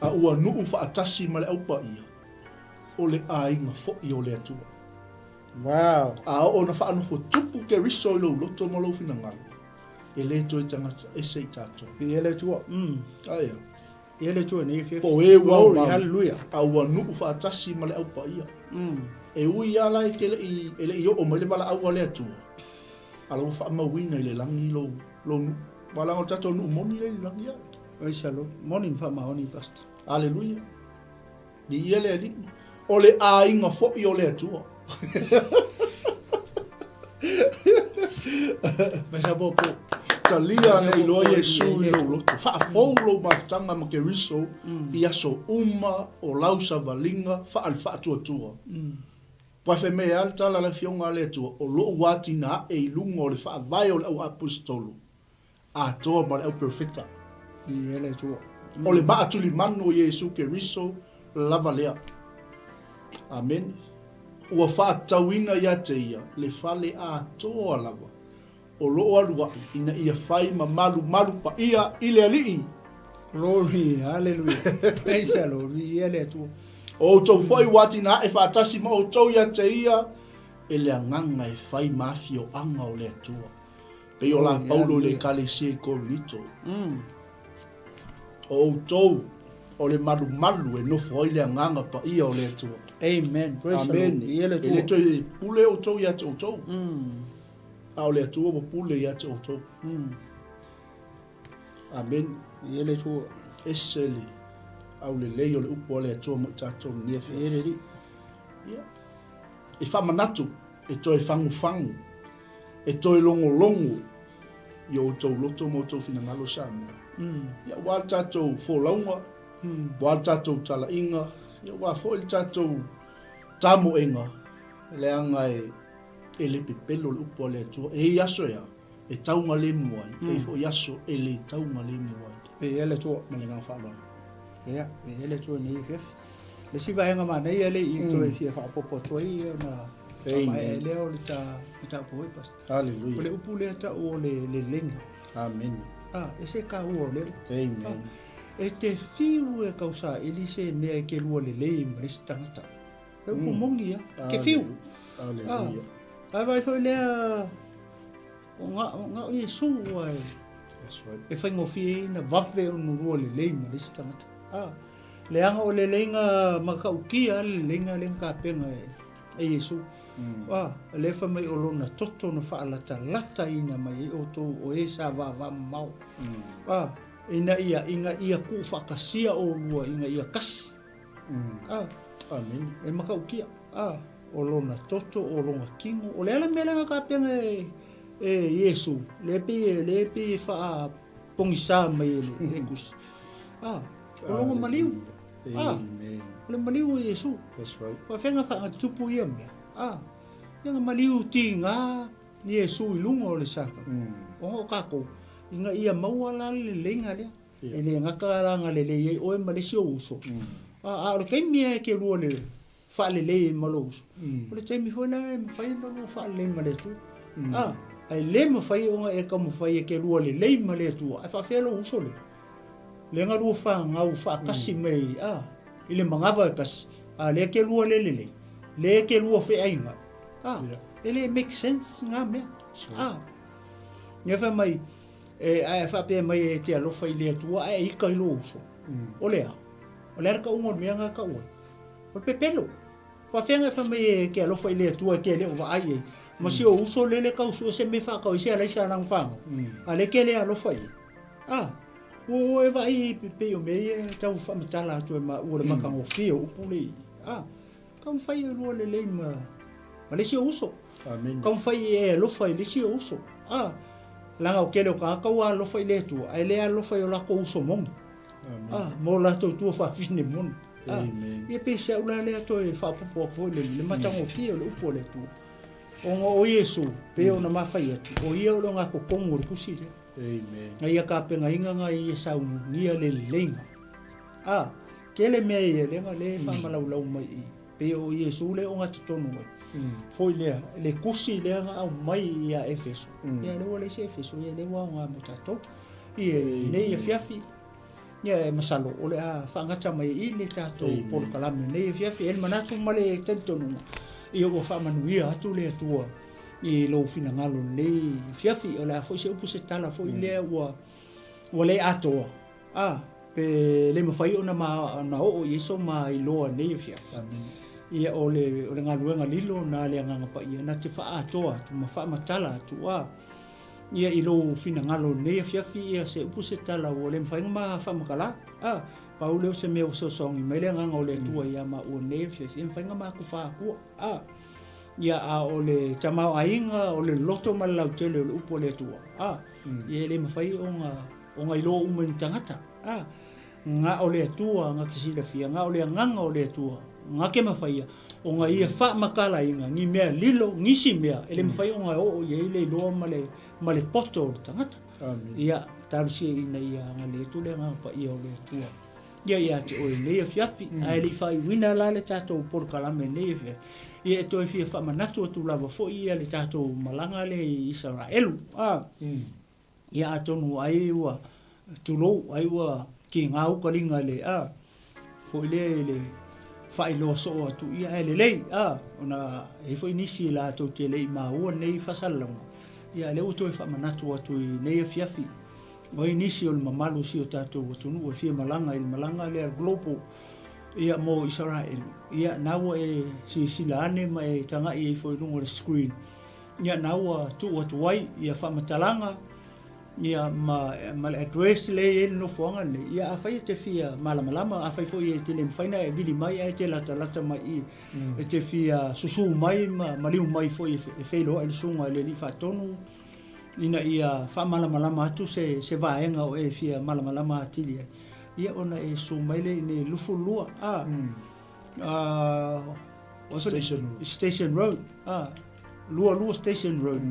a ua nuu faatasi ma le Au Paia, o le aiga foi o le Atua. Wow. A oo na faanofo tupu Keriso i lou loto ma lou finagalo, e le toe tagata ese i tatou. Viia le Atua. Aia. Ia le Atua nei afiafi. Po o e ua Glory, aumau, hallelujah. a ua nuu faatasi ma le Au Paia. E ui lava la e te le i, e le i oo mai le valaau a le Atua, A la ua faamauina i le lagi lou, lou nuu. Aua leaga o le tatou nuu moni lea i le lagi ae. Praise the Lord. Moni ma faamaoni, Pastor. Aleluia. Viia le Alii. O le aiga foi o le Atua. Mai sa popo. Talia nei loa Iesu i lou loto. Faafou lou mafutaga ma Keriso i aso uma o lau savaliga faale-faatuatua. Ua fai mai lava le tala a le Afioga a le Atua, O lou atinae i luga o le faavae o le au aposetolo, atoa ma le au perofeta. Viia le Atua. O le maa tulimanu o Iesu Keriso lava lea. Amene. Ua faatatauina ia te ia le fale atoa lava o lo o aluaʻi ina ia fai ma malumalu paia i le Alii. Glory, hallelujah. Praise the Lord. Viia le Atua. O outou foi ua atinae faatasi ma outou ia te ia e le Agaga e fai ma afioaga o le Atua. Pei o la Paulo i le Ekalesia i Korinito. O outou o le malumalu e nofo ai le Agaga Paia o le Atua. Amen. Praise the Lord. Amene. Viia le E Atua. le toe pule outou ia te outou. A o le Atua ua pule ia te outou. Amene. Ia le Atua. Ese le aulelei o le upu a le Atua mo i tatou i lenei afiafi. Ia le Alii. Ia. E faamanatu, e toe fagufagu, e toe logologo i o outou loto ma outou finagalo Samoa. Ia, aua le tatou folauga, aua le tatou talaiga, ia aua foi le tatou tamoega, leaga e E le pepelo le upu a le Atua. E i ai aso e a? E taugalemu ai. E i ai foi aso e le taugalemu ai. Viia le Atua ma le agaga faaaloalo. Ia, viia le Atua i lenei afiafi. Le isi vaega manaia lea i toe fia faaopoopo atu ai ona faamaea ai lea o le ta mataupu foi, Pastor. Hallelujah. O le upu lea tau o le leleiga. Amen. Ah, e se taua o lea upu. Amen. Ah, e te fiu e tausaili se mea e te lua lelei ma le isi tagata. Le upu moni ia, e te fiu. Hallelujah. Ah, ae vaai foi lea O na o Iesu ua e, e faigofie ai na vave ona lua lelei ma le isi tagata. A, leaga o le leiga matautia le leiga lea na tapena e, e Iesu. Mm. A, lea fai mai o lona toto na faalatalataina mai ai outou o e sa vavamamao. Mm. A, ina ia, ina ia tuufaatasia oulua ina ia tasi. Ah. Amene. E matautia. Ah, o lona toto, o lona kino. O le a le mea lea na tapena e, e Iesu, lea pei e, lea pei e faapogisā mai e le, le tusi. Ah, o lona maliu. Ah, o le maliu o Iesu. That's right. Faafeai na tupu ia mea. Ah, ia na maliu tiga Iesu i luga o le saka. Ona o tatou, ina ia maua la le leleiga lea. E le gata la na lelei ai oe ma le isi ou uso, a, a o le taimi lava e te lua le faalelei ai ma lou uso, o le taimi foi la e mafai ona lua faalelei ma le Atua. A, ae le mafai ona e taumafai e te lua lelei ma le Atua, ae faafefea lou uso lea? Lea na lua fanau faatasi mai, a, i le manava e tasi, a lea e te lua le lelei, lea e te lua feaiga, a, e le make sense na mea. A, lea fai mai, E, ae faapea mai e te alofa i le Atua ae ika i lou uso. O le a? O le a le tauga o le mea na tau ai? O le pepelo. Faafeaga e fai mai e te alofa i le Atua e te le o vaai i ai. Ma si ou uso lele tau sue se mea faatau ai se alaisa a lana fanau. A lea e te le alofa i ai. A, ua, ua e vaai pei o mea ia e tau faamatala atu e maua le matagofie o upu lea i i. A, Taumafai e lua lelei ma, ma le isi ou uso. Amen. Taumafai e alofa i le isi ou uso. A, leaga o tele o tagata ua alofa i le Atua, ae le alofa i o latou uso moni. Amen. A, ma o latou tuafafine moni. A, Amen. ia pei se au la lea toe faaopoopo atu foi le, le matagofie o le upu a le Atua. Ona o Iesu, pei ona ma fai atu, o ia o le ogatotonu o le tusi lea. Amen. Na ia tapenaina na ia saunia le leleiga. A, tele mea ia lea na le faamalaulau mai i, pei o Iesu le ogatotonu ai. Foi lea, le tusi lea na aumai ia Efeso, ia lea ua leai se Efeso, ia lea ua aoga mo tatou. Ia, nei afiafi, ia e masalo o le a faagata mai i le tatou polokalame nei afiafi. E i ai le manatu ma le talitonuga, ia ua faamanuia atu le Atua i lou finagalo lenei afiafi. O le a foi se upu se tala foi lea ua ua le atoa, a, pe le mafai ona ma ona oo i ai so ma iloa nei afiafi. Ia o le o le galuega lilo na a le Agaga Paia na te faaatoa atu ma faamatala atu, a, ia i lou finagalo lenei afiafi ia se upu se tala ua le mafai ona ma faamatala, a, pau lea o se mea ua soasoagi mai le Agaga o le Atua ia maua nei afiafi e mafai ona ma tufa atua, a. Ia, a o le tamaoaiga, o le loto ma le lautele o le upu a le Atua, a, ia e le mafai ona, ona iloa uma e ni tagata, a, na o le Atua na te silafia, na o le Agaga o le Atua na te mafaia ona ia faamatalaina ni mea lilo, nisi mea e le mafai ona oo i ai le iloa ma le, ma le poto o le tagata. Ia, talosia ina ia agalelei atu le Agaga Paia o le Atua. Ia ia te oe i lenei afiafi, ae le i faaiuina la le tatou polokalame i lenei afiafi, ia e toe fia faamanatu atu lava foi ia le tatou malaga lea i Isaraelu. A, ia atonu ai ua, tulou, ai ua kiga uka liga i le, a, foi lea i le faailoa soo atu, ia ae lelei, a, ona e i ai foi nisi latou te le i maua lenei faasalalauga, ia lea ua toe faamanatu atu i lenei afiafi. O ai nisi o le mamalu o si o tatou atunuu e fia malaga i le malaga lea global ia mo Isaraelu, ia na ua e silasila ane ma e tagai ai foi i luga o le screen, ia na ua tuu atu ai ia faamatalaga ia ma, ma le address lea e i ai le nofoaga lenei. Ia afai e te fia malamalama, afai foi e te le mafai ona e vili mai ae e te latalata mai i, e te fia susu mai ma maliu mai foi e feiloai le susuga i le Alii Faatonu, ina ia faamalamalama atu se, se vaega o e fia malamalama atili ai, ia ona e susu mai lea i inei 22, a, a, Station Road. Station Road, a, 22 Station Road.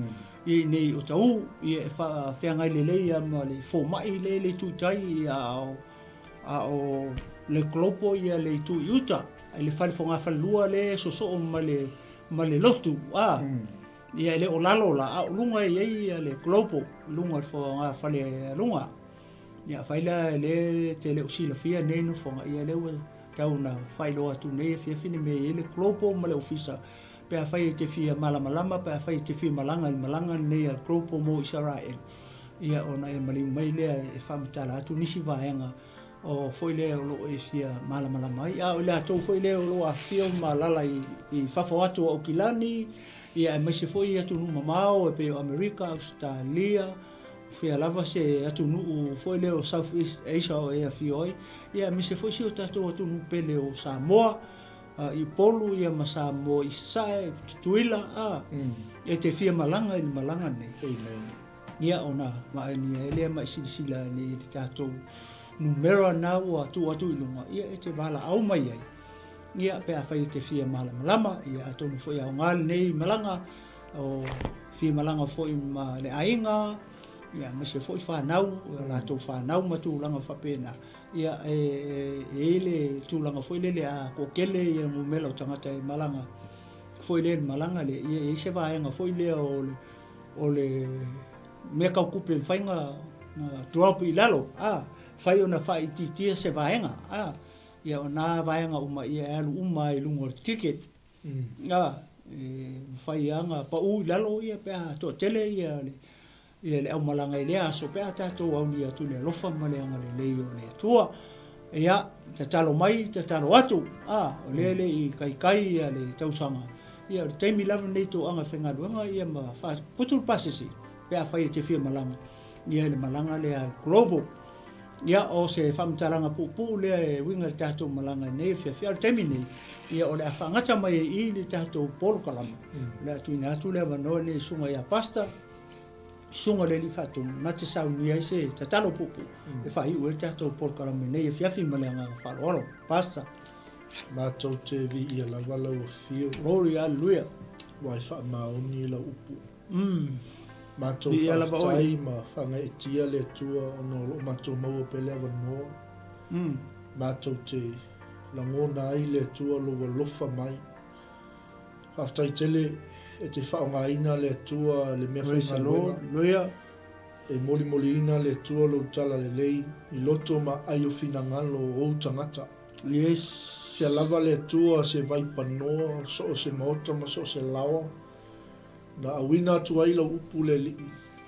Ia i inei i Otahuhu, ia e faafeagai lelei lava ma le fomai lea e le itu i tai, ia a o, a o le Global ia le itu i uta, i le fale fogafalelua lea e sosoo ma le, ma le lotu, a, ia e le o lalo la, a o luga e i ai ia le Global, i luga o le fogafaleluga. Ia afai la e le te le o silafia nei nofoaga, ia lea ua tau na faailoa atu nei afiafi le mea e i ai le Global ma le Ofisa Pe afai e te fia malamalama, pe afai e te fia malaga i le malaga lenei a le Global mo Isaraelu, ia ona e maliu mai lea e faamatala atu nisi vaega o foi lea o lo o e fia malamalama ai. A o i latou foi lea o lo o afifio ma alaala i fafo atu o Aukilani, ia aemaise foi atunuu mamao e pei o Amerika, Ausetalia, o fea lava se atunuu foi lea o South East Asia o e afio ai, ia aemaise foi si o tatou atunuu pele o Samoa, i Upolu ia ma Samoa i Sasae, Tutuila, a, e te fia malaga i le malaga nei. Amen. Ia ona vaainia ai lea ma e silasila nei i le tatou numera na ua tuu atu i luga, ia e te valaau mai ai. Ia pe afai e te fia malamalama, ia atonu foi e aoga lenei malaga, o fia malaga foi ma le aiga, ia aemaise foi fanau, latou fanau ma tulaga faapena. Ia, e i ai le tulaga foi lele a toatele ia numera o tagata e malaga foi lea i le malaga lea, ia e i ai se vaega foi lea o le, o le mea tau tupe e mafai ona drop i lalo, a, mafai ona faaitiitia se vaega, a, ia o na vaega uma ia e alu uma lava i luga o le ticket, a, e mafai lava ona pau i lalo ia pe a toatele ia le Ia le aumalaga i lea aso pe a tatou aulia atu i le alofa ma le agalelei o le Atua. Ia, tatalo mai, tatalo atu, a, o lea e le i kaikai ia le tausaga, ia o le taimi lava lenei toaga faigaluega ia ma faaputu le pasese pe afai e te fia malaga, ia i le malaga lea a le Global. Ia, o se faamatalaga puupuu lea e uiga i le tatou malaga i lenei afiafi. A o le taimi nei, ia o le a faagata mai ai i i le tatou polokalame. O le a tuuina atu le avanoa lenei i Susuga ia Pastor, Susuga i le Alii Faatonu, na te saunia ai se tatalo puupuu e faaiu ai le tatou polokalame i lenei afiafi ma le agaga faaaloalo. Pastor. Matou te viia lava lau afio. Glory, hallelujah. Ua e faamaoni lau upu. Mm. Matou faafetai ma faagaeetia le Atua ona o lo o matou maua pea le avanoa. Mm. Matou te lagona ai le Atua lou alofa mai. Faafetai tele e te faaaogaina le Atua le mea faigaluega. E molimoliina le Atua lou talalelei i loto ma ai o finagalo o ou tagata. Yes. Fia lava le Atua se vai panoa so o se maota ma so o se laoa na auina atu ai lau upu le Alii.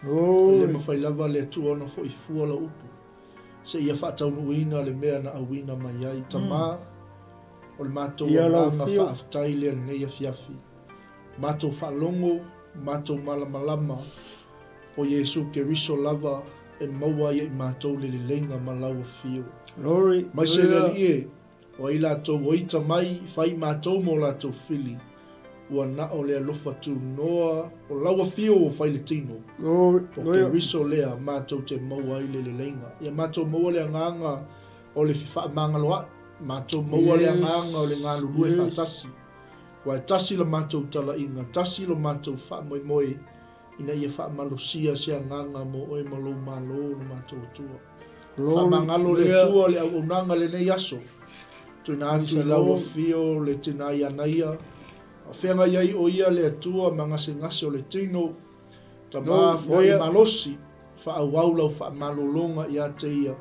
E le mafai lava le Atua ona foi fua lau upu seia faataunuuina le mea na auina mai ai. Tama. O le matou agaga faafetai lea lenei afiafi. Matou faalogo, matou malamalama, o Iesu Keriso lava e maua ai e i matou le leleiga ma lau afio. Mai se le Alii e, o ai latou o ita mai, fai matou mo latou fili, ua na o le alofa tunoa o lau afio ua fai le tino. O Keriso lea matou te maua ai le leleiga. Ia matou maua le agaga o le fefaamagaloa'i, matou maua le agaga o le galulue faatasi, aua e tasi la matou talaiga, tasi lo matou faamoemoe ina ia faamalosia se agaga mo oe ma lou Malo lo matou Atua. Faamagalo le Atua le auaunaga lenei aso, tuuina atu i lau afio le tina ia Naia, a o feagai ai o ia le Atua ma gasegase o le tino, Tama, foai malosi, faaauau lau faamalologa ia te ia.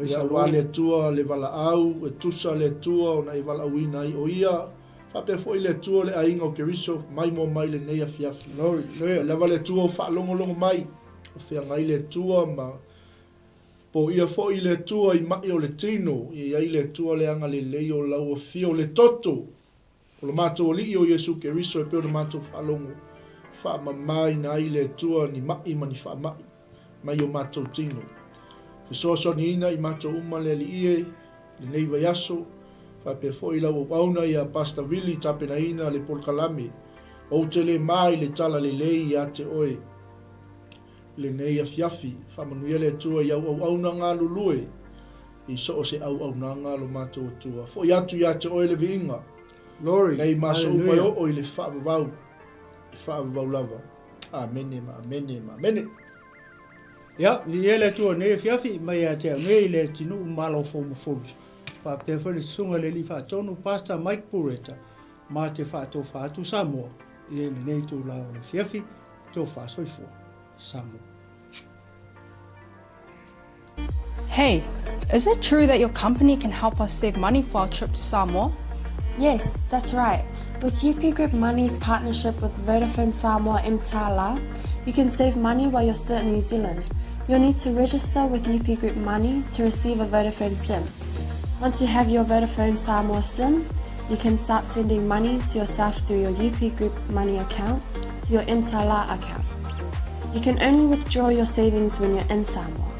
Ia aua le Atua le valaau, e tusa le Atua ona e valaauina ai o ia, faapea foi le Atua le aiga o Keriso, mai moa mai lenei afiafi. Mai lava le Atua o faalogologo mai, o feagai le Atua ma poia foi le Atua i mai o le tino, ia i ai le Atua le agalelei o lau afio le toto. O lo matou Alii o Iesu Keriso e pei ona matou faalogo, faamamaina ai le Atua ni maʻi ma ni faamaʻi mai o matou tino. Fesoasoaniina i matou uma le Alii e, lenei vaiaso, faapea foi lau auauna ia Pastor Willie tapenaina le polokalame Ou te le ma i le tala lelei ia te oe lenei afiafi. Faamanuia le Atua i au auauna galulue i so o se auaunaga a lo matou Atua. Foi atu ia te oe le viiga, Glory. Nei maso uma e oo i le faavavau, e faavavau lava. Amene ma amene ma amene. Ia, viia le Atua nei afiafi mai ia te au nei i le atunuu malo foumafulu. Faapea foi le Susuga i le Alii Faatonu Pastor Mike Bureta ma te faatofa atu Samoa i lenei itula o le afiafi, tofa soifua. Samoa. Hey, is it true that your company can help us save money for our trip to Samoa? Yes, that's right. With UP Group Money's partnership with Vodafone Samoa Mtala, you can save money while you're still in New Zealand. You'll need to register with UP Group Money to receive a Vodafone SIM. Once you have your Vodafone Samoa SIM, you can start sending money to yourself through your UP Group Money account to your Mtala account. You can only withdraw your savings when you're in Samoa.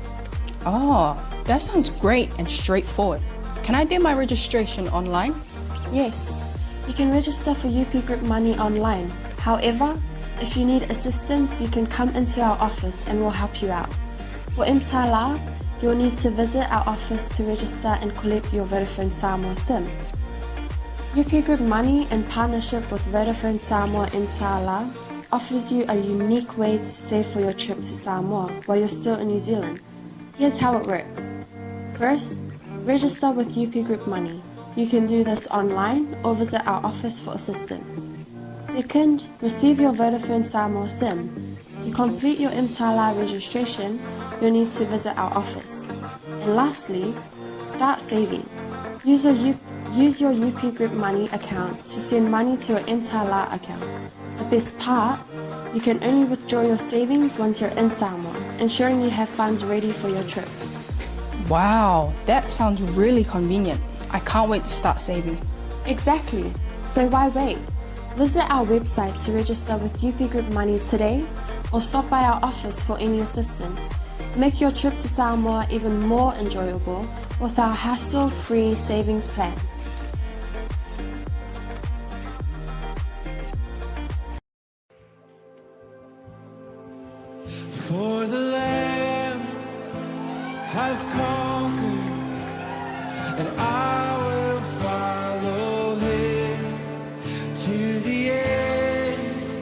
Oh, that sounds great and straightforward. Can I do my registration online? Yes, you can register for UP Group Money online. However, if you need assistance, you can come into our office and we'll help you out. For Mtala, you'll need to visit our office to register and collect your Vodafone Samoa SIM. UP Group Money, in partnership with Vodafone Samoa Mtala, offers you a unique way to save for your trip to Samoa while you're still in New Zealand. Here's how it works. First, register with UP Group Money. You can do this online or visit our office for assistance. Second, receive your Vodafone Samoa SIM. To complete your Mtala registration, you'll need to visit our office. And lastly, start saving. Use your, U- use your UP Group Money account to send money to your Mtala account. The best part, you can only withdraw your savings once you're in Samoa, ensuring you have funds ready for your trip. Wow, that sounds really convenient. I can't wait to start saving. Exactly. So why wait? Visit our website to register with UP Group Money today or stop by our office for any assistance. Make your trip to Samoa even more enjoyable with our hassle-free savings plan. For the Lamb has conquered, and I will follow him to the ends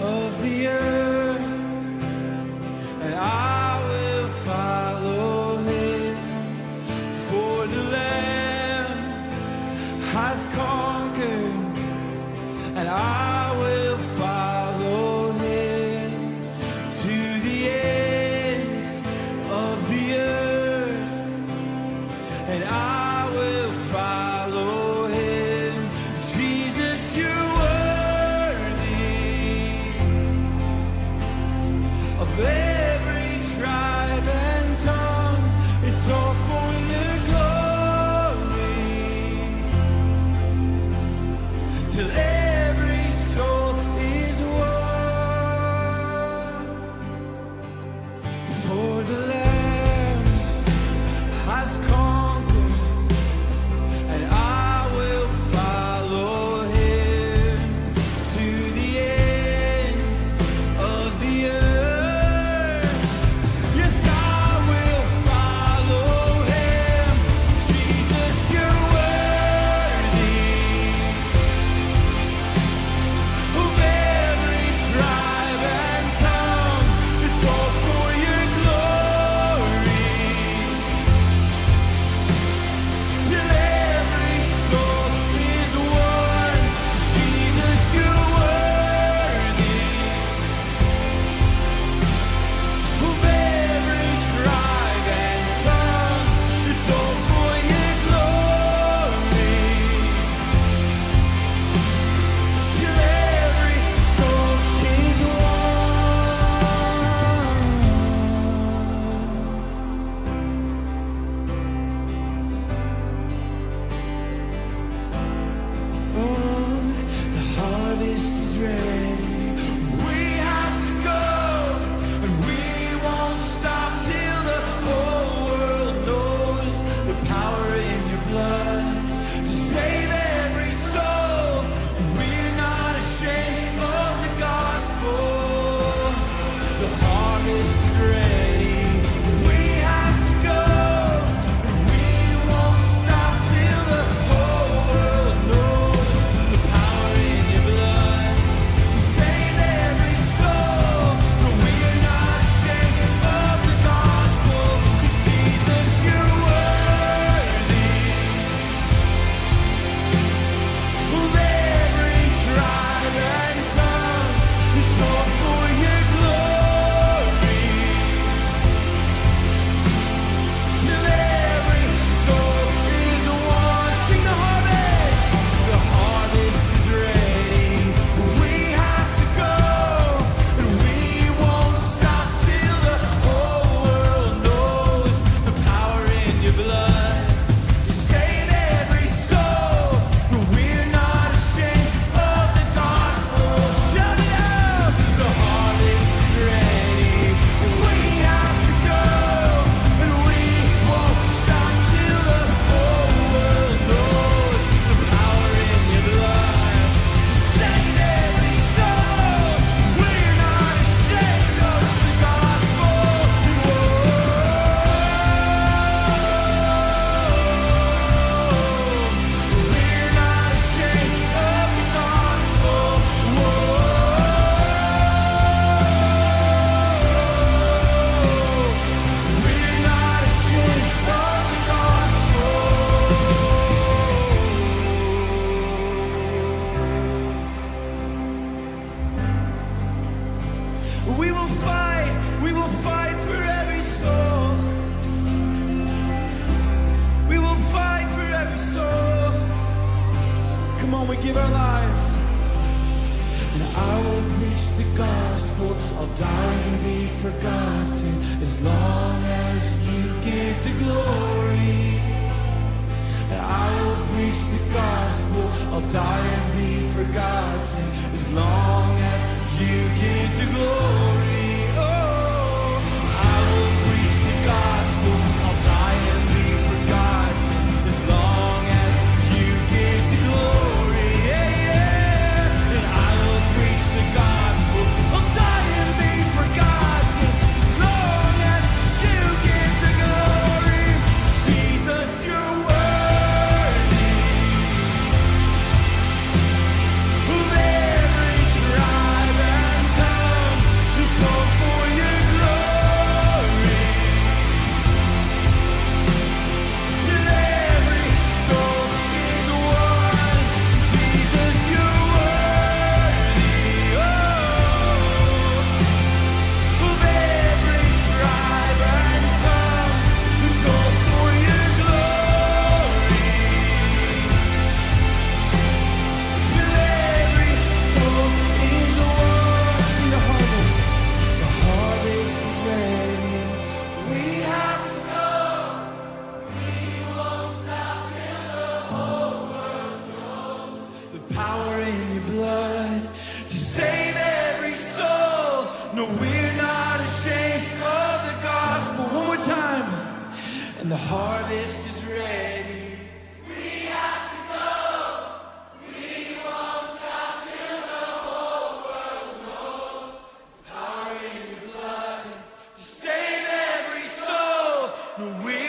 of the earth, and I will follow him. For the Lamb has conquered, and I will follow him to the ends of the earth, and I will follow. preach the gospel, I'll die and be forgotten as long as you get the glory. And I will preach the gospel, I'll die and be forgotten as long as you get the glory. Oh, I will preach the gospel, I'll die and be forgotten as long as you get the glory. Yeah, yeah. And I will preach the gospel, I'll die and be forgotten as long as you get the glory. Jesus, you're worthy of every tribe and tongue. It's all for your glory. Till every soul is one. Jesus, you're worthy. Oh, of every tribe and tongue. It's all for your glory. Till every soul is one. See the harvest. The harvest is ready. We have to go. We won't stop till the whole world knows the power in your blood to save every soul. No, we're not ashamed of the gospel. One more time. And the harvest is ready. We have to go. We won't stop till the whole world knows. Power in your blood to save every soul. No, we're